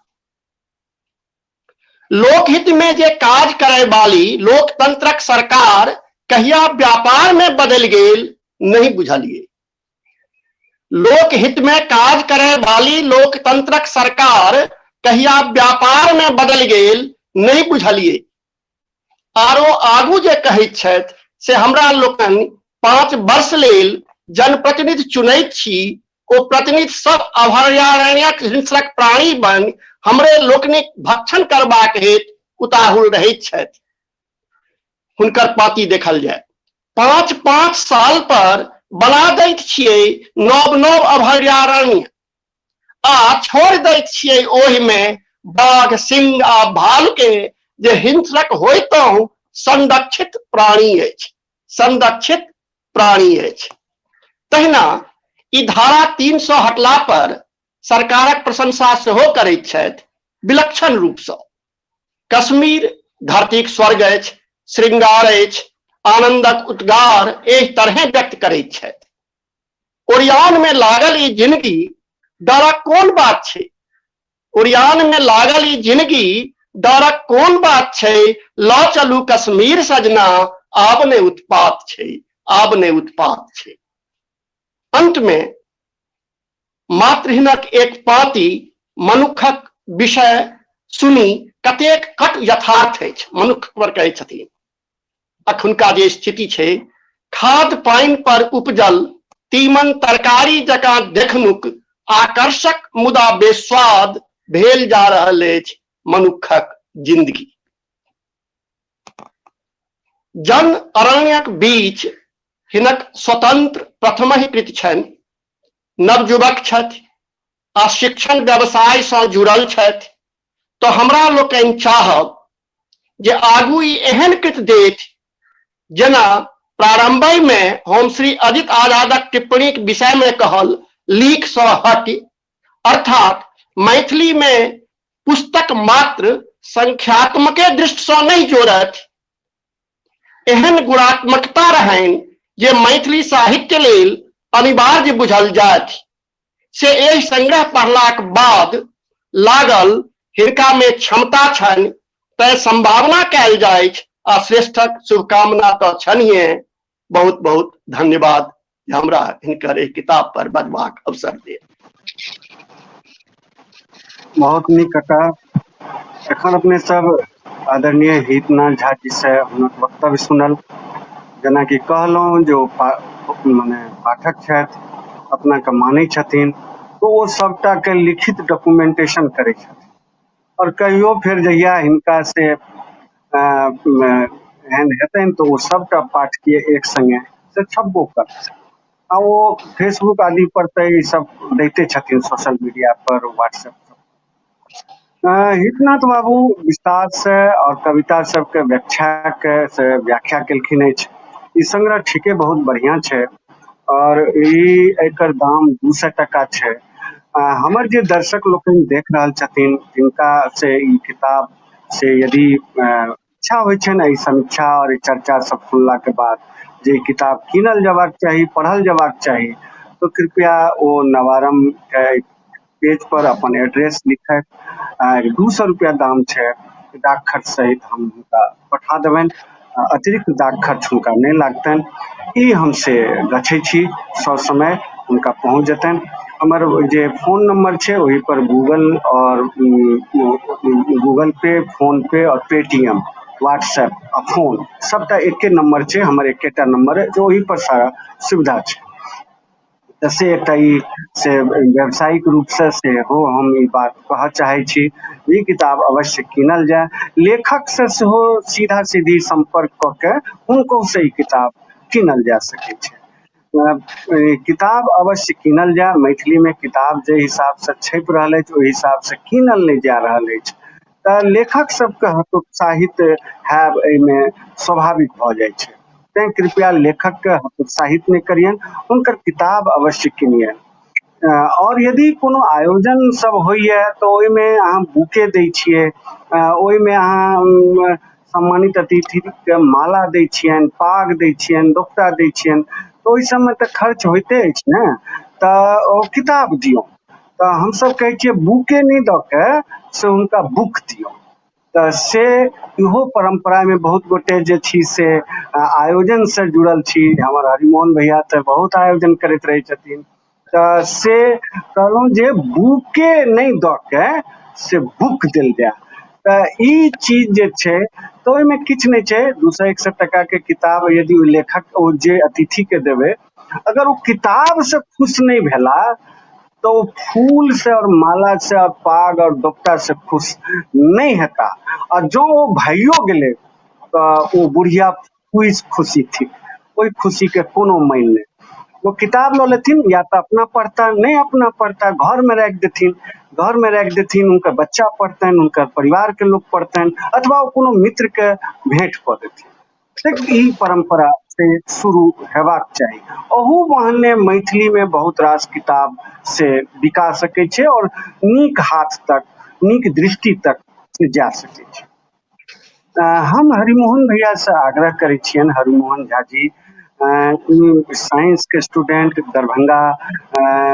लोकहित में जे काज करे वाली लोकतंत्रक सरकार कहिया व्यापार में बदलि गेल नहीं बुझलिए। लोकहित में काज करे वाली लोकतंत्रक सरकार कहिया व्यापार में बदलि गेल नहीं बुझलिए। आरो आगू जे कहैत छथि से हमरा लोकनि 5 वर्ष लेल जनप्रतिनिधि चुनैत छी, ओ प्रतिनिधि सब अभयारण्यक हिंसक प्राणी बनि हमरे लोकनिक भक्षण करबाक हेतु उताहुल रहैत छथि। हुनकर पाँति देखल जाय। 5-5 साल पर बना दैत छियै नव नव अभयारण्य आ छोड़ि दैत छियै ओहिमे बाघ, सिंह आ भालु के, जे हिंसक होइतहुँ संरक्षित प्राणी अछि, संरक्षित प्राणी अछि। तहिना ई धारा 300 हटला पर सरकारक प्रशंसा सेहो करैत छथि विलक्षण रूपसँ। कश्मीर धरतीक स्वर्ग अछि, श्रृंगार अछि, आनंदक उद्गार एहि तरहे व्यक्त करैत छथि। ओरियान में लागल ई जिंदगी डरक कोन बात छै, ओरियान में लागल ई जिंदगी डरक कोन बात छै, लऽ चलू कश्मीर सजना आब ने उत्पात छै, आब ने उत्पात छै। अंत में मात्र हिनक एक पाँति मनुखक विषय सुनी कतेक कट यथार्थ अछि, मनुख पर कहै छथिन अखुनका जे स्थिति छै, खाद पानि पर उपजल तीमन तरकारी जकाँ देखनुक आकर्षक मुदा बेस्वाद भेल जा रहल अछि मनुखक जिंदगी। जन अरण्यक बीच हिनक स्वतंत्र प्रथमहि कृति छनि। नवयुवक छथि आ शिक्षण व्यवसाय सँ जुड़ल छथि, तऽ हमरा लोकनि चाहब जे आगू ई एहन कृत देथि जेना प्रारंभहि मे हम श्री अजित आजादक टिप्पणीक विषय मे कहल लीक सँ हटि, अर्थात मैथिली मे पुस्तक मात्र संख्यात्मके दृष्टि सँ नहि जोड़थि, एहन गुणात्मकता रहनि जे मैथिली साहित्य लेल अनिवार्य बुझल जाथि। से एहि संग्रह पढ़लाक बाद लागल हिनका मे क्षमता छनि, तैं संभावना कयल जाइछ आ श्रेष्ठक शुभकामना तऽ छनिहे। बहुत बहुत धन्यवाद जे हमरा हिनकर एहि किताब पर बजबाक अवसर देल। बहुत नीक कका। एखन अपने सब आदरणीय हितनाथ झा जी से हुनक वक्तव्य सुनल। जेनाकि कहलहुँ जे ओ मने पाठक छथि, अपनाके मानै छथिन, तऽ ओ सबटाके लिखित डॉक्यूमेंटेशन करै छथिन। आओर कहियो फेर जहिया हिनका से एहन हेतनि तऽ ओ सबटा पाठकीय एक संगे से छपबो करतनि। आ ओ फेसबुक आदि पर तऽ ई सब दैते छथिन, सोशल मीडिया पर, व्हाट्सएप पर। हितनाथ बाबू विस्तार से और कविता सबके व्याख्या के से व्याख्या केलखिन अछि। ई संग्रह ठीके बहुत बढ़िया छै और ई एकर दाम 200 टका छै। हमर जे दर्शक लोकनि देख रहल छथिन जिनका से ई किताब से यदि इच्छा होइ छनि एहि समीक्षा और ई चर्चा सब सुनला के बाद जे ई किताब कीनल जेबाक चाही, पढ़ल जेबाक चाही, तो कृपया ओ नवारम्भ के पेज पर अपन एड्रेस लिखथि। 200 रुपया दाम छै, डाक खर्च सहित हम हुनका पठा देबनि, अतिरिक्त डाक खर्च हुनका नहि लागतनि। ई हम से गछै छी, ससमय हुनका पहुँच जेतनि। हमर जे फोन नंबर छै ओहि पर गूगल और गूगल पे, फोन पे और पेटीएम, व्हाट्सएप आ फोन सबटा एके नंबर छै, हमर एकेटा नंबर है, ओहि पर सारा सुविधा छै। तऽ से एकटा ई से व्यावसायिक रूपसँ सेहो हम ई बात कहऽ चाहै छी, ई किताब अवश्य कीनल जाय। लेखकसँ सेहो सीधा सीधी सम्पर्क कऽ के हुनको से ई किताब कीनल जा सकै छै। किताब अवश्य कीनल जाय। मैथिलीमे किताब जाहि हिसाबसँ छपि रहल अछि ओहि हिसाबसँ कीनल नहि जा रहल अछि, तऽ लेखक सबके हतोत्साहित हैब एहिमे स्वाभाविक भऽ जाइ छै। तैं कृपया लेखकके हतोत्साहित नहि करियनि, हुनकर किताब अवश्य किनियनि। आओर यदि कोनो आयोजन सब होइए तऽ ओहिमे अहाँ बुके दै छियै, ओहिमे अहाँ सम्मानित अतिथिके माला दै छियनि, पाग दै छियनि, दोपटा दै छियनि, तऽ ओहि सबमे तऽ खर्च होइते अछि ने, तऽ ओ किताब दियौ। तऽ हमसब कहै छियै बुके नहि दऽ के से हुनका बुक दियौ। तऽ से इहो परम्परामे बहुत गोटे जे छी से आयोजन से जुड़ल छी। हमर हरिमोहन भैया तऽ बहुत आयोजन करैत रहै छथिन। तऽ से कहलहुँ जे बुके नहि दऽ के से बुक देल जाय। तऽ ई चीज जे छै तऽ ओहिमे किछु नहि छै। 200 100 टका के किताब यदि ओ लेखक ओ जे अतिथि के देबै, अगर ओ किताब से खुश नहि भेला तऽ ओ फूल से और माला से और पाग और दोपटा से खुश नहि हेता। आ जँ ओ भइयो गेलै तऽ ओ बुढ़िया फूसि खुशी थिक, ओहि खुशी के कोनो मानि नहि। ओ किताब लऽ लेथिन, या तऽ अपना पढ़ता, नहि अपना पढ़ता घरमे राखि देथिन, घरमे राखि देथिन, हुनकर बच्चा पढ़तनि, हुनकर परिवारके लोक पढ़तनि, अथवा ओ कोनो मित्रके भेंट कऽ देथिन। ई परम्परा से शुरू हेबाक चाही। अहू बहाने मैथिलीमे बहुत रास किताब से बिका सकै छै और नीक हाथ तक, नीक दृष्टि तक से जा सकै छै। हम हरिमोहन भैया से आग्रह करै छियनि, हरिमोहन झा जी साइंस के स्टूडेंट, दरभंगा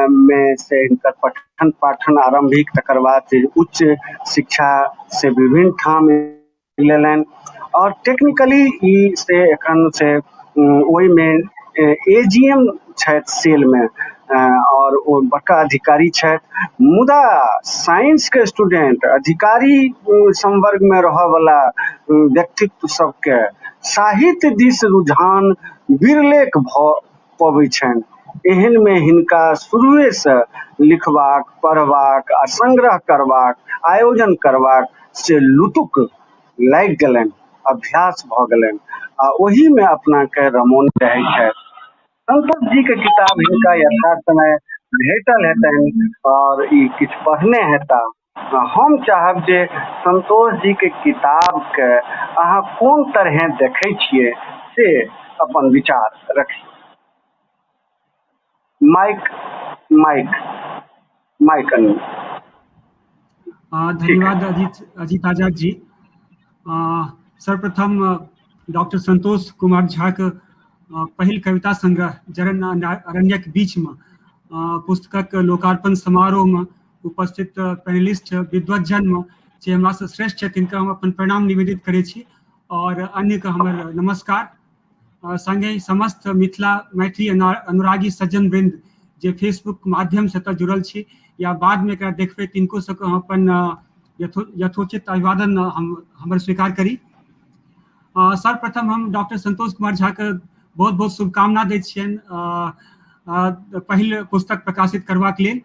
मे से हिनकर पठन पाठन आरंभिक, तकर बाद उच्च शिक्षा से विभिन्न ठाम लेलनि और टेक्निकली ई से एखन से ओहिमे AGM छथि सेल मे और ओ बड़का अधिकारी छथि। मुदा साइंस के स्टूडेंट अधिकारी संवर्ग मे रहऽ वाला व्यक्तित्व सबके साहित्य दिस रुझान विरलेक भऽ पबै छनि। एहन मे हिनका शुरुए से लिखबाक, पढ़बाक आ संग्रह करबाक, आयोजन करबाक से लुतुक लागि गेलनि, अभ्यास भऽ गेलनि आ ओहि मे अपना के रमौने रहै छथि। संतोष जी के किताब हिनका यथार्थ समय भेटल हेतनि आओर ई किछु पढ़ने हेता। हम चाहब जे संतोष जी के किताब के अहाँ कोन तरहे देखै छियै से अपन विचार रखी। माइक माइक माइक अनू। धन्यवाद अजीत अजीत आजाद जी। सर्वप्रथम डॉक्टर संतोष कुमार झा के पहिल कविता संग्रह जरन अरण्यक बीच में पुस्तकक लोकार्पण समारोह में उपस्थित पैनलिस्ट विद्वज्जन में जे हमरा से श्रेष्ठ छथि तिनका हम अपन प्रणाम निवेदित करै छी और अन्य के हमर नमस्कार। संगे समस्त मिथिला मैथिली अनुरागी सज्जन वृंद जे फेसबुक माध्यम से एतऽ जुड़ल छी या बाद में एकरा देखबै तिनको सबके हम अपन यथोचित अभिवादन हम हमर स्वीकार करी। सर्वप्रथम हम डॉक्टर संतोष कुमार झा के बहुत बहुत शुभकामना दै छियनि पहिल पुस्तक प्रकाशित करबाक लेल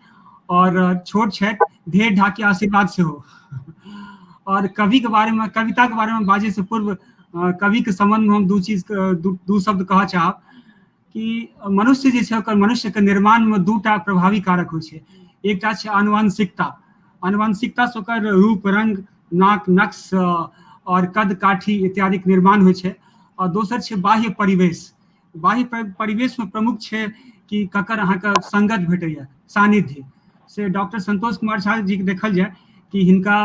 और छोट छथि ढेर ढाकी आशीर्वाद सेहो। और कवि के बारे में कविता के बारे में बाजै से पूर्व कवि के संबंध में हम दू चीज दू शब्द कहऽ चाहब कि मनुष्य जे छै ओकर मनुष्य के निर्माण में दूटा प्रभावी कारक होइ छै। एकटा छै आनुवंशिकता, आनुवंशिकता से ओकर रूप रंग नाक नक्श और कद काठी इत्यादि के निर्माण होइ छै। और दोसर छै बाह्य परिवेश। बाह्य परिवेश में प्रमुख छै कि ककर अहाँके संगत भेटैया सानिध्य। से डॉक्टर संतोष कुमार झा जी के देखल जाय कि हिनका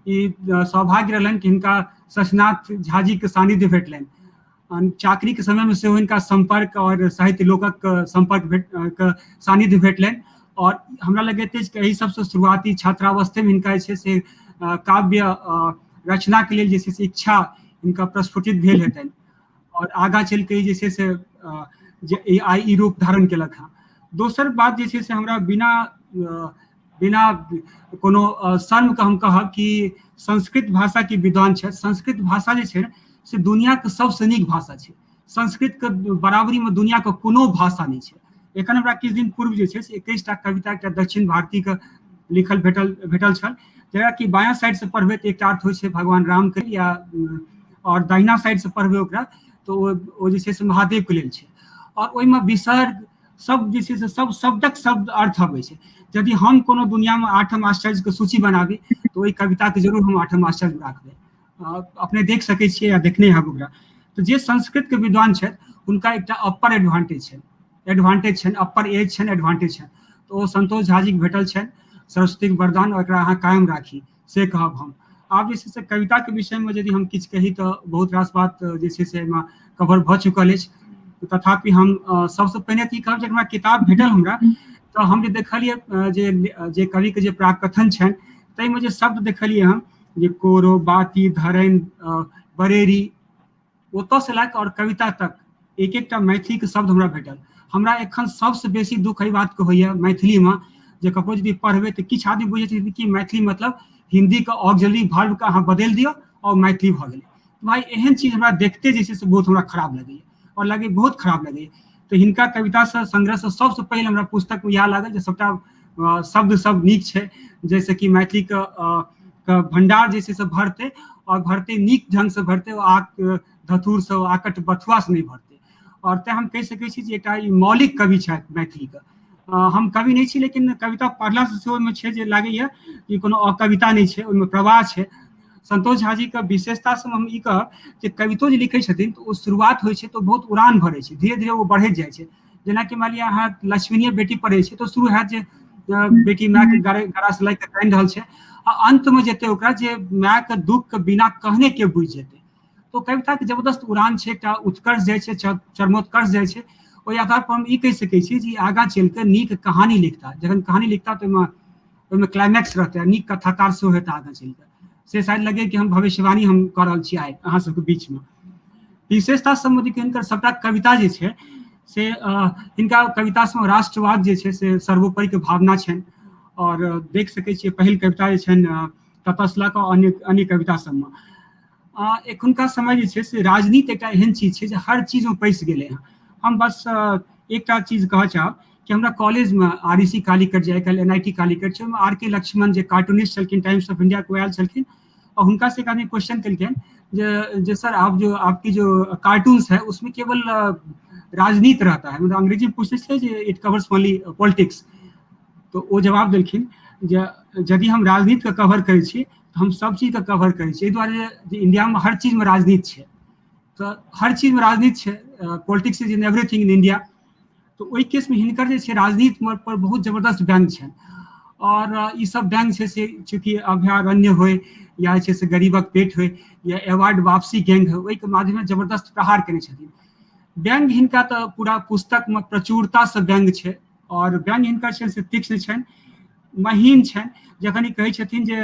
ई सौभाग्य रहलनि कि हिनका शशिनाथ झा जी के सानिध्य भेटलनि। चाकरी के समय में सेहो हिनका संपर्क और साहित्य लोकक संपर्क भेट के सानिध्य भेटलनि। और हमरा लगैत अछि कि एहि सबसँ शुरुआती छात्रावस्थे में हिनका जे छै से काव्य रचना के लेल जे छै से इच्छा हिनका प्रस्फुटित भेल हेतनि और आगाँ चलि कऽ जे छै से जे आइ ई रूप धारण केलक हँ। दोसर बात जे छै से हमरा बिना बिना कोनो शर्मके हम कहब कि संस्कृत भाषाके विद्वान छथि। संस्कृत भाषा जे छै से दुनिआके सबसँ नीक भाषा छै। संस्कृतके बराबरीमे दुनिआके कोनो भाषा नहि छै। एखन हमरा किछु दिन पूर्व जे छै से 21टा कविता एकटा दक्षिण भारतीके लिखल भेटल भेटल छल, जकरा कि बायाँ साइडसँ पढ़बै तऽ एकटा अर्थ होइ छै भगवान रामके या और दाहिना साइडसँ पढ़बै ओकरा तऽ ओ जे छै से महादेवके लेल छै। और ओहिमे विसर्ग सब जे छै से सब शब्दक शब्द अर्थ अबै छै। यदि हम कोनो दुनियामे आठम आश्चर्यके सूची बनाबी तऽ ओहि कविताके जरूर हम आठम आश्चर्य राखबै। अपने देख सकै छियै या देखने हैब ओकरा। तऽ जे संस्कृतके विद्वान छथि हुनका एकटा अप्पर एडवांटेज छनि, एडवांटेज छनि, अप्पर एज छनि, एडवांटेज छनि। तऽ ओ संतोष झा जीके भेटल छनि सरस्वतीके वरदान, और एकरा अहाँ कायम राखी से कहब हम। आब जे छै से कविताके विषयमे यदि हम किछु कही तऽ बहुत रास बात जे छै से एहिमे कवर भऽ चुकल अछि। तथापि हम सबसँ पहिने तऽ ई कहब जे हमरा किताब भेटल हमरा तऽ हम जे देखलियै जे जे कविके जे प्राकथन छनि ताहिमे जे शब्द देखलियै हम जे कोरो बाती धरनि बरेरी, ओतऽसँ लए कऽ आओर कविता तक एक एकटा मैथिलीके शब्द हमरा भेटल। हमरा एखन सबसँ बेसी दुःख एहि बातके होइए मैथिलीमे जे ककरो यदि पढ़बै तऽ किछु आदमी बुझै छथिन कि मैथिली मतलब हिन्दीके ऑक्सिलरी वर्बके अहाँ बदलि दियौ आओर मैथिली भऽ गेलै। भाइ एहन चीज हमरा देखते जे छै से बहुत हमरा खराब लगैए और लगैए बहुत खराब लगैए। तऽ हिनका कवितासँ संग्रहसँ सबसँ पहिल हमरा पुस्तक इएह लागल जे सबटा शब्द सब नीक छै, जाहिसँ कि मैथिलीके भण्डार जे छै से भरतै और भरतै नीक ढङ्गसँ भरतै, आक धतूरसँ आकट बथुआसँ नहि भरतै। और तेँ हम कहि सकै छी जे एकटा ई मौलिक कवि छथि मैथिलीके। हम कवि नहि छी लेकिन कविता पढ़लासँ सेहो ओहिमे छै जे लागैए कि कोनो अकविता नहि छै, ओहिमे प्रवाह छै। संतोष झा जीके विशेषता सब हम ई कहब जे कवितो जे लिखै छथिन तऽ ओ शुरुआत होइ छै तऽ बहुत उड़ान भरै छै, धीरे धीरे ओ बढ़ैत जाइ छै। जेनाकि मानि लिअ अहाँ लक्ष्मीनिये बेटी पढ़ै छै तऽ शुरू हैत जे बेटी मायके गरासँ लागि कऽ कानि रहल छै आ अन्तमे जेतै ओकरा जे मायके दुःखके बिना कहने के बुझि जेतै। तो कविताके जबरदस्त उड़ान छै, एकटा उत्कर्ष जाइ छै, चरमोत्कर्ष जाइ छै। ओहि आधार पर हम ई कहि सकै छी जे आगाँ चलि कऽ नीक कहानी लिखता। जखन कहानी लिखता तऽ ओहिमे क्लाइमैक्स रहतै आ नीक कथाकार सेहो हेता आगाँ चलि कऽ। से शायद लगै कि हम भविष्यवाणी हम कऽ रहल छी आइ अहाँ सबके बीचमे। विशेषता सम्बन्धी हिनकर सबटा कविता जे छै से हिनका कविता सबमे राष्ट्रवाद जे छै से सर्वोपरिके भावना छनि। और देख सकै छियै पहिल कविता जे छनि ततस लऽ कऽ अन्य अन्य कविता सबमे। एखुनका समय जे छै से राजनीति एकटा एहन चीज छै जे हर चीजमे पैसि गेलै हँ। हम बस एकटा चीज कहऽ चाहब कि हमरा कॉलेजमे आर ई सी कालीकट जे आइकाल्हि एन I T Calicut छै, ओहिमे आर के लक्ष्मण जे कार्टूनिस्ट छलखिन टाइम्स ऑफ इंडिया के, ओ आयल छलखिन और हुनका से एक आदमी क्वेश्चन केलखिन जे सर आप जो आपकी जो कार्टून्स है उसमें केवल राजनीति रहता है, मतलब अंग्रेजी में पूछते थे जे it covers only politics. तऽ ओ जवाब देलखिन जे यदि हम राजनीतिके कवर करै छी तऽ हम सब चीजके कवर करै छी, एहि दुआरे जे इण्डियामे हर चीजमे राजनीति छै, तऽ हर चीजमे राजनीति छै, politics is in everything in India. तऽ ओहि केसमे हिनकर जे छै राजनीति पर बहुत जबरदस्त व्यंग छनि। आओर ई सब व्यंग छै से चूँकि अभयारण्य होइ या जे छै से गरीबक पेट होइ या अवार्ड वापसी गैंग होइ, ओहिके माध्यममे जबरदस्त प्रहार केने छथिन। व्यंग हिनका तऽ पूरा पुस्तकमे प्रचुरतासँ व्यंग छै, आओर व्यंग हिनकर छनि से तीक्ष्ण छनि, महीन छनि। जखन ई कहै छथिन जे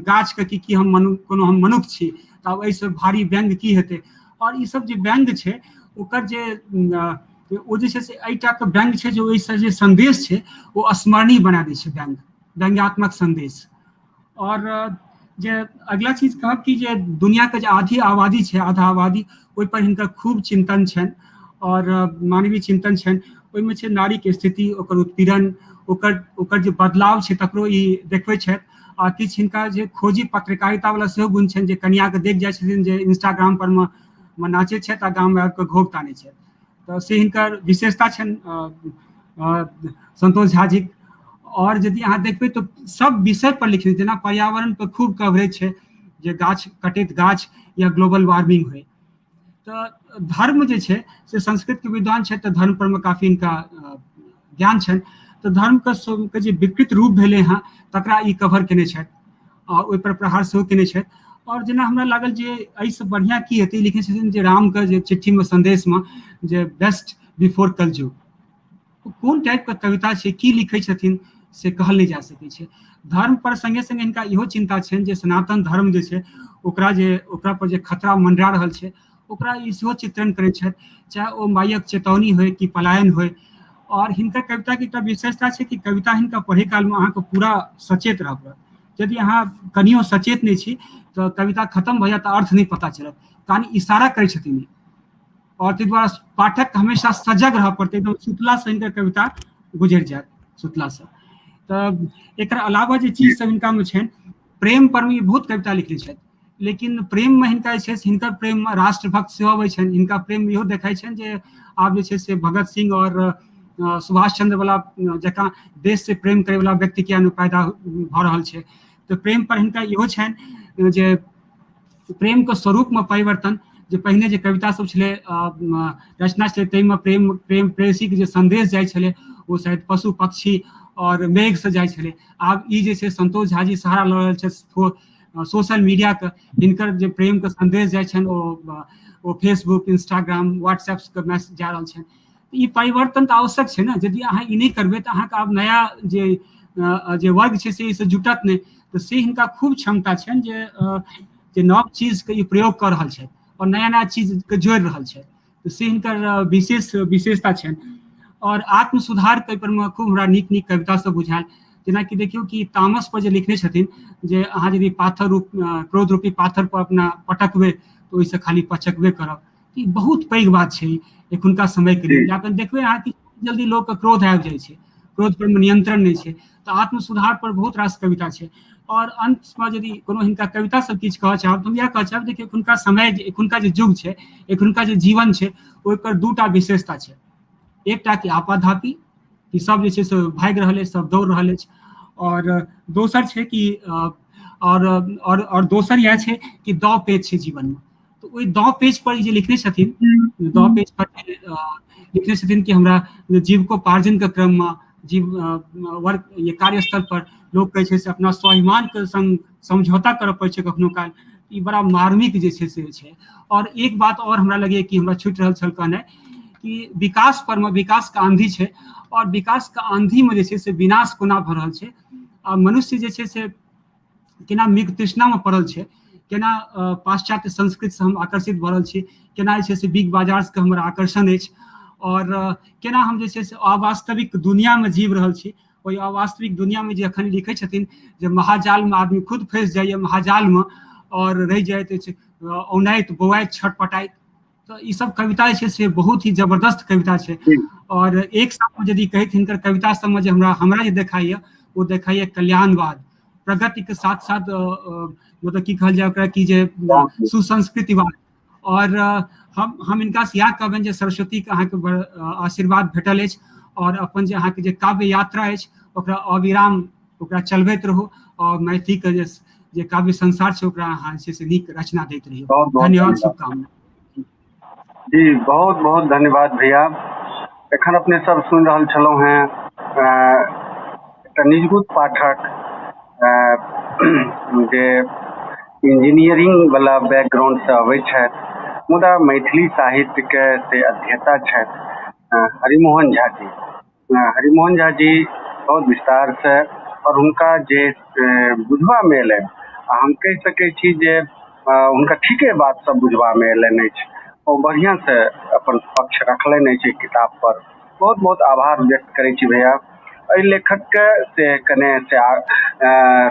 गाछके कि की हम मनु कोनो हम मनुख छी, तऽ आब एहिसँ भारी व्यंग की हेतै। आओर ईसब जे व्यंग छै ओकर जे ओ जे छै से एहिटाके व्यंग छै जे ओहिसँ जे सन्देश छै ओ स्मरणीय बना दै छै, व्यंग व्यंग्यात्मक सन्देश। आओर जे अगिला चीज कहब कि जे दुनिआके जे आधी आबादी छै, आधा आबादी, ओहिपर हिनकर खूब चिन्तन छनि आओर मानवीय चिन्तन छनि। ओहिमे छै नारीके स्थिति, ओकर उत्पीड़न, ओकर ओकर जे बदलाव छै तकरो ई देखबै छथि। आ किछु हिनका जे खोजी पत्रकारिता वाला सेहो गुण छनि, जे कनियाके देख जाइ छथिन जे इंस्टाग्राम पर मे नाचै छथि आ गाममे आबि कऽ घोघ तानै छथि, तऽ से हिनकर विशेषता छनि संतोष झा जी। आओर यदि अहाँ देखबै तऽ सब विषय पर लिखने, जेना पर्यावरण पर खूब कवरेज छै जे गाछ कटैत गाछ या ग्लोबल वार्मिंग होइ। तऽ धर्म जे छै से संस्कृतके विद्वान छथि तऽ धर्म परमे काफी हिनका ज्ञान छनि, तऽ धर्मके जे विकृत रूप भेलै हँ तकरा ई कवर केने छथि आ ओहिपर प्रहार सेहो केने छथि। आओर जेना हमरा लागल जे एहिसँ बढ़िआँ की हेतै, लिखने छथिन जे रामके जे चिट्ठीमे सन्देशमे जे बेस्ट बिफोर कलयुग, कोन टाइपके कविता छै, की लिखै छथिन से कहल नहि जा सकै छै। धर्म पर सङ्गे सङ्गे हिनका इहो चिन्ता छनि जे सनातन धर्म जे छै ओकरा जे ओकरा पर जे खतरा मंडरा रहल छै ओकरा ई सेहो चित्रण करै छथि, चाहे ओ मायक चेतौनी होइ कि पलायन होइ। आओर हिनकर कविताके एकटा विशेषता छै कि कविता हिनका पढ़ै कालमे अहाँके पूरा सचेत रहऽ पड़त। यदि अहाँ कनियो सचेत नहि छी तऽ कविता खतम भऽ जायत, अर्थ नहि पता चलत, कारण इशारा करै छथिन। आओर ताहि दुआरे पाठक हमेशा सजग रहऽ पड़तै, एकदम सुतलासँ हिनकर कविता गुजरि जायत सुतलासँ। तऽ एकर अलावा जे चीज सब हिनकामे छनि, प्रेम परमे ई बहुत कविता लिखने छथि, लेकिन प्रेममे हिनका जे छै से हिनकर प्रेममे राष्ट्रभक्त सेहो अबै छनि। हिनका प्रेममे इहो देखाइ छनि जे आब जे छै से भगत सिंह आओर सुभाष चंद्र वाला जकाँ देश से प्रेम करे वाला व्यक्ति किया नहि पैदा भऽ रहल छै। तऽ प्रेम पर हिनका इहो छनि जे प्रेमके स्वरूपमे परिवर्तन, जे पहिने जे कविता सब छलै, रचना छलै, ताहिमे प्रेम प्रेम प्रेयसीके जे सन्देश जाइ छलै ओ शायद पशु पक्षी आओर मेघसँ जाइ छलै। आब ई जे छै संतोष झा जी सहारा लऽ रहल छथि सोशल मीडियाके, हिनकर जे प्रेमके सन्देश जाइ छनि ओ फेसबुक, इंस्टाग्राम, व्हाट्सएपके मैसेज जा रहल छनि। ई परिवर्तन तऽ आवश्यक छै ने, यदि अहाँ ई नहि करबै तऽ अहाँके आब नया जे जे वर्ग छै से एहिसँ जुटत नहि। तऽ से हिनका खूब क्षमता छनि जे जे नव चीजके ई प्रयोग कऽ रहल छथि आओर नया नया चीजके जोड़ि रहल छथि, तऽ से हिनकर विशेष विशेषता छनि। आओर आत्म सुधारके एहिपरमे खूब हमरा नीक नीक कविता सब बुझायल, जेनाकि देखियौ कि तामस पर जे लिखने छथिन जे अहाँ यदि पाथर रूप क्रोध रूपी पाथर पर अपना पटकबै तऽ ओहिसँ खाली पचकबे करब। ई बहुत पैघ बात छै एखुनका समयके लेल। जखन देखबै अहाँ कि जल्दी लोकके क्रोध आबि जाइ छै, क्रोध पर नियंत्रण नहि छै, तऽ आत्म सुधार पर बहुत रास कविता छै। आओर अन्तमे यदि कोनो हिनका कविता सब किछु कहऽ चाहब तऽ हम इएह कहऽ चाहब, देखियौ एखुनका समय, एखुनका जे युग छै, एखुनका जे जीवन छै, ओकर दूटा विशेषता छै। एकटा कि आपाधापी, कि सब जे छै से भागि रहल अछि, सब दौड़ रहल अछि। आओर दोसर छै कि आओर आओर आओर दोसर इएह छै कि दाँव पेच छै जीवनमे। तऽ ओहि दाँव पेच पर जे लिखने छथिन, दाँव पेच पर लिखने छथिन कि हमरा जीविकोपार्जनके क्रममे जीव वर्क ये कार्यस्थल पर लोक कहै छै से अपना स्वाभिमानके संग समझौता करऽ पड़ै छै कखनो काल। ई बड़ा मार्मिक जे छै से छै। आओर एक बात आओर हमरा लगैए कि हमरा छुटि रहल छल कहनाइ कि विकास परमे विकासके आंधी छै, आओर विकासके आंधीमे जे छै से विनाश कोना भऽ रहल छै, आ मनुष्य जे छै से केना मृग तृष्णामे पड़ल छै, केना पाश्चात्य संस्कृतिसँ हम आकर्षित भऽ रहल छी, केना जे छै से बिग बाजारके हमर आकर्षण अछि, आओर केना हम जे छै से अवास्तविक दुनिआमे जीव रहल छी। ओहि अवास्तविक दुनिआमे जे एखन लिखै छथिन जे महाजालमे आदमी खुद फँसि जाइए महाजालमे आओर रहि जाइत अछि औनाइत बौआइत छटपटाइत। तऽ ई सब कविता जे छै से बहुत ही जबरदस्त कविता छै। और एक शब्दमे यदि कहैत हिनकर कविता सबमे जे हमरा हमरा जे देखाइए ओ देखाइए कल्याणवाद, प्रगतिके साथ साथ मतलब की कहल जाय ओकरा कि जे सुसंस्कृतिवाद। और हम हिनका से इएह कहबनि जे सरस्वतीके अहाँके आशीर्वाद भेटल अछि आओर अपन जे अहाँके जे काव्य यात्रा अछि ओकरा अविराम ओकरा चलबैत रहू आओर मैथिलीके जे जे काव्य संसार छै ओकरा अहाँ जे छै से नीक रचना दैत रहियौ। बहुत बहुत धन्यवाद, धन्यवाद। शुभकामना। जी, बहुत बहुत धन्यवाद भैया। एखन अपने सब सुनि रहल छलहुँ हेँ एकटा निजगुत पाठक जे इंजीनियरिंग वाला बैकग्राउंड से अबै छथि, मुदा मैथिली साहित्य के से अध्येता छथि, हरिमोहन झा जी। हरिमोहन झा जी बहुत विस्तार से और हुनका जे बुझबा मे एलनि, आ हम कहि सकै छी जे हुनका ठीके बात सब बुझबा मे एलनि अछि, ओ बढ़िआँ से अपन पक्ष रखलनि अछि एहि किताब पर। बहुत बहुत आभार व्यक्त करै छी भैया। एहि लेखक के से कने से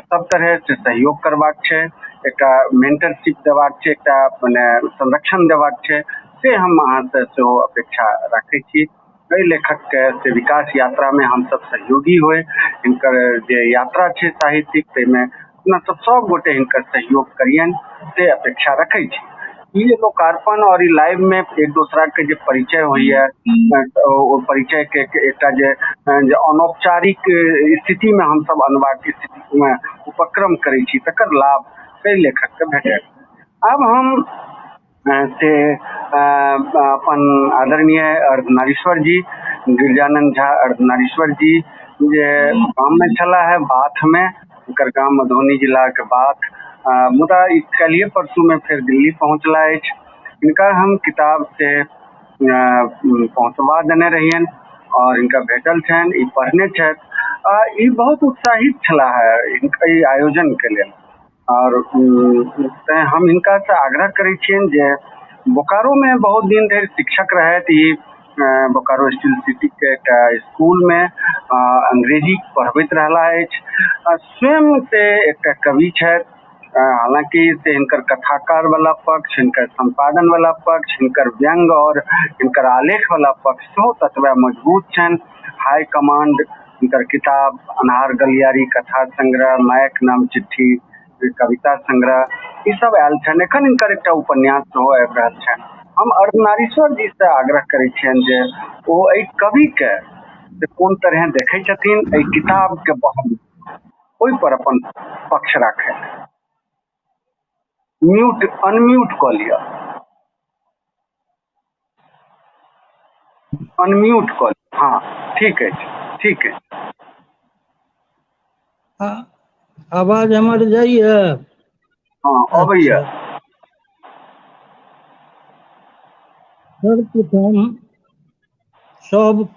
सब तरह से सहयोग करबाक छै, एकटा मेंटरशिप देबाक छै, एकटा मने संरक्षण देबाक छै, से हम अहाँ से सेहो अपेक्षा राखै छी। एहि लेखक के से विकास यात्रा में हम सब सहयोगी होय, हिनकर जे यात्रा छै साहित्यिक ताहिमे अपना सब सब गोटे हिनकर सहयोग करियनि से अपेक्षा रखै छी। ई लोकार्पण और ई लाइव में एक दोसरा के जे परिचय होइया, ओ परिचय के एकटा जे अनौपचारिक स्थिति में हम सब अनबाक स्थिति में उपक्रम करै छी, तकर लाभ एहि लेखक के भेटत। आब हम से अपन आदरणीय अर्धनारीश्वर जी, गिरिजानंद झा अर्धनारीश्वर जी जे गाम में छलाह है बाथ में, हुनकर गाम मधुबनी जिला के बाथ, मुदा ई काल्हिए परसू में फेर दिल्ली पहुँचला अछि। हिनका हम किताब से पहुँचबा देने रहियनि और हिनका भेटल छनि, ई पढ़ने छथि आ ई बहुत उत्साहित छलाह है एहि आयोजन के लेल। और तैं हम हिनका से आग्रह करै छियनि जे बोकारो में बहुत दिन धरि शिक्षक रहथि, ई बोकारो स्टील सिटी के एकटा स्कूल में अंग्रेजी पढ़बैत रहला अछि, स्वयं से एकटा कवि छथि। हालांकि से हिनकर कथाकार वाला पक्ष, हिनकर संपादन वाला पक्ष, हिनकर व्यंग और हिनकर आलेख वाला पक्ष सेहो ततबे मजबूत छनि। हाई कमांड हिनकर किताब, अन्हार गलियारी कथा संग्रह, मायक नाम चिट्ठी कविता संग्रह, ई सब आयल छनि। एखन हिनकर एकटा उपन्यास सेहो आबि रहल छनि। हम अर्धनारीश्वर जी से आग्रह करै छियनि जे ओ एहि कवि के कोन तरह देखै छथिन, एहि किताब के बहन ओहि पर अपन पक्ष राखथि। म्यूट अनम्यूट कऽ लिअ, अनम्यूट कऽ लिअ। हाँ, ठीक अछि, ठीक अछि। आवाज हमर जाइए? हाँ, अबैया। सर्वप्रथम सब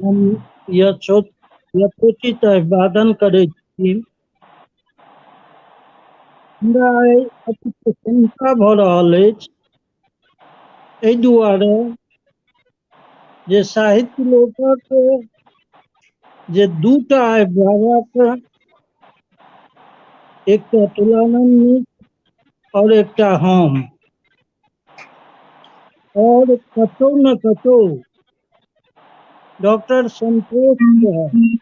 हम यथोचित अभिवादन करै छी। हमरा आइ अति प्रसन्नता भऽ रहल अछि एहि दुआरे जे साहित्य लोकक जे दूटा अभिभावक, एकटा तुलानंद मिश्र और एकटा हम, और कतौ न कतौ डॉक्टर संतोष के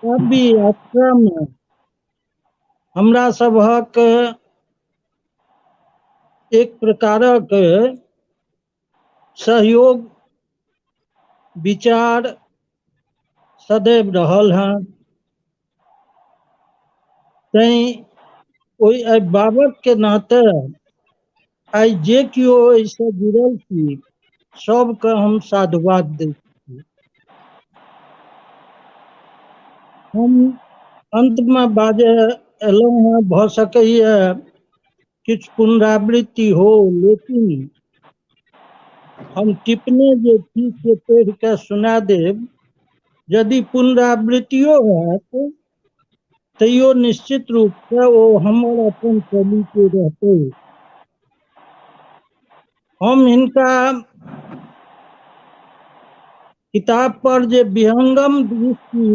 काव्य यात्रा में हमरा सबहक एक प्रकारक सहयोग विचार सदैव रहल हँ। तैं ओहि अभिभावक के नाते आइ जे केओ एहिसँ जुड़ल छी सबके हम साधुवाद दै छी। हम अंतमे बाजय एलहुँ हँ, भऽ सकैए किछु पुनरावृत्ति हो, लेकिन हम टिप्पणी जे छी से पढ़ि कऽ सुना देब। यदि पुनरावृत्तियो होयत तैयो निश्चित रूपसँ ओ हमर अपन शैलीके रहतै। हम हिनका किताब पर जे विहंगम दृष्टि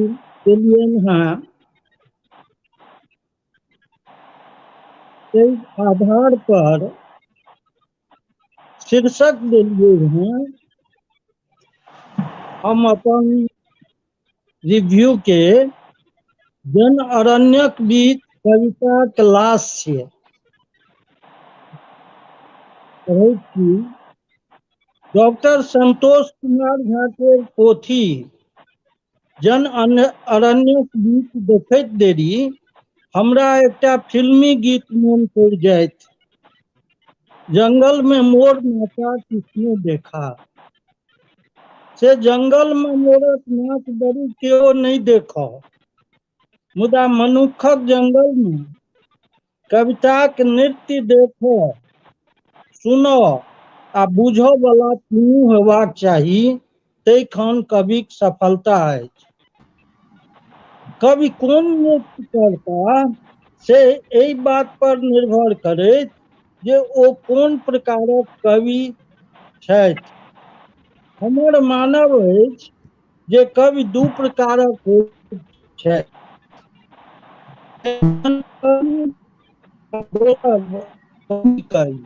देलियनि हँ ताहि आधार पर शीर्षक देलियै हँ। हम अपन रिव्यू के जन अरण्यक बीच कविता क्लास छियै पढ़ै छी। डॉक्टर संतोष कुमार झा के पोथी जन अरण्यक बीच देखैत देरी हमरा एकटा फिल्मी गीत मोन पड़ि जाइत, जंगल में मोर नाचा किसने देखा। से जंगल में मोरक नाच बड़ी केओ नहि देखऽ, मुदा मनुक्खक जंगल में कविताक नृत्य देखऽ, सुनऽ आ बुझऽ वाला तीनू हेबाक चाही, तैखन कविक सफलता अछि। कवि कोन नृत्य करता से एहि बात पर निर्भर करैत जे ओ कोन प्रकारक कवि छथि। हमर मानब अछि जे कवि दू प्रकारक होइत छथि। कवि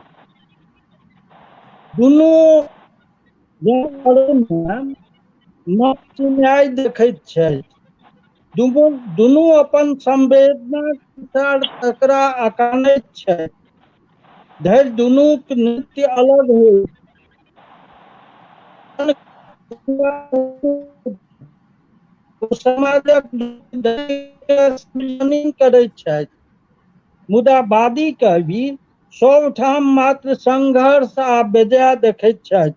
दुनू न्याय देखैत छथि, दुनू अपन संवेदनाक अनुसार तकरा अकानैत छथि, धरि दुनूक नृत्य अलग होइत। समाजक करैत छथि, मुदा वादी कवि सबठाम मात्र संघर्ष आ बेजाय देखैत छथि।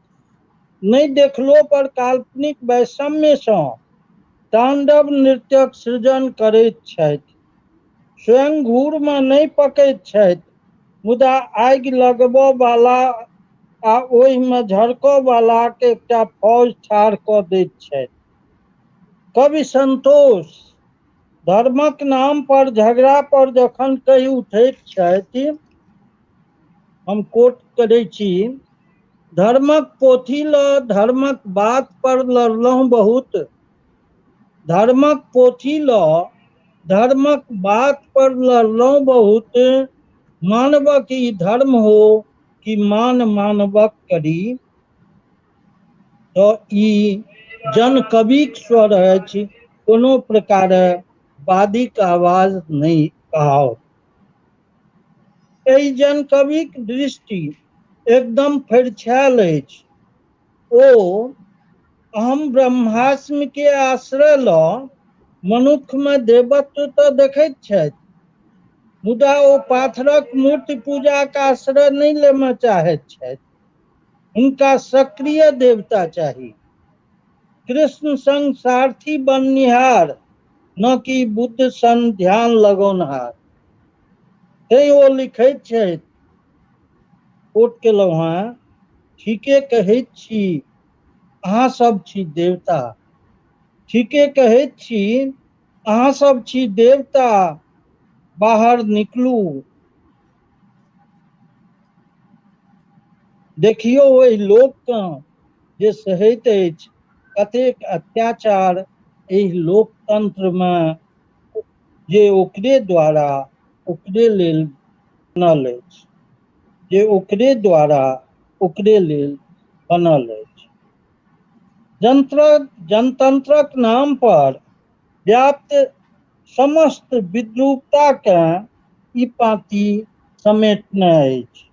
नहि देखलो पर काल्पनिक वैषम्यसँ तांडव नृत्यक सृजन करैत छथि। स्वयं घूरमे नहि पकैत छथि, मुदा आगि लगबऽ वाला आ ओहिमे झरकऽ वालाक एकटा फौज ठाढ़ कऽ दैत छथि। कवि संतोष धर्मक नाम पर झगड़ा पर जखन कहि उठैत छथि, हम कोट करै छी, धर्मक पोथी लऽ धर्मक बात पर लड़लहुँ बहुत, धर्मक पोथी लऽ धर्मक बात पर लड़लहुँ बहुत, मानवक ई धर्म हो कि मान मानवक करी। तऽ ई जन कविक स्वर अछि, कोनो प्रकारे वादीक आवाज नहि कहाओत। एहि जन कविक दृष्टि एकदम फरिछायल अछि। ओ अहम ब्रह्मास्मि के आश्रय लऽ मनुक्ख मे देवत्व तऽ देखैत छथि, मुदा ओ पाथरक मूर्ति पूजाक आश्रय नहि लेमऽ चाहैत छथि। हुनका सक्रिय देवता चाही, कृष्ण संग सारथी बननिहार, न कि बुद्ध सन ध्यान लगौनहार। तैं ओ लिखैत छथि, कोट केलहुँ हँ, ठीके कहैत छी अहाँ सब छी देवता, ठीके कहैत छी अहाँ सब छी देवता, बाहर निकलू, देखियौ ओहि लोककेँ जे सहैत अछि कतेक अत्याचार एहि लोकतंत्रमे, जे ओकरे द्वारा ओकरे लेल बनल अछि, जे ओकरे द्वारा ओकरे लेल बनल अछि। जनतंत्रक नाम पर व्याप्त समस्त विद्रूपताकेँ ई पाँति समेटने अछि।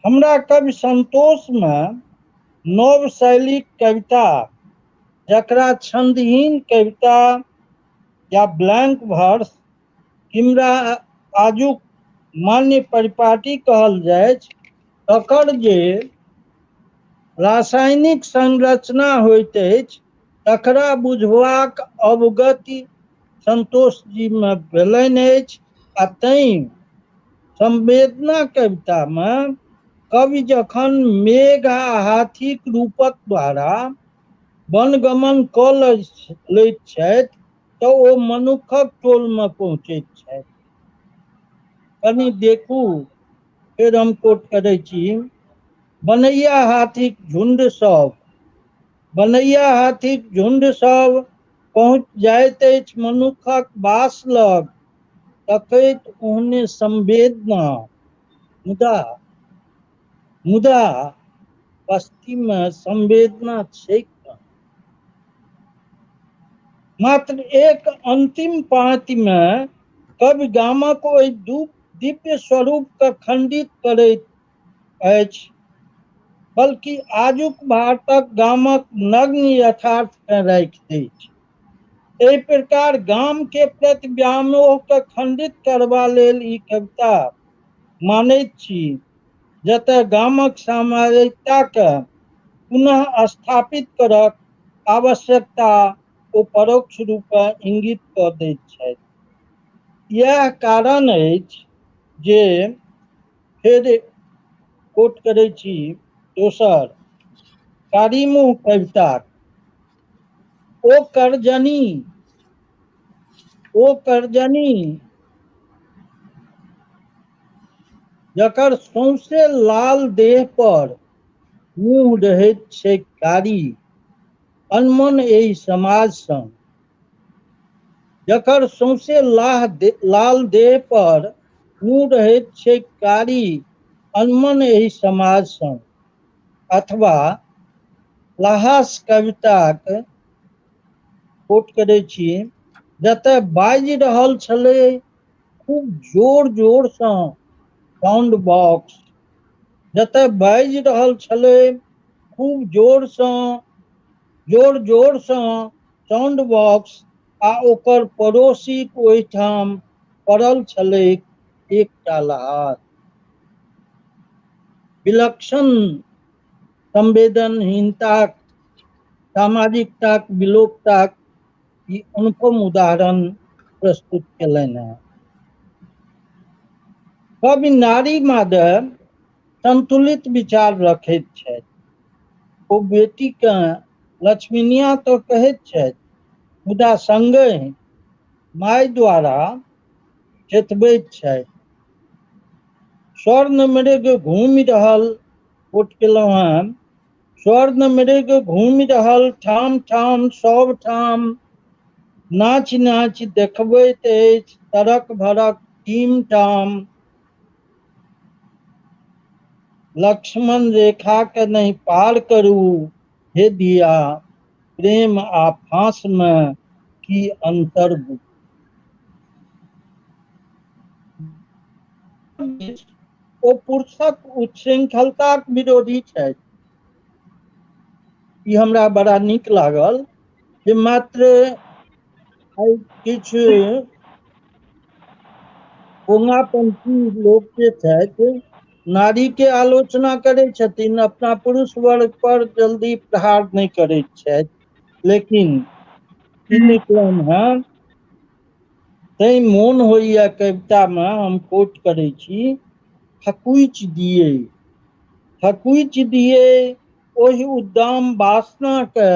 हमरा कवि संतोषमे नव शैलीक कविता, जकरा छंदहीन कविता या ब्लैंक वर्स किंवा आजुक मान्य परिपाटी कहल जाइछ, तकर जे रासायनिक संरचना होइत अछि तकरा बुझबाक अवगति संतोष जी मे भेलनि अछि। आ तैं संवेदना कविता मे कवि जखन मेघ आ हाथीक रूपक द्वारा वनगमन कऽ लैत छथि तऽ ओ मनुक्खक टोलमे पहुँचैत छथि। कनि देखू, फेर हम कोट करै छी, बनैया हाथीक झुंड सब, बनैया हाथीक झुंड सब पहुँच जाइत अछि मनुक्खक बास लग, तकैत ओहने संवेदना, मुदा मुदा बस्तीमे संवेदना छैक मात्र एक अंतिम पाँतिमे कवि गामक ओहि दिव्य स्वरूपके खंडित करैत अछि। बल्कि आजुक भारतक गामक नग्न यथार्थकेँ राखि दैछ। एहि प्रकार गाम के प्रति व्यामोह के खंडित करबा लेल ई कविता मानैत छी, जतय गामक सामाजिकता के पुनः स्थापित करक आवश्यकता ओ परोक्ष रूपेँ इंगित कऽ दैत छथि। इएह कारण अछि जे फेर कोट करै छी दोसर कारी मुँह कविताक, ओ करजनी, ओ करजनी जकर सौंसे लाल देह पर मुँह रहैत छैक कारी, अनमन एहि समाजसँ, जकर सौंसे लाल देह पर मुँह रहैत छैक कारी, अनमन एहि समाजसँ। अथवा लहास कविताक कोट करै छी, जतय बाजि रहल छलै खूब जोर जोरसँ साउंड बॉक्स, जतय बाजि रहल छलै खूब जोरसँ जोर जोरसँ साउंड बॉक्स आ ओकर पड़ोसीक ओहिठाम पड़ल छलैक एकटा लहास। विलक्षण संवेदनहीनताक, सामाजिकताक विलोपताक ई अनुपम उदाहरण प्रस्तुत केलनि हेँ। कवि नारी मादे संतुलित विचार रखैत छथि। ओ बेटीकेँ लक्ष्मीनिया तऽ कहैत छथि, मुदा संगहि माय द्वारा चेतबैत छथि। स्वर्ण मृग घूमि रहल, कोट केलहुँ हेँ, स्वर्ण मृग घूमि रहल ठाम ठाम सब ठाम, नाचि नाचि देखबैत अछि सड़क भरक टीम टाम, लक्ष्मण रेखा के नहि पार करू हे धिया, प्रेम आ फांस मे की अंतर। ओ पुरुषक उच्छृंखलताक विरोधी छथि। ई हमरा बड़ा नीक लागल जे मात्र किछु पोंगापंथी लोक जे छथि नारी के आलोचना करै छथिन, अपना पुरुष वर्ग पर जल्दी प्रहार नहि करैत छथि, लेकिन ई निकलनि हँ। तैं मोन होइए कवितामे हम कोट करै छी, थकुचि दियै, थकुचि दियै ओहि उद्दाम वासनाके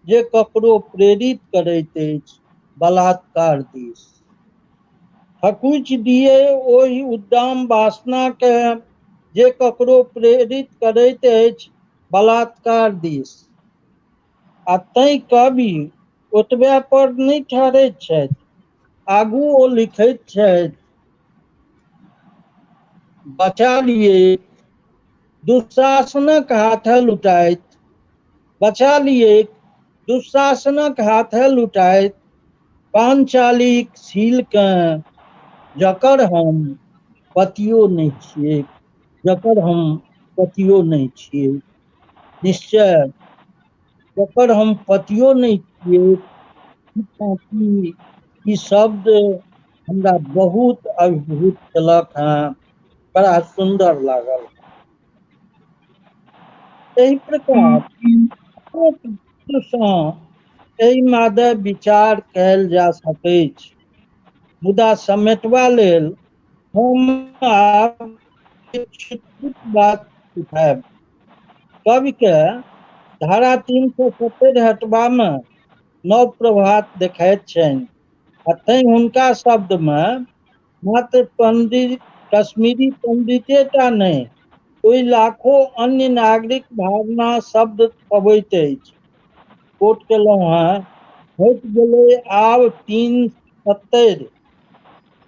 जे ककरो प्रेरित करैत अछि बलात्कार दिस। थकुचि दियै ओहि उद्दाम वासनाके जे ककरो प्रेरित करैत अछि बलात्कार दिस। आ तैं कवि ओतबे पर नहि ठहरैत छथि, आगू ओ लिखैत छथि, बचा लियै दुःशासनक हाथे लुटाइत, बचा लियै दुःशासनक हाथे लुटाइत पांचालीक शीलकेँ, जकर हम पतियो नहि छियै, जकर हम पतियो नहि छियै। निश्चय जकर हम पतियो नहि छियै, ई शब्द हमरा बहुत अभिभूत केलक हँ, बड़ा सुन्दर लागल। एहि प्रकार सँ एहि मादे विचार कयल जा सकैछ, मुदा समेटबा लेल हम आब किछु बात उठायब। कविके धारा 370 हटबामे नव प्रभात देखाइत छनि आ तैं हुनका शब्दमे मात्र पंडित कश्मीरी पंडिते टा नहि, ओहि लाखो अन्य नागरिक भावना शब्द पबैत अछि। कोट केलहुँ हेँ, हटि गेलै आब 370,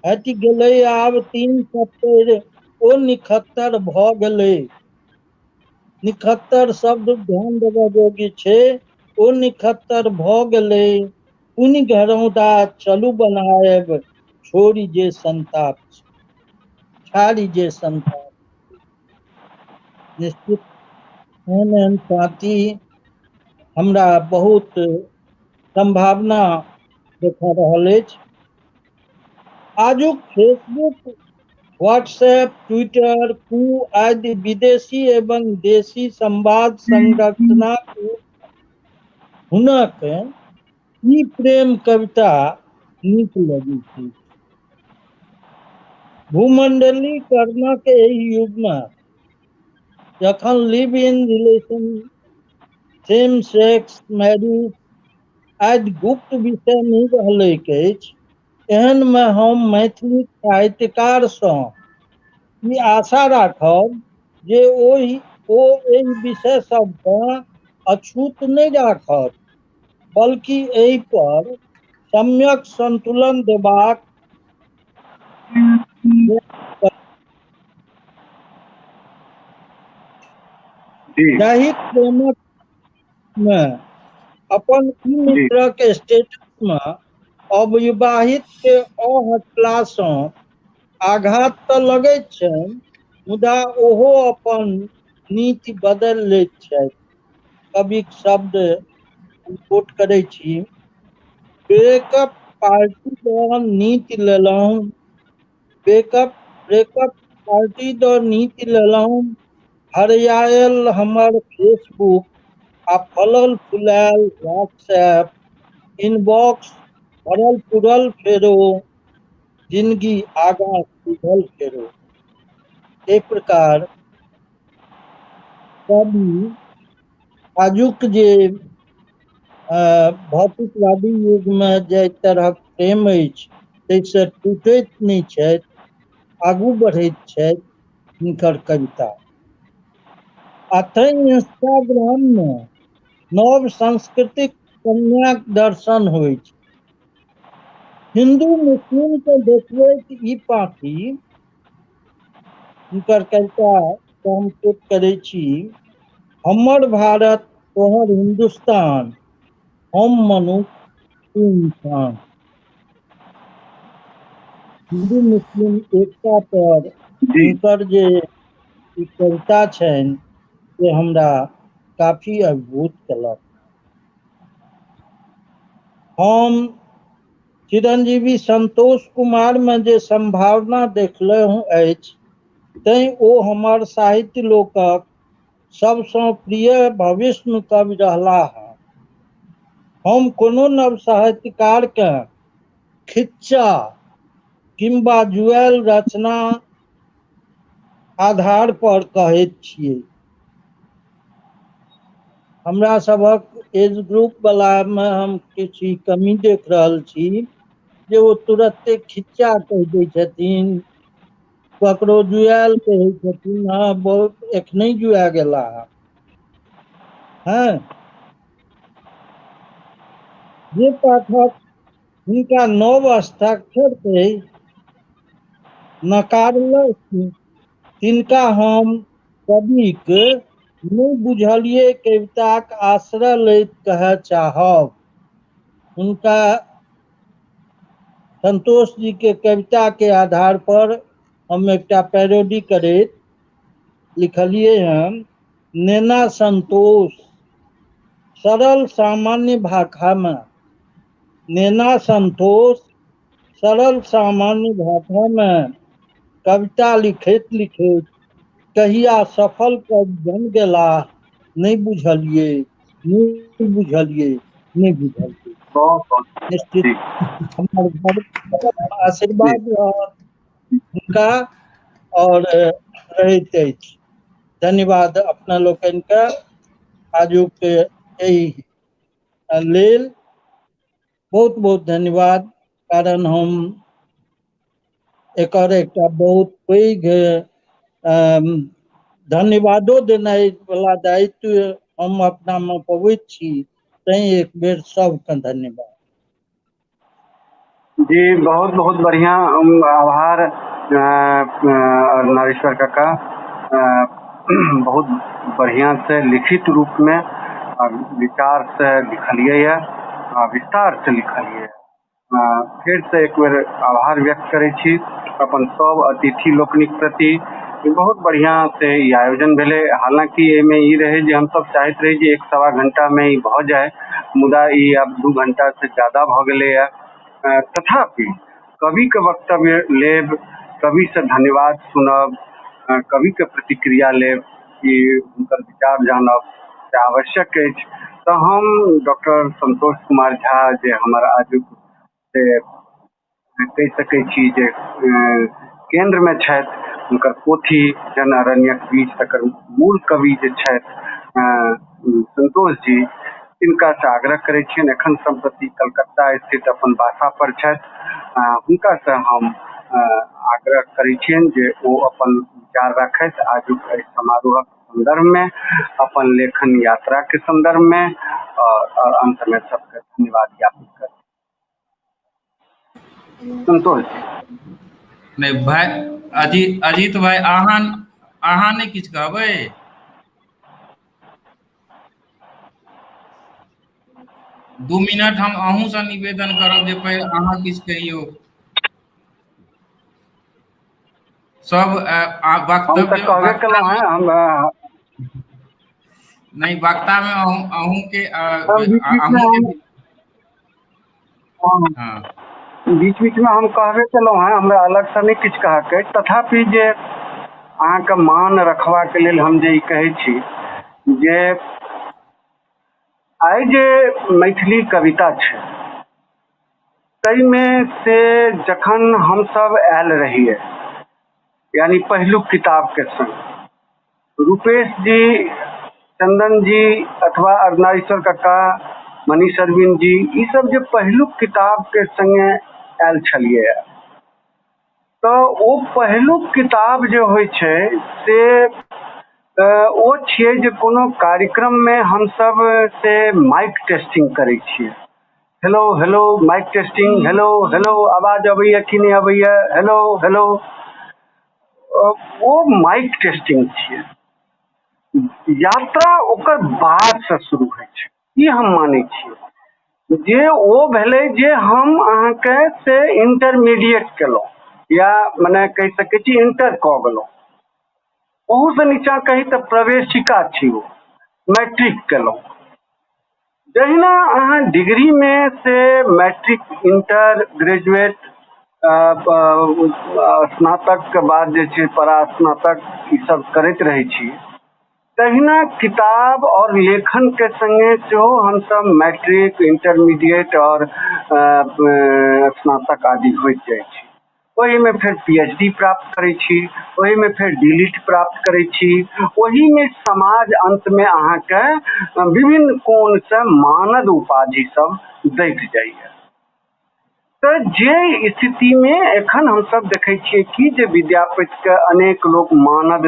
हटि गेलै आब 370, ओ निखत्तर भऽ गेलै। निखत्तर शब्द ध्यान देबऽ योग्य छै, ओ निखत्तर भऽ गेलै, पुनि घरौंदा चलू बनायब, छोड़ि जे संताप छै, छाड़ि जे संताप। निश्चित एहन एहन पाँति हमरा बहुत सम्भावना देखा रहल अछि। आजुक फेसबुक, व्हाट्सएप, ट्विटर, कू आदि विदेशी एवं देशी संवाद संरचनाक हुनक ई प्रेम कविता नीक लगैत अछि। भूमंडलीकरणक एहि युगमे जखन live in relation, same sex marriage आदि गुप्त विषय नहि रहलैक अछि, एहनमे हम मैथिली साहित्यकारसँ ई आशा राखब जे ओ एहि विषय सबसँ अछूत नहि राखत, बल्कि एहि पर सम्यक संतुलन देबाक जाहि प्रेमक मे अपन ई मित्रक स्टेटस मे अविवाहित के अहटलासँ आघात तऽ लगैत छनि, मुदा ओहो अपन नीति बदलि लैत छथि। कविक शब्द हम कोट करै छी, ब्रेकअप पार्टी दऽ नीति लेलहुँ, ब्रेकअप पार्टी दऽ नीति लेलहुँ, हरियायल हमर फेसबुक आ फलल फुलायल व्हाट्सएप इनबॉक्स, भरल पुरल फेरो जिनगी आगाँ सुझल फेरो। एहि प्रकार कवि आजुक जे भौतिकवादी युगमे जाहि तरहक प्रेम अछि ताहिसँ टूटैत नहि छथि, आगू बढ़ैत छथि हिनकर कविता। आ तैं इंस्टाग्राममे नव सांस्कृतिक कन्याक दर्शन होइत। हिन्दू मुस्लिमके देखबैत ई पाँति हुनकर कविता हम कोट करै छी, हमर भारत तोहर हिन्दुस्तान, हम मनुख तू इंसान। हिन्दू मुस्लिम एकता पर हुनकर जे ई कविता छनि से हमरा काफी अभिभूत केलक। हम चिरंजीवी संतोष कुमार मे जे सम्भावना देखलहुँ अछि तैं ओ हमर साहित्य लोकक सबसँ प्रिय भविष्य कवि रहलाह हँ। हम कोनो नव साहित्यकारकेँ खिच्चा किंबा जुएल रचना आधार पर कहैत छियै। हमरा सभक एज ग्रुप वलामे हम किछु ई कमी देख रहल छी जे ओ तुरत्ते खिच्चा कहि दै छथिन, ककरो जुआयल कहै छथिन, हँ बहुत एखने जुआ गेला हँ। जे पाठक हुनका नव हस्ताक्षर कहि नकारलक तिनका हम कविक नहि बुझलियै कविताक आश्रय लैत कहय चाहब। हुनका संतोष जी के कविता के आधार पर हम एकटा पैरोडी करैत लिखलियै हन, नेना संतोष सरल सामान्य भाषामे, नेना संतोष सरल सामान्य भाषामे कविता लिखैत लिखैत कहिया सफल कवि बन गेलाह नहि बुझलियै, नहि बुझलियै, नहि बुझलियै। निश्चित हमर घर आशीर्वाद रहत हुनका और रहैत अछि। धन्यवाद अपना लोकनिके आजुक एहि लेल बहुत बहुत धन्यवाद, कारण हम एकर एकटा बहुत पैघ धन्यवादो देनाइ वाला दायित्व हम अपनामे पबैत छी, तैं एक बेर सबके धन्यवाद। जी बहुत बहुत बढ़िया आभार नारेश्वर काका, बहुत बढ़िया से लिखित रूप में विचार से लिखलिए आ विस्तार से लिखलिए। फिर से एक बेर आभार व्यक्त करै छी अपन सब अतिथि लोकनिक प्रति, बहुत बढ़िआँ से ई आयोजन भेलै। हालाँकि एहिमे ई रहै जे हमसब चाहैत रही जे 1.25 घंटामे ई भऽ जाय, मुदा ई आब 2 घंटासँ ज्यादा भऽ गेलैए। तथापि कविके वक्तव्य लेब, कविसँ धन्यवाद सुनब, कविके प्रतिक्रिया लेब, ई हुनकर विचार जानब से आवश्यक अछि। तऽ हम डॉक्टर संतोष कुमार झा जे हमर आजुक से कहि सकै छी जे केन्द्रमे छथि, हुनकर पोथी जन अरण्यक बीच, तकर मूल कवि जे छथि संतोष जी, तिनकासँ आग्रह करै छियनि। एखन सम्प्रति कलकत्ता स्थित अपन बासा पर छथि, हुनकासँ हम आग्रह करै छियनि जे ओ अपन विचार राखथि आजुक एहि समारोहक संदर्भमे, अपन लेखन यात्राके संदर्भमे, और अंतमे सबके धन्यवाद ज्ञापित करथि। संतोष जी। नहि भाइ, अजीत अजीत भाइ, अहाँ अहाँ नहि किछु कहबै? 2 मिनट हम अहूँसँ निवेदन करब जे पहिले अहाँ किछु कहियौ। सब हम तऽ वक्तव्य कहबे केलहुँ हेँ। हम नहि, वक्तामे अहूँके बीच बीचमे अहूँके हम हँ बीच बीचमे हम कहबे केलहुँ हेँ, हमरा अलगसँ नहि किछु कहऽके अछि। तथापि जे अहाँके मान रखबाके लेल हम जे ई कहै छी जे आइ जे मैथिली कविता छै ताहिमे से जखन हमसब आयल रहियै, यानी पहिलुक किताबके संग, रूपेश जी, चंदन जी अथवा अर्धनारीश्वर कक्का, मनीष अरविंद जी, ई सब जे पहिलुक किताबके संगे आयल छलियै, तऽ ओ पहिलुक किताब जे होइ छै से ओ छियै जे कोनो कार्यक्रममे हमसब से माइक टेस्टिंग करै छियै। Hello hello mic testing, hello hello, आवाज अबैया कि नहि अबैया, हेलो हेलो, ओ माइक टेस्टिंग छियै। यात्रा ओकर बादसँ शुरू होइ छै, ई हम मानै छियै जे ओ भेलै जे हम अहाँके से इंटरमीडिएट केलहुँ, या मने कहि सकै छी इंटर कऽ गेलहुँ। ओहूसँ नीचाँ कही तऽ प्रवेशिका छी, ओ मैट्रिक केलहुँ। जहिना अहाँ डिग्रीमे से मैट्रिक, इंटर, ग्रेजुएट, स्नातकके बाद जे छै परास्नातक, ई सब करैत रहै छी, तहिना किताब और लेखनके संगे सेहो हमसब मैट्रिक, इंटरमीडिएट और स्नातक आदि होइत जाइ छी। ओहिमे फेर PhD प्राप्त करै छी, ओहिमे फेर डीलिट प्राप्त करै छी, ओहिमे समाज अंतमे अहाँके विभिन्न कोणसँ मानद उपाधि सब दैत जाइए। तऽ जे स्थितिमे एखन हमसब देखै छियै कि जे विद्यापतिके अनेक लोक मानद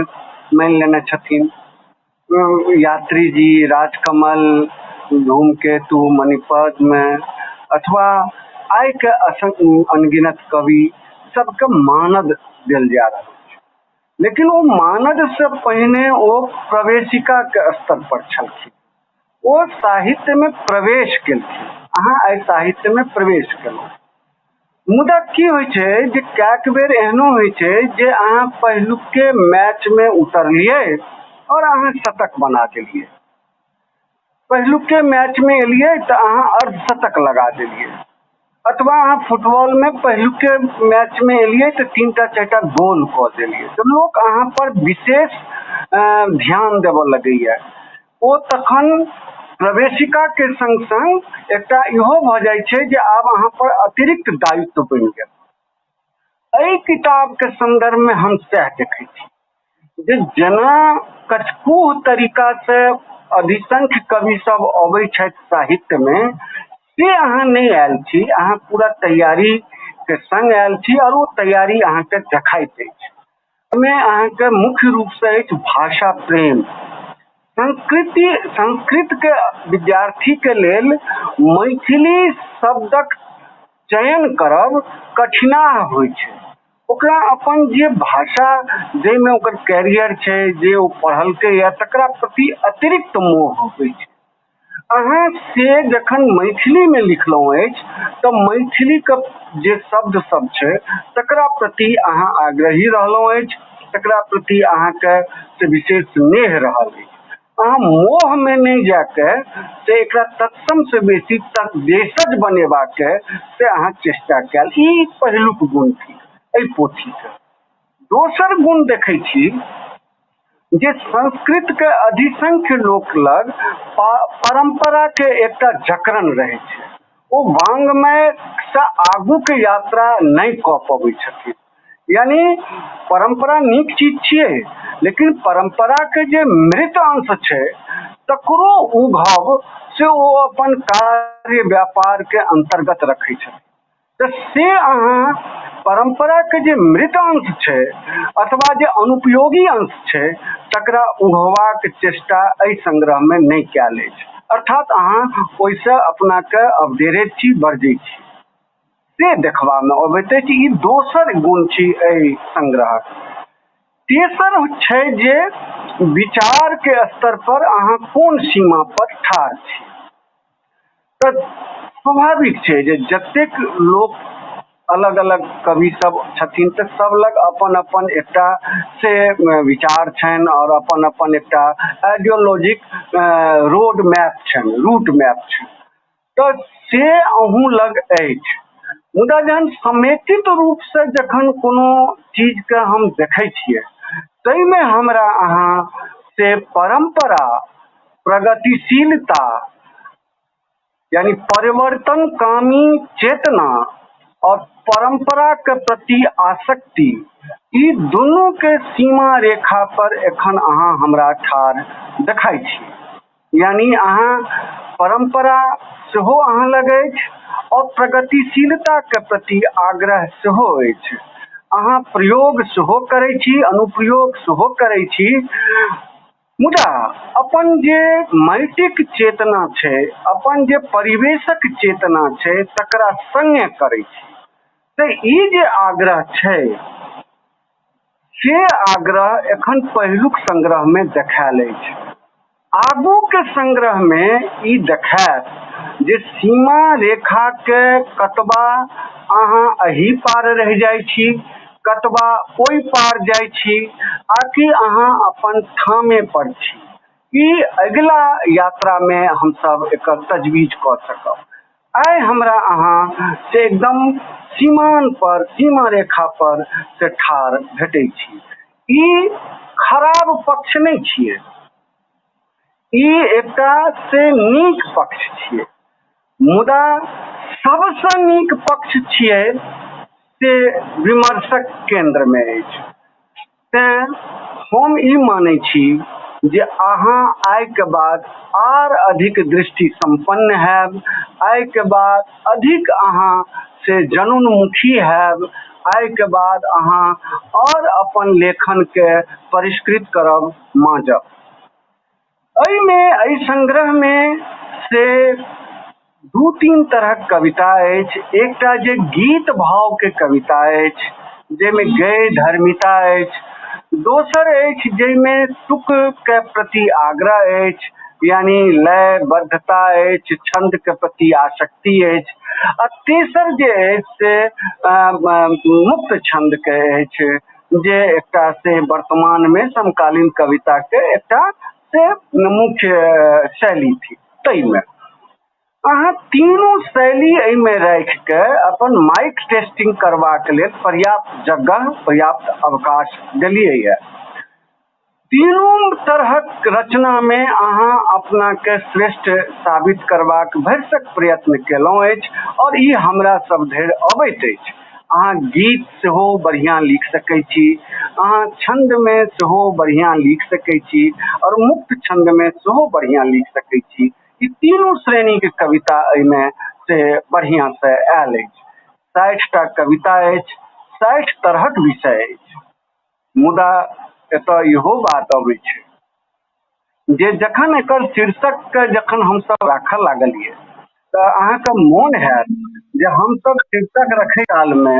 मानि लेने छथिन, यात्री जी, राजकमल, धूमकेतु, मणिपद्म अथवा आइके अनगिनत कवि सबके मानद देल जा रहल छै। लेकिन ओ मानद से पहिने ओ प्रवेशिका के स्तर पर छलखिन, ओ साहित्य में प्रवेश केलखिन। अहाँ एहि साहित्य में प्रवेश केलहुँ, मुदा की होइ छै जे कएक बेर एहनो होइ छै जे अहाँ पहिलुके मैच में उतरलियै और अहाँ शतक बना देलियै, पहिलुके मैच में एलियै तऽ अहाँ अर्धशतक लगा देलियै, अथवा अहाँ फुटबॉल में पहिलुके मैच में एलियै तऽ 3-4 गोल कऽ देलियै, तऽ लोक अहाँ पर विशेष ध्यान देबऽ लगैया। ओ तखन प्रवेशिका के संग संग एकटा इहो भऽ जाइ छै जे आब अहाँ पर अतिरिक्त दायित्व बनि गेल। एहि किताब के संदर्भ में हम सएह देखै छी जे जेना कचकूह तरीका से अधिसंख्य कवि सब अबै छथि साहित्य में, से अहाँ नहि आयल छी, अहाँ पूरा तैयारी के संग आयल छी और ओ तैयारी अहाँके देखाइत अछि। ओहिमे अहाँके मुख्य रूप से अछि भाषा प्रेम। संस्कृत के विद्यार्थी के लेल मैथिली शब्दक चयन करब कठिनाह होइ छै। ओकरा अपन जे भाषा जाहिमे ओकर कैरियर छै, जे ओ पढ़लकैए, तकरा प्रति अतिरिक्त मोह होइ छै। अहाँ से जखन मैथिलीमे लिखलहुँ अछि तऽ मैथिलीके जे शब्द सब छै तकरा प्रति अहाँ आग्रही रहलहुँ अछि। तकरा प्रति अहाँके से विशेष स्नेह रहल अछि। अहाँ मोहमे नहि जाके से एकरा तत्सम से बेसी तद्देशज बनेबाके से अहाँ चेष्टा कयल। ई पहिलुक गुण थिक एहि पोथीके। दोसर गुण देखै छी जे संस्कृत के अधिसंख्य लोक लग परंपरा के एकटा जकड़न रहै छै, ओ वाङ्मय से आगू के यात्रा नहि कऽ पबै छथिन। यानी परंपरा नीक चीज छियै, लेकिन परंपरा के जे मृत अंश छै तकरो उघब से ओ अपन कार्य व्यापार के अंतर्गत रखै छथिन। तऽ से अहाँ परम्पराके जे मृत अंश छै अथवा जे अनुपयोगी अंश छै तकरा उघबाक चेष्टा एहि संग्रहमे नहि कयल अछि, अर्थात अहाँ ओहिसँ अपनाके अवडेरैत छी, बरजैत छी, से देखबामे अबैत अछि। ई दोसर गुण छी एहि संग्रहक। तेसर छै जे विचारके स्तर पर अहाँ कोन सीमा पर ठाढ़ छी। तऽ स्वाभाविक छै जे जतेक लोक अलग अलग कवि सब छथिन तऽ सब लग अपन अपन एकटा से विचार छनि आओर अपन अपन एकटा आइडियोलॉजिक रोड मैप छनि, रूट मैप छनि, तऽ से अहूँ लग अछि। मुदा जहन समेकित रूपसँ जखन कोनो चीजके हम देखै छियै ताहिमे हमरा अहाँ से परम्परा, प्रगतिशीलता यानी परिवर्तनकामी चेतना और परंपरा के प्रति आसक्ति, ई दुनू के सीमा रेखा पर एखन अहाँ हमरा ठाढ़ देखाइ छी। यानी अहाँ परंपरा सेहो अहाँ लग अछि और प्रगतिशीलता के प्रति आग्रह सेहो अछि। अहाँ प्रयोग सेहो करै छी, अनुप्रयोग सेहो करै छी, मुदा अपन जे माटिक चेतना छै, अपन जे परिवेशक चेतना छै, तकरा संगे करै छी। तऽ ई जे आग्रह छै से आग्रह एखन पहिलुक संग्रहमे देखायल अछि। आगूके संग्रहमे ई देखायत जे सीमा रेखाके कतबा अहाँ एहि पार रहि जाइ छी, कतबा ओहि पार जाइ छी, आकि अहाँ अपन ठामे पर छी। ई अगिला यात्रामे हमसभ एकर तजवीज कऽ सकब। आइ हमरा अहाँ से एकदम सीमान पर, सीमा रेखा पर से ठाढ़ भेटै छी। ई खराब पक्ष नहि छियै, ई एकटा से नीक पक्ष छियै। मुदा सबसँ नीक पक्ष छियै से विमर्शक केन्द्रमे अछि। तेँ हम ई मानै छी जे अहाँ आइके बाद आर अधिक दृष्टि सम्पन्न हैब, आइके बाद अधिक अहाँ से जनोन्मुखी हैब, आइके बाद अहाँ आओर अपन लेखनके परिष्कृत करब, माँजब। एहिमे एहि संग्रहमे से 2-3 तरहक कविता अछि। एकटा जे गीत भावके कविता अछि जाहिमे गेय धर्मिता अछि, दोसर अछि जाहिमे तुकके प्रति आग्रह अछि, यानी लयबद्धता अछि, छन्दके प्रति आसक्ति अछि, आ तेसर जे अछि से मुक्त छन्दके अछि, जे एकटा से वर्तमानमे समकालीन कविताके एकटा से मुख्य शैली थिक। ताहिमे अहाँ तीनू शैली एहिमे राखिके अपन माइक टेस्टिंग करबाक लेल पर्याप्त जगह, पर्याप्त अवकाश देलियै। तीनू तरहक रचनामे अहाँ अपनाके श्रेष्ठ साबित करबाक भरिसक प्रयत्न केलहुँ अछि और ई हमरा सब धरि अबैत अछि। अहाँ गीत सेहो बढ़िआँ लिख सकै छी, अहाँ छन्दमे सेहो बढ़िआँ लिख सकै छी और मुक्त छन्दमे सेहो बढ़िआँ लिख सकै छी। ई तीनू श्रेणीके कविता एहिमे से बढ़िआँसँ आयल अछि। 60 टा कविता अछि, 60 तरहक विषय अछि। मुदा एतऽ इहो बात अबै छै जे जखन एकर शीर्षकके जखन हमसब राखऽ लागलियै तऽ अहाँके मोन हैत जे हमसब शीर्षक रखै कालमे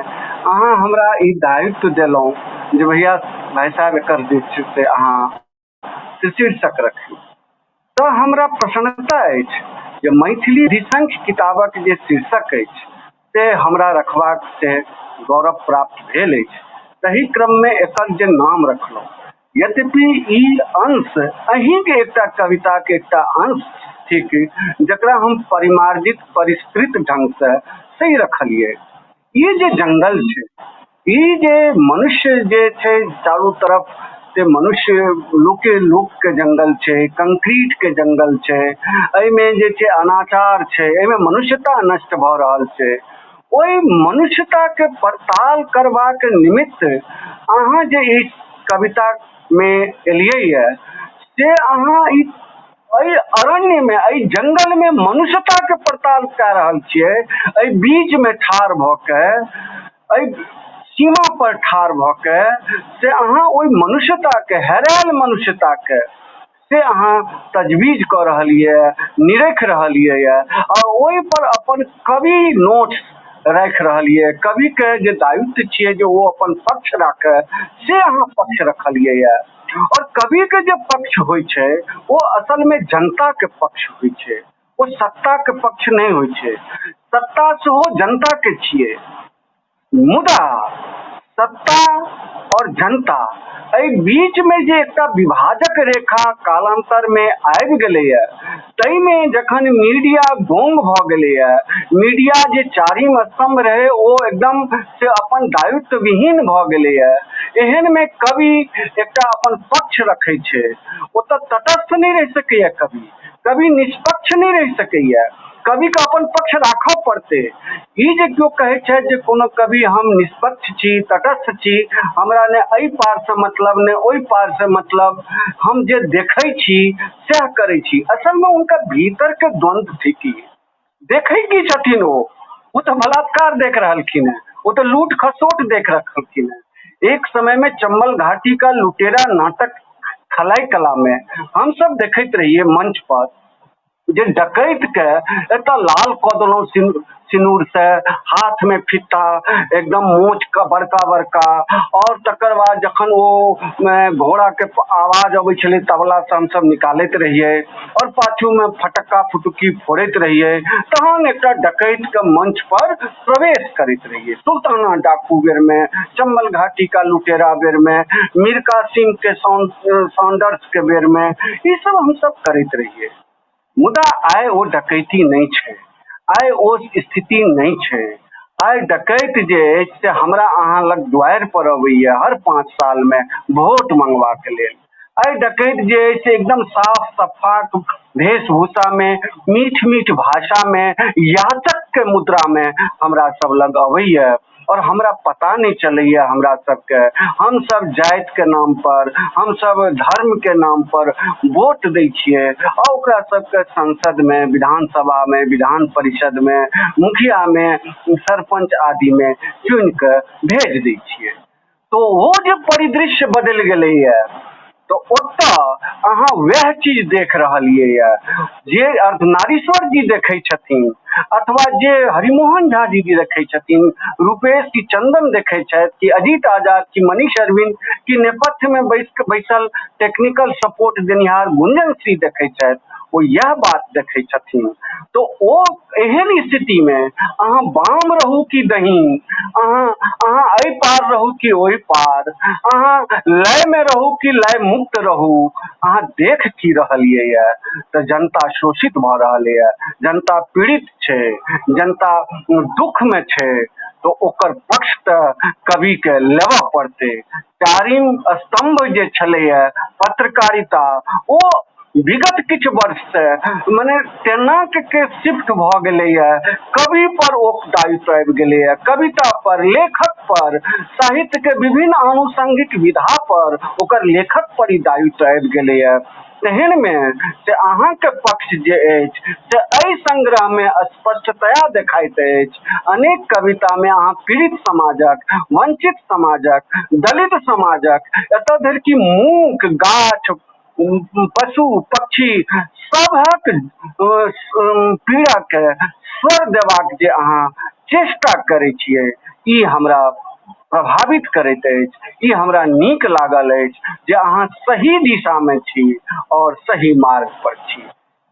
अहाँ हमरा ई दायित्व देलहुँ जे भैया भाइ साहब एकर जे छै से अहाँ से शीर्षक रखियौ। तऽ हमरा प्रसन्नता अछि जे मैथिली अधिसंख्य किताबक जे शीर्षक अछि से हमरा रखबाक से गौरव प्राप्त भेल अछि। तही क्रममे एकर जे नाम रखलहुँ, यद्यपि ई अंश अहीँके एकटा कविताके एकटा अंश थिक, जकरा हम परिमार्जित परिष्कृत ढङ्गसँ सही रखलियै। ई जे जंगल छै, ई जे मनुष्य जे छै चारू तरफ से मनुष्य लोके लोकके जंगल छै, कंक्रीटके जंगल छै, एहिमे जे छै अनाचार छै, एहिमे मनुष्यता नष्ट भऽ रहल छै। ओहि मनुष्यताके पड़ताल करबाक निमित्त अहाँ जे ई कवितामे एलियै यऽ, से अहाँ ई एहि अरण्यमे, एहि जंगलमे मनुष्यताके पड़ताल कए रहल छियै। एहि बीचमे ठाढ़ भऽ के, एहि सीमा पर ठाढ़ भऽ के से अहाँ ओहि मनुष्यताके, हेरायल मनुष्यताके से अहाँ तजवीज कऽ रहलियै, निरखि रहलियै यऽ, आओर ओहि पर अपन कवि नोट्स राखि रहलियै। कविके जे दायित्व छियै जे ओ अपन पक्ष राखै, से अहाँ पक्ष रखलियै यऽ। आओर कविके जे पक्ष होइ छै ओ असलमे जनताके पक्ष होइ छै, ओ सत्ताके पक्ष नहि होइ छै। सत्ता सेहो जनताके छियै, मुदा सत्ता और जनता एहि बीचमे जे एकटा विभाजक रेखा कालांतरमे आबि गेलैए, ताहिमे जखन मीडिया गोंग भऽ गेलैए, मीडिया जे चारिम स्तंभ रहै ओ एकदम से अपन दायित्वविहीन भऽ गेलैए, एहनमे कवि एकटा अपन पक्ष रखै छै। ओतऽ तटस्थ नहि रहि सकैए कवि, कवि निष्पक्ष नहि रहि सकैए, कविके अपन पक्ष राखऽ पड़तै। ई जे केओ कहै छथि जे कोनो कवि हम निष्पक्ष छी, तटस्थ छी, हमरा ने एहि पारसँ मतलब ने ओहि पारसँ मतलब, हम जे देखै छी सएह करै छी, असलमे हुनका भीतरके द्वन्द्व थिक। ई देखै की छथिन? ओ तऽ बलात्कार देख रहलखिन हेँ, ओ तऽ लूट खसोट देख रहलखिन हेँ। एक समयमे चम्बल घाटी का लुटेरा नाटक खलाई कलामे हमसब देखैत रहियै मंच पर जे डकैत के एतऽ लाल कऽ देलहुँ सिनूर से, हाथ में फित्ता, एकदम मोच के बड़का बड़का, और तकर बाद जखन ओ घोड़ा के आवाज अबै छलै तबला से हमसब निकालैत रहियै और पाछू में फटक्का फुटुक्की फोड़ैत रहियै, तहन एकटा डकैत के मंच पर प्रवेश करैत रहियै। सुल्ताना डाकू बेर में, चम्बल घाटी का लुटेरा बेर में, मिर्का सिंह के सॉन्डर्स के बेर में, ई सब हमसब करैत रहियै। मुदा आइ ओ डकैती नहि छै, आइ ओ स्थिति नहि छै। आइ डकैत जे अछि से हमरा अहाँ लग दुआरि पर अबैया हर 5 सालमे वोट मंगबाक लेल। आइ डकैत जे अछि से एकदम साफ सफाक वेशभूषामे, मीठ मीठ भाषामे, याचकके मुद्रामे हमरा सब लग अबैया और हमरा पता नहीं चलैया। हमरा सबके, हम सब जाति के नाम पर, हम सब धर्म के नाम पर वोट दै छियै और ओकरा सबके संसद में, विधानसभा में, विधान परिषद में, मुखिया में, सरपंच आदि में चुनि के भेज दै छियै। तो वो जे परिदृश्य बदलि गेलैया, तो ओतऽ अहाँ वएह चीज देख रहलियै यऽ जे अर्धनारीश्वर जी देखै छथिन, अथवा जे हरिमोहन झा जी देखै छथिन, रूपेश की चंदन देखै छथि, कि अजीत आजाद, कि मनीष अरविंद, कि नेपथ्यमे बैसल टेक्निकल सपोर्ट देनिहार गुंजन श्री देखै छथि, ओ इएह बात देखै छथिन। तो ओ एहन स्थितिमे अहाँ बाम रहू कि दहीन, अहाँ एहि पार रहू कि ओहि पार, अहाँ लयमे रहू कि लय मुक्त रहू, अहाँ देख की रहलियै यऽ? तऽ जनता शोषित भऽ रहल यऽ, जनता पीड़ित छै, जनता दुखमे छै, तऽ ओकर पक्ष तऽ कविके लेबऽ पड़तै। चारिम स्तंभ जे छलैया पत्रकारिता, ओ विगत किछु वर्ष से मने तेना के शिफ्ट भऽ गेलैया, कवि पर ओ दायित्व आबि गेलैया, कविता पर, लेखक पर, साहित्य के विभिन्न आनुषंगिक विधा पर, ओकर लेखक पर ई दायित्व आबि गेलैया। तेहन मे से अहाँके पक्ष जे अछि से एहि संग्रह मे स्पष्टतया देखाइत अछि। अनेक कविता मे अहाँ पीड़ित समाजक, वंचित समाजक, दलित समाजक, एतऽ धरि कि मूक गाछ, पशु पक्षी सभक पीड़ा के स्वर देबाक जे अहाँ चेष्टा करै छियै, ई हमरा प्रभावित करैत अछि, ई हमरा नीक लागल अछि जे अहाँ सही दिशामे छी और सही मार्ग पर छी।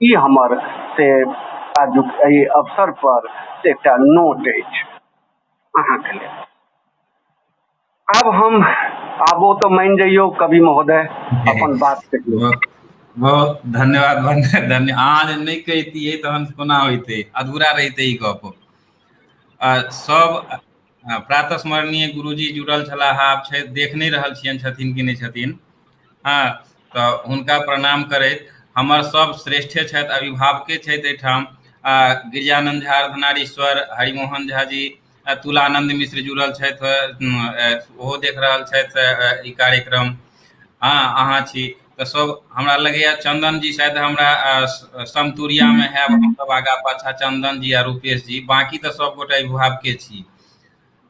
ई हमर से आजुक एहि अवसर पर से एकटा नोट अछि अहाँके लेल। आब हम आबो तऽ मानि जइयौ कवि महोदय, अपन बात कहियौ। बहुत बहुत धन्यवाद, धन्य। अहाँ जे नहि कहितियै तहन कोना होइतै, अधूरा रहितै ई गप। सब प्रातः स्मरणीय गुरुजी जुड़ल छलाह, आब छै देख नहि रहल छियनि, छथिन कि नहि छथिन। हँ, तऽ हुनका प्रणाम करैत हमर सब श्रेष्ठे छथि, अभिभावके छथि एहिठाम, गिरिजानंद झा अर्धनारीश्वर, हरिमोहन झा जी, तुलानंद मिश्र जुड़ल छथि, ओहो देख रहल छथि ई कार्यक्रम। हँ, अहाँ छी तऽ सब हमरा लगैया चंदन जी शायद हमरा समतुरिया मे हैब, हमसब आगा पाछा चंदन जी आ रूपेश जी, बाकी तऽ सब गोटे अभिभावके छी।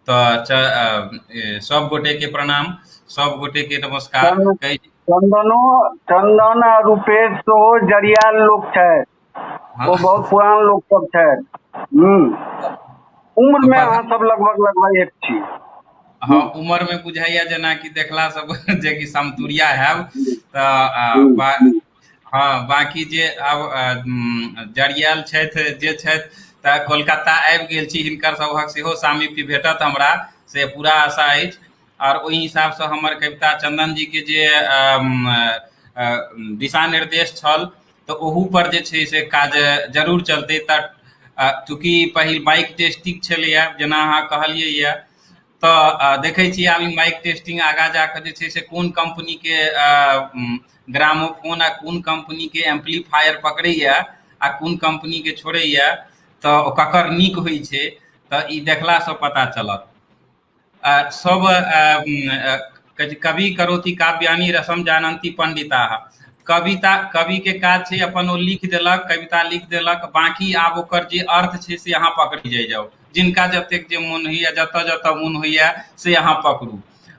तऽ सब गोटे के प्रणाम, सब गोटे के नमस्कार। चंदनो, चंदन आ रूपेश सेहो जरियाल लोक छथि, ओ बहुत पुरान लोक सब छथि। उम्र मे अहाँ सब लगभग लगभग एक छी। हँ, उम्र मे बुझाइया जेनाकि देखला सब जेकि समतुरिया हैब। तऽ हँ, बाकी जे आब जरियाल छथि जे छथि, तऽ कोलकाता आबि गेल छी, हिनकर सभक सेहो सामीप्य भेटत हमरा से पूरा आशा अछि। आओर ओहि हिसाबसँ हमर कविता चंदन जी के जे दिशा निर्देश छल, तऽ ओहू पर जे छै से काज जरूर चलतै। तऽ चूँकि पहिल माइक टेस्टिंग छलैए, जेना अहाँ कहलियै यए, तऽ देखै छी आब ई माइक टेस्टिंग आगाँ जाकऽ जे छै से कोन कम्पनीके ग्रामोफोन आ कोन कम्पनीके एम्पलीफायर पकड़ैए आ कोन कम्पनीके छोड़ैए, तऽ ओ ककर नीक होइ छै, तऽ ई देखलासँ पता चलत। सब कहै छै, कवि करोति काव्यानि रसम जानन्ति पंडिताः। कविता कवि के काज छै अपन ओ लिख देलक, कविता लिख देलक, बाकी आब ओकर जे अर्थ छै से अहाँ पकड़ि जाइ जाउ। जिनका जतेक जे मोन होइए, जतऽ जतऽ मोन होइए से अहाँ पकड़ू।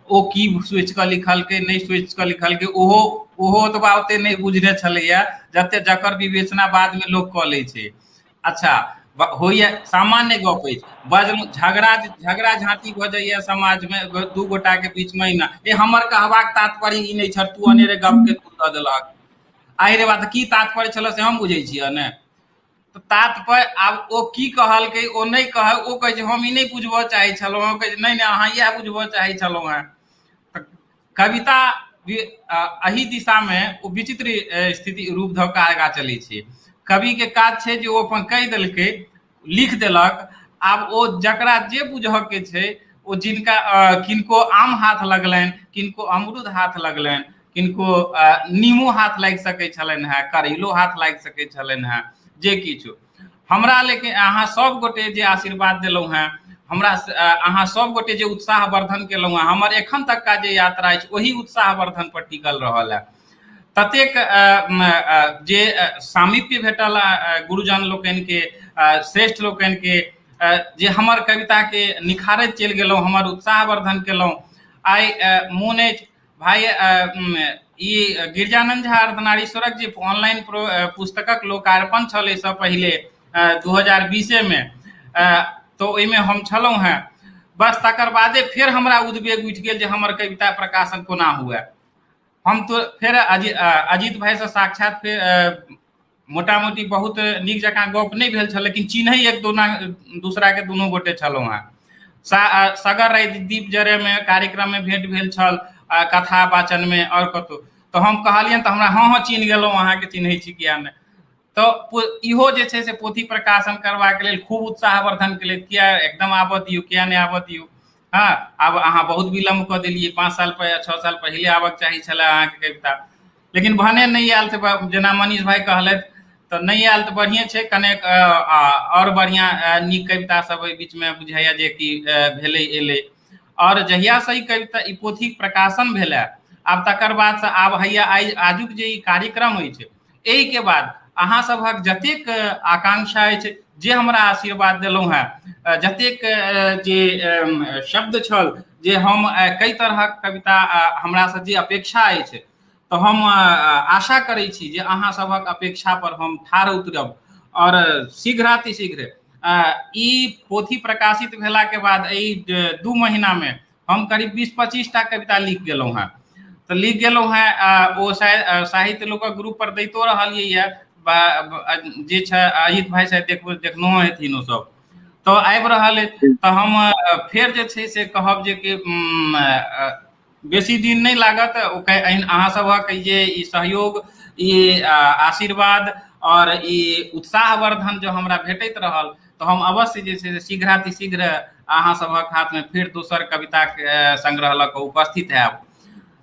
ओ की सोचि कऽ लिखलकै, नहि सोचि कऽ लिखलकै, ओहो ओहो ओतबा ओते नहि बुझने छलैया जते जकर विवेचना बादमे लोक कऽ लै छै। अच्छा, होइए, सामान्य गप अछि, बजलहुँ, झगड़ा झगड़ा झाँटी भऽ जाइए समाजमे दू गोटाके बीचमे, एना ए हमर कहबाक तात्पर्य ई नहि छल, तू अनेरे गपके तू दऽ देलहक। आहि रे बात, की तात्पर्य छल से हम बुझै छियै ने। तऽ तात्पर्य आब ओ की कहलकै, ओ नहि कह, ओ कहै छै हम ई नहि बुझबऽ चाहै छलहुँ, ओ कहै छै नहि नहि अहाँ इएह बुझबऽ चाहै छलहुँ हेँ। तऽ कविता एहि दिशामे ओ विचित्र स्थिति रूप धऽ कऽ आगाँ चलै छै। कविके काज छै जे ओ अपन कहि देलकै, लिख देलक, आब ओ जकरा जे बुझऽके छै ओ, जिनका किनको आम हाथ लगलनि, किनको अमरूद हाथ लगलनि, किनको नीमो हाथ लागि सकै छलनि हेँ, करैलो हाथ लागि सकै छलनि हेँ, जे किछु हमरा। लेकिन अहाँ सब गोटे जे आशीर्वाद देलहुँ हेँ हमरा, अहाँ सब गोटे जे उत्साह वर्धन केलहुँ हेँ, हमर एखन तक का जे यात्रा अछि ओही उत्साह वर्धन पर टिकल रहल है। ततेक जे सामीप्य भेटल गुरुजन लोकनिके, श्रेष्ठ लोकनिके, जे हमर कविताके निखारैत चलि गेलहुँ, हमर उत्साह वर्धन केलहुँ। आइ मोन अछि भाइ, ई गिरिजानंद झा अर्धनारीश्वरक जे ऑनलाइन पुस्तकक लोकार्पण छल एहिसँ पहिले 2020मे, तऽ ओहिमे हम छलहुँ हेँ। बस तकर बादे फेर हमरा उद्वेग उठि गेल जे हमर कविता प्रकाशन कोना हुए। हम तो फेर अजित भाइसँ साक्षात फेर मोटा मोटी बहुत नीक जकाँ गप नहि भेल छल, लेकिन चिन्है एक दोना दूसराके दुनू गोटे छलहुँ हेँ। सगर राति दीप जरेमे कार्यक्रममे भेंट भेल छल, कथा वाचनमे आओर कतहु। तऽ हम कहलियनि तऽ हमरा हँ हँ चिन्ह गेलहुँ, अहाँके चिन्है छी किया नहि। तऽ इहो जे छै से पोथी प्रकाशन करबाक लेल खूब उत्साहवर्धन केलथि, किया एकदम आबऽ दियौ, किया नहि आबऽ दियौ। हँ, आब अहाँ बहुत विलम्ब कऽ देलियै, 5 साल 6 साल पहिले आबऽके चाही छलै अहाँके कविता, लेकिन भने नहि आयल तऽ जेना मनीष भाई कहलथि तऽ नहि आयल तऽ बढ़िएँ छै, कनेक आओर बढ़िआँ नीक कविता सब एहि बीचमे बुझाइए जे कि भेलै एलै। आओर जहियासँ ई कविता ई पोथीके प्रकाशन भेलै, आब तकर बादसँ आब हैया आइ आजुक जे ई कार्यक्रम अछि, एहिके बाद अहाँ सभक जतेक आकांक्षा अछि, जे हमरा आशीर्वाद देलहुँ हेँ, जतेक जे शब्द छल जे हम कई तरहक कविता हमरासँ जे अपेक्षा अछि, तऽ हम आशा करै छी जे अहाँ सभक अपेक्षा पर हम ठाढ़ उतरब। आओर शीघ्रातिशीघ्र ई पोथी प्रकाशित भेलाके बाद एहि 2 महीनामे हम करीब 20-25 टा कविता लिख गेलहुँ हेँ। तऽ लिख गेलहुँ हेँ, ओ साहित्य लोकक ग्रुप पर दैतो रहलियै यऽ, जे छै अजित भाई शायद देखनो हेथिन ओ सब। तऽ आबि रहल अछि। तऽ हम फेर जे छै से कहब जे कि बेसी दिन नहि लागत। अहाँ सभक जे ई सहयोग, ई आशीर्वाद आओर ई उत्साहवर्धन जो हमरा भेटैत रहल तऽ हम अवश्य जे छै से शीघ्रातिशीघ्र अहाँ सभक हाथमे फेर दोसर कविताके संग्रह लऽ कऽ उपस्थित हैब।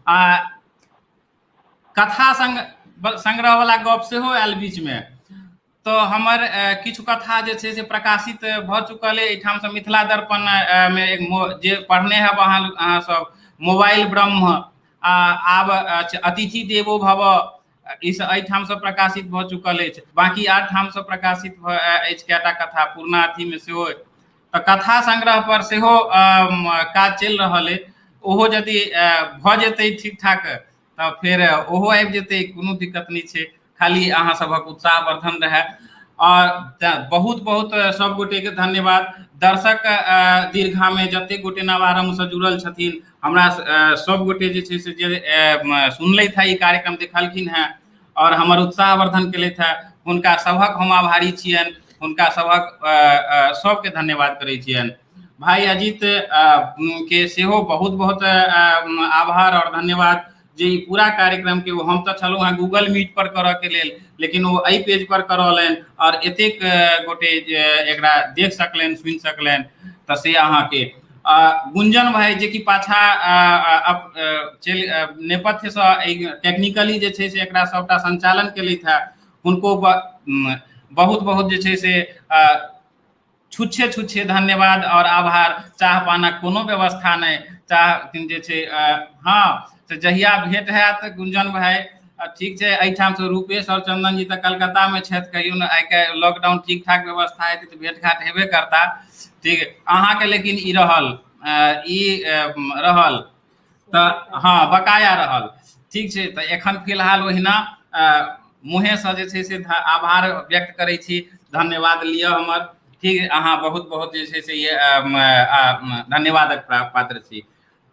आ कथा संग्रह वाला गप सेहो आयल बीचमे, तऽ हमर किछु कथा जे छै से प्रकाशित भऽ चुकल अइ एहिठामसँ मिथिला दर्पण मे जे पढ़ने हैब अहाँ सब, मोबाइल ब्रह्म आ आब अतिथि देवो भव, ई एहिठामसँ प्रकाशित भऽ चुकल अछि। बाँकी आर ठामसँ प्रकाशित अछि कएटा कथा, पुरना अथीमे सेहो। तऽ कथा संग्रह पर सेहो काज चलि रहल अछि, ओहो यदि भऽ जेतै ठीक ठाक तऽ फेर ओहो आबि जेतै, कोनो दिक्कत नहि छै, खाली अहाँ सभक उत्साहवर्धन रहए। आओर बहुत बहुत सब गोटेके धन्यवाद। दर्शक दीर्घामे जतेक गोटे नवारम्भसँ जुड़ल छथिन, हमरा सब गोटे जे छै से जे सुनलथि हेँ, ई कार्यक्रम देखलखिन हेँ आओर हमर उत्साहवर्धन केलथि हेँ, हुनका सभक हम आभारी छियनि, हुनका सभक सबके धन्यवाद करै छियनि। भाई अजीत के सेहो बहुत बहुत आभार आओर धन्यवाद जे ई पूरा कार्यक्रम के हम तऽ छलहुँ हेँ गूगल मीट पर करऽ के लेल, लेकिन ओ एहि पेज पर करौलनि आओर एतेक गोटे जे एकरा देख सकलनि, सुनि सकलनि, तऽ से अहाँके। गुंजन भाई जे कि पाछा चलि नेपथ्यसँ टेक्निकली जे छै से एकरा सबटा संचालन केलथि हेँ, हुनको बहुत बहुत जे छै से छुच्छे छुच्छे धन्यवाद और आभार। चाह पानक कोनो व्यवस्था नहि, चाह जे छै हँ, तऽ जहिया भेंट हैत गुंजन भाई, ठीक छै, एहिठामसँ रूपेश और चंदन जी तऽ कलकत्तामे छथि, कहियो ने आइ काल्हि लॉकडाउन ठीक ठाक व्यवस्था हेतै तऽ भेंट घाट हेबे करता, ठीक अहाँके। लेकिन ई रहल, ई रहल तऽ हँ बकाया रहल, ठीक छै। तऽ एखन फिलहाल ओहिना मुँहेसँ जे छै से आभार व्यक्त करै छी, धन्यवाद लिअ हमर, ठीक। अहाँ बहुत बहुत जे छै से धन्यवादक पात्र छी।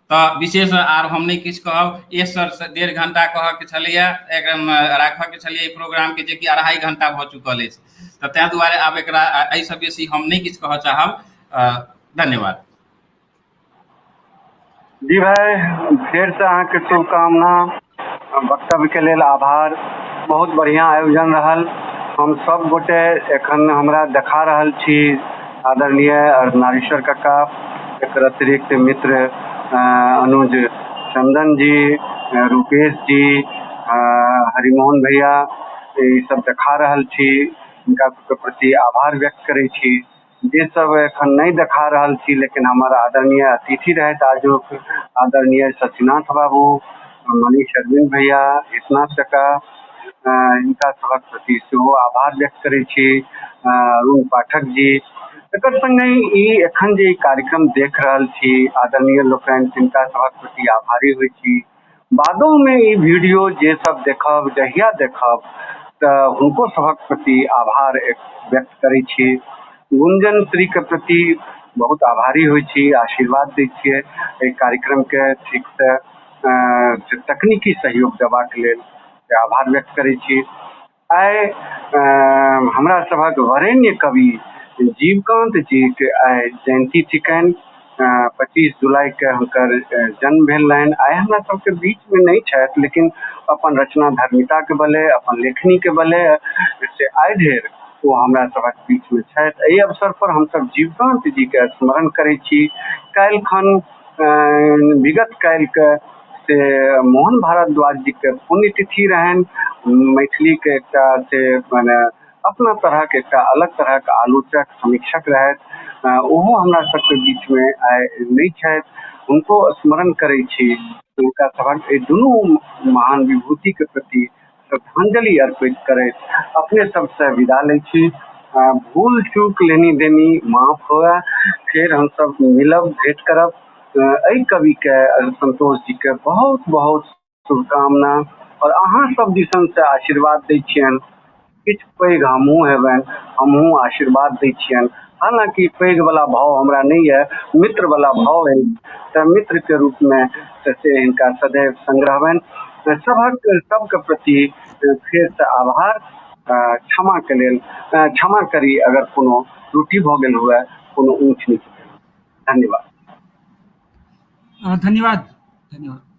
तऽ विशेष आर हम नहि किछु कहब, 1 से 1.5 घंटा कहऽके छलैए, एकदम राखऽके छलैए ई प्रोग्रामके, जेकि 2.5 घंटा भऽ चुकल अछि, तऽ ताहि दुआरे आब एकरा एहिसँ बेसी हम नहि किछु कहऽ चाहब। धन्यवाद। जी भाई, फेरसँ अहाँके शुभकामना, वक्तव्यके लेल आभार। बहुत बढ़िआँ आयोजन रहल। हम सब गोटे एखन हमरा देखा रहल छी आदरणीय नारेश्वर कक्का, एकर अतिरिक्त मित्र अनुज चंदन जी, रूपेश जी, हरिमोहन भैया, ई सब देखा रहल छी, हिनका सबके प्रति आभार व्यक्त करै छी। जे सब एखन नहि देखा रहल छी लेकिन हमर आदरणीय अतिथि रहथि आजुक, आदरणीय शशिनाथ बाबू, मनीष अरविंद भैया, एकनाथ काका, हिनका सभक प्रति सेहो आभार व्यक्त करै छी, अरुण पाठक जी। एकर संगहि ई एखन जे ई कार्यक्रम देख रहल छी आदरणीय लोकनि, तिनका सभक प्रति आभारी होइ छी। बादोमे ई वीडियो जे सब देखब, जहिया देखब, तऽ हुनको सभक प्रति आभार व्यक्त करै छी। गुंजन श्रीके प्रति बहुत आभारी होइ छी, आशीर्वाद दै छियै एहि कार्यक्रमके ठीकसँ तकनीकी सहयोग देबाक लेल आभार व्यक्त करै छी। आइ हमरा सभक वरेण्य कवि जीवकांत जीके आइ जयन्ती थिकनि। 25 जुलाईके हुनकर जन्म भेल रहनि। आइ हमरा सबके बीचमे नहि छथि, लेकिन अपन रचना धर्मिताके बले, अपन लेखनीके बले से आइ धरि ओ हमरा सभक बीचमे छथि। एहि अवसर पर हमसब जीवकांत जीके स्मरण करै छी। काल्हि खन, विगत काल्हिके से मोहन भारद्वाज जीके पुण्यतिथि रहनि। मैथिलीके एकटा से मने अपना तरहक एकटा अलग तरहक आलोचक समीक्षक रहथि, ओहो हमरा सबके बीचमे आइ नहि छथि, हुनको स्मरण करै छी। हुनका सभक एहि दुनू महान विभूतिके प्रति श्रद्धांजलि अर्पित करैत अपने सबसँ विदा लै छी। भूल चूक लेनी देनी माफ हुए। फेर हमसब मिलब, भेंट करब। एहि कविके संतोष जीके बहुत बहुत शुभकामना और अहाँ सब दिसन से आशीर्वाद दै छियनि। किछु पैघ हमहूँ हेबनि, हमहूँ आशीर्वाद दै छियनि। हालाँकि पैघ वाला भाव हमरा नहि यऽ, मित्र वाला भाव अछि, तऽ मित्रके रूपमे से हिनका सदैव संग रहबनि। सभक सबके प्रति फेरसँ आभार। क्षमाके लेल क्षमा करी अगर कोनो त्रुटि भऽ गेल हुए, कोनो ऊँच नीच। धन्यवाद। धन्यवाद, धन्यवाद।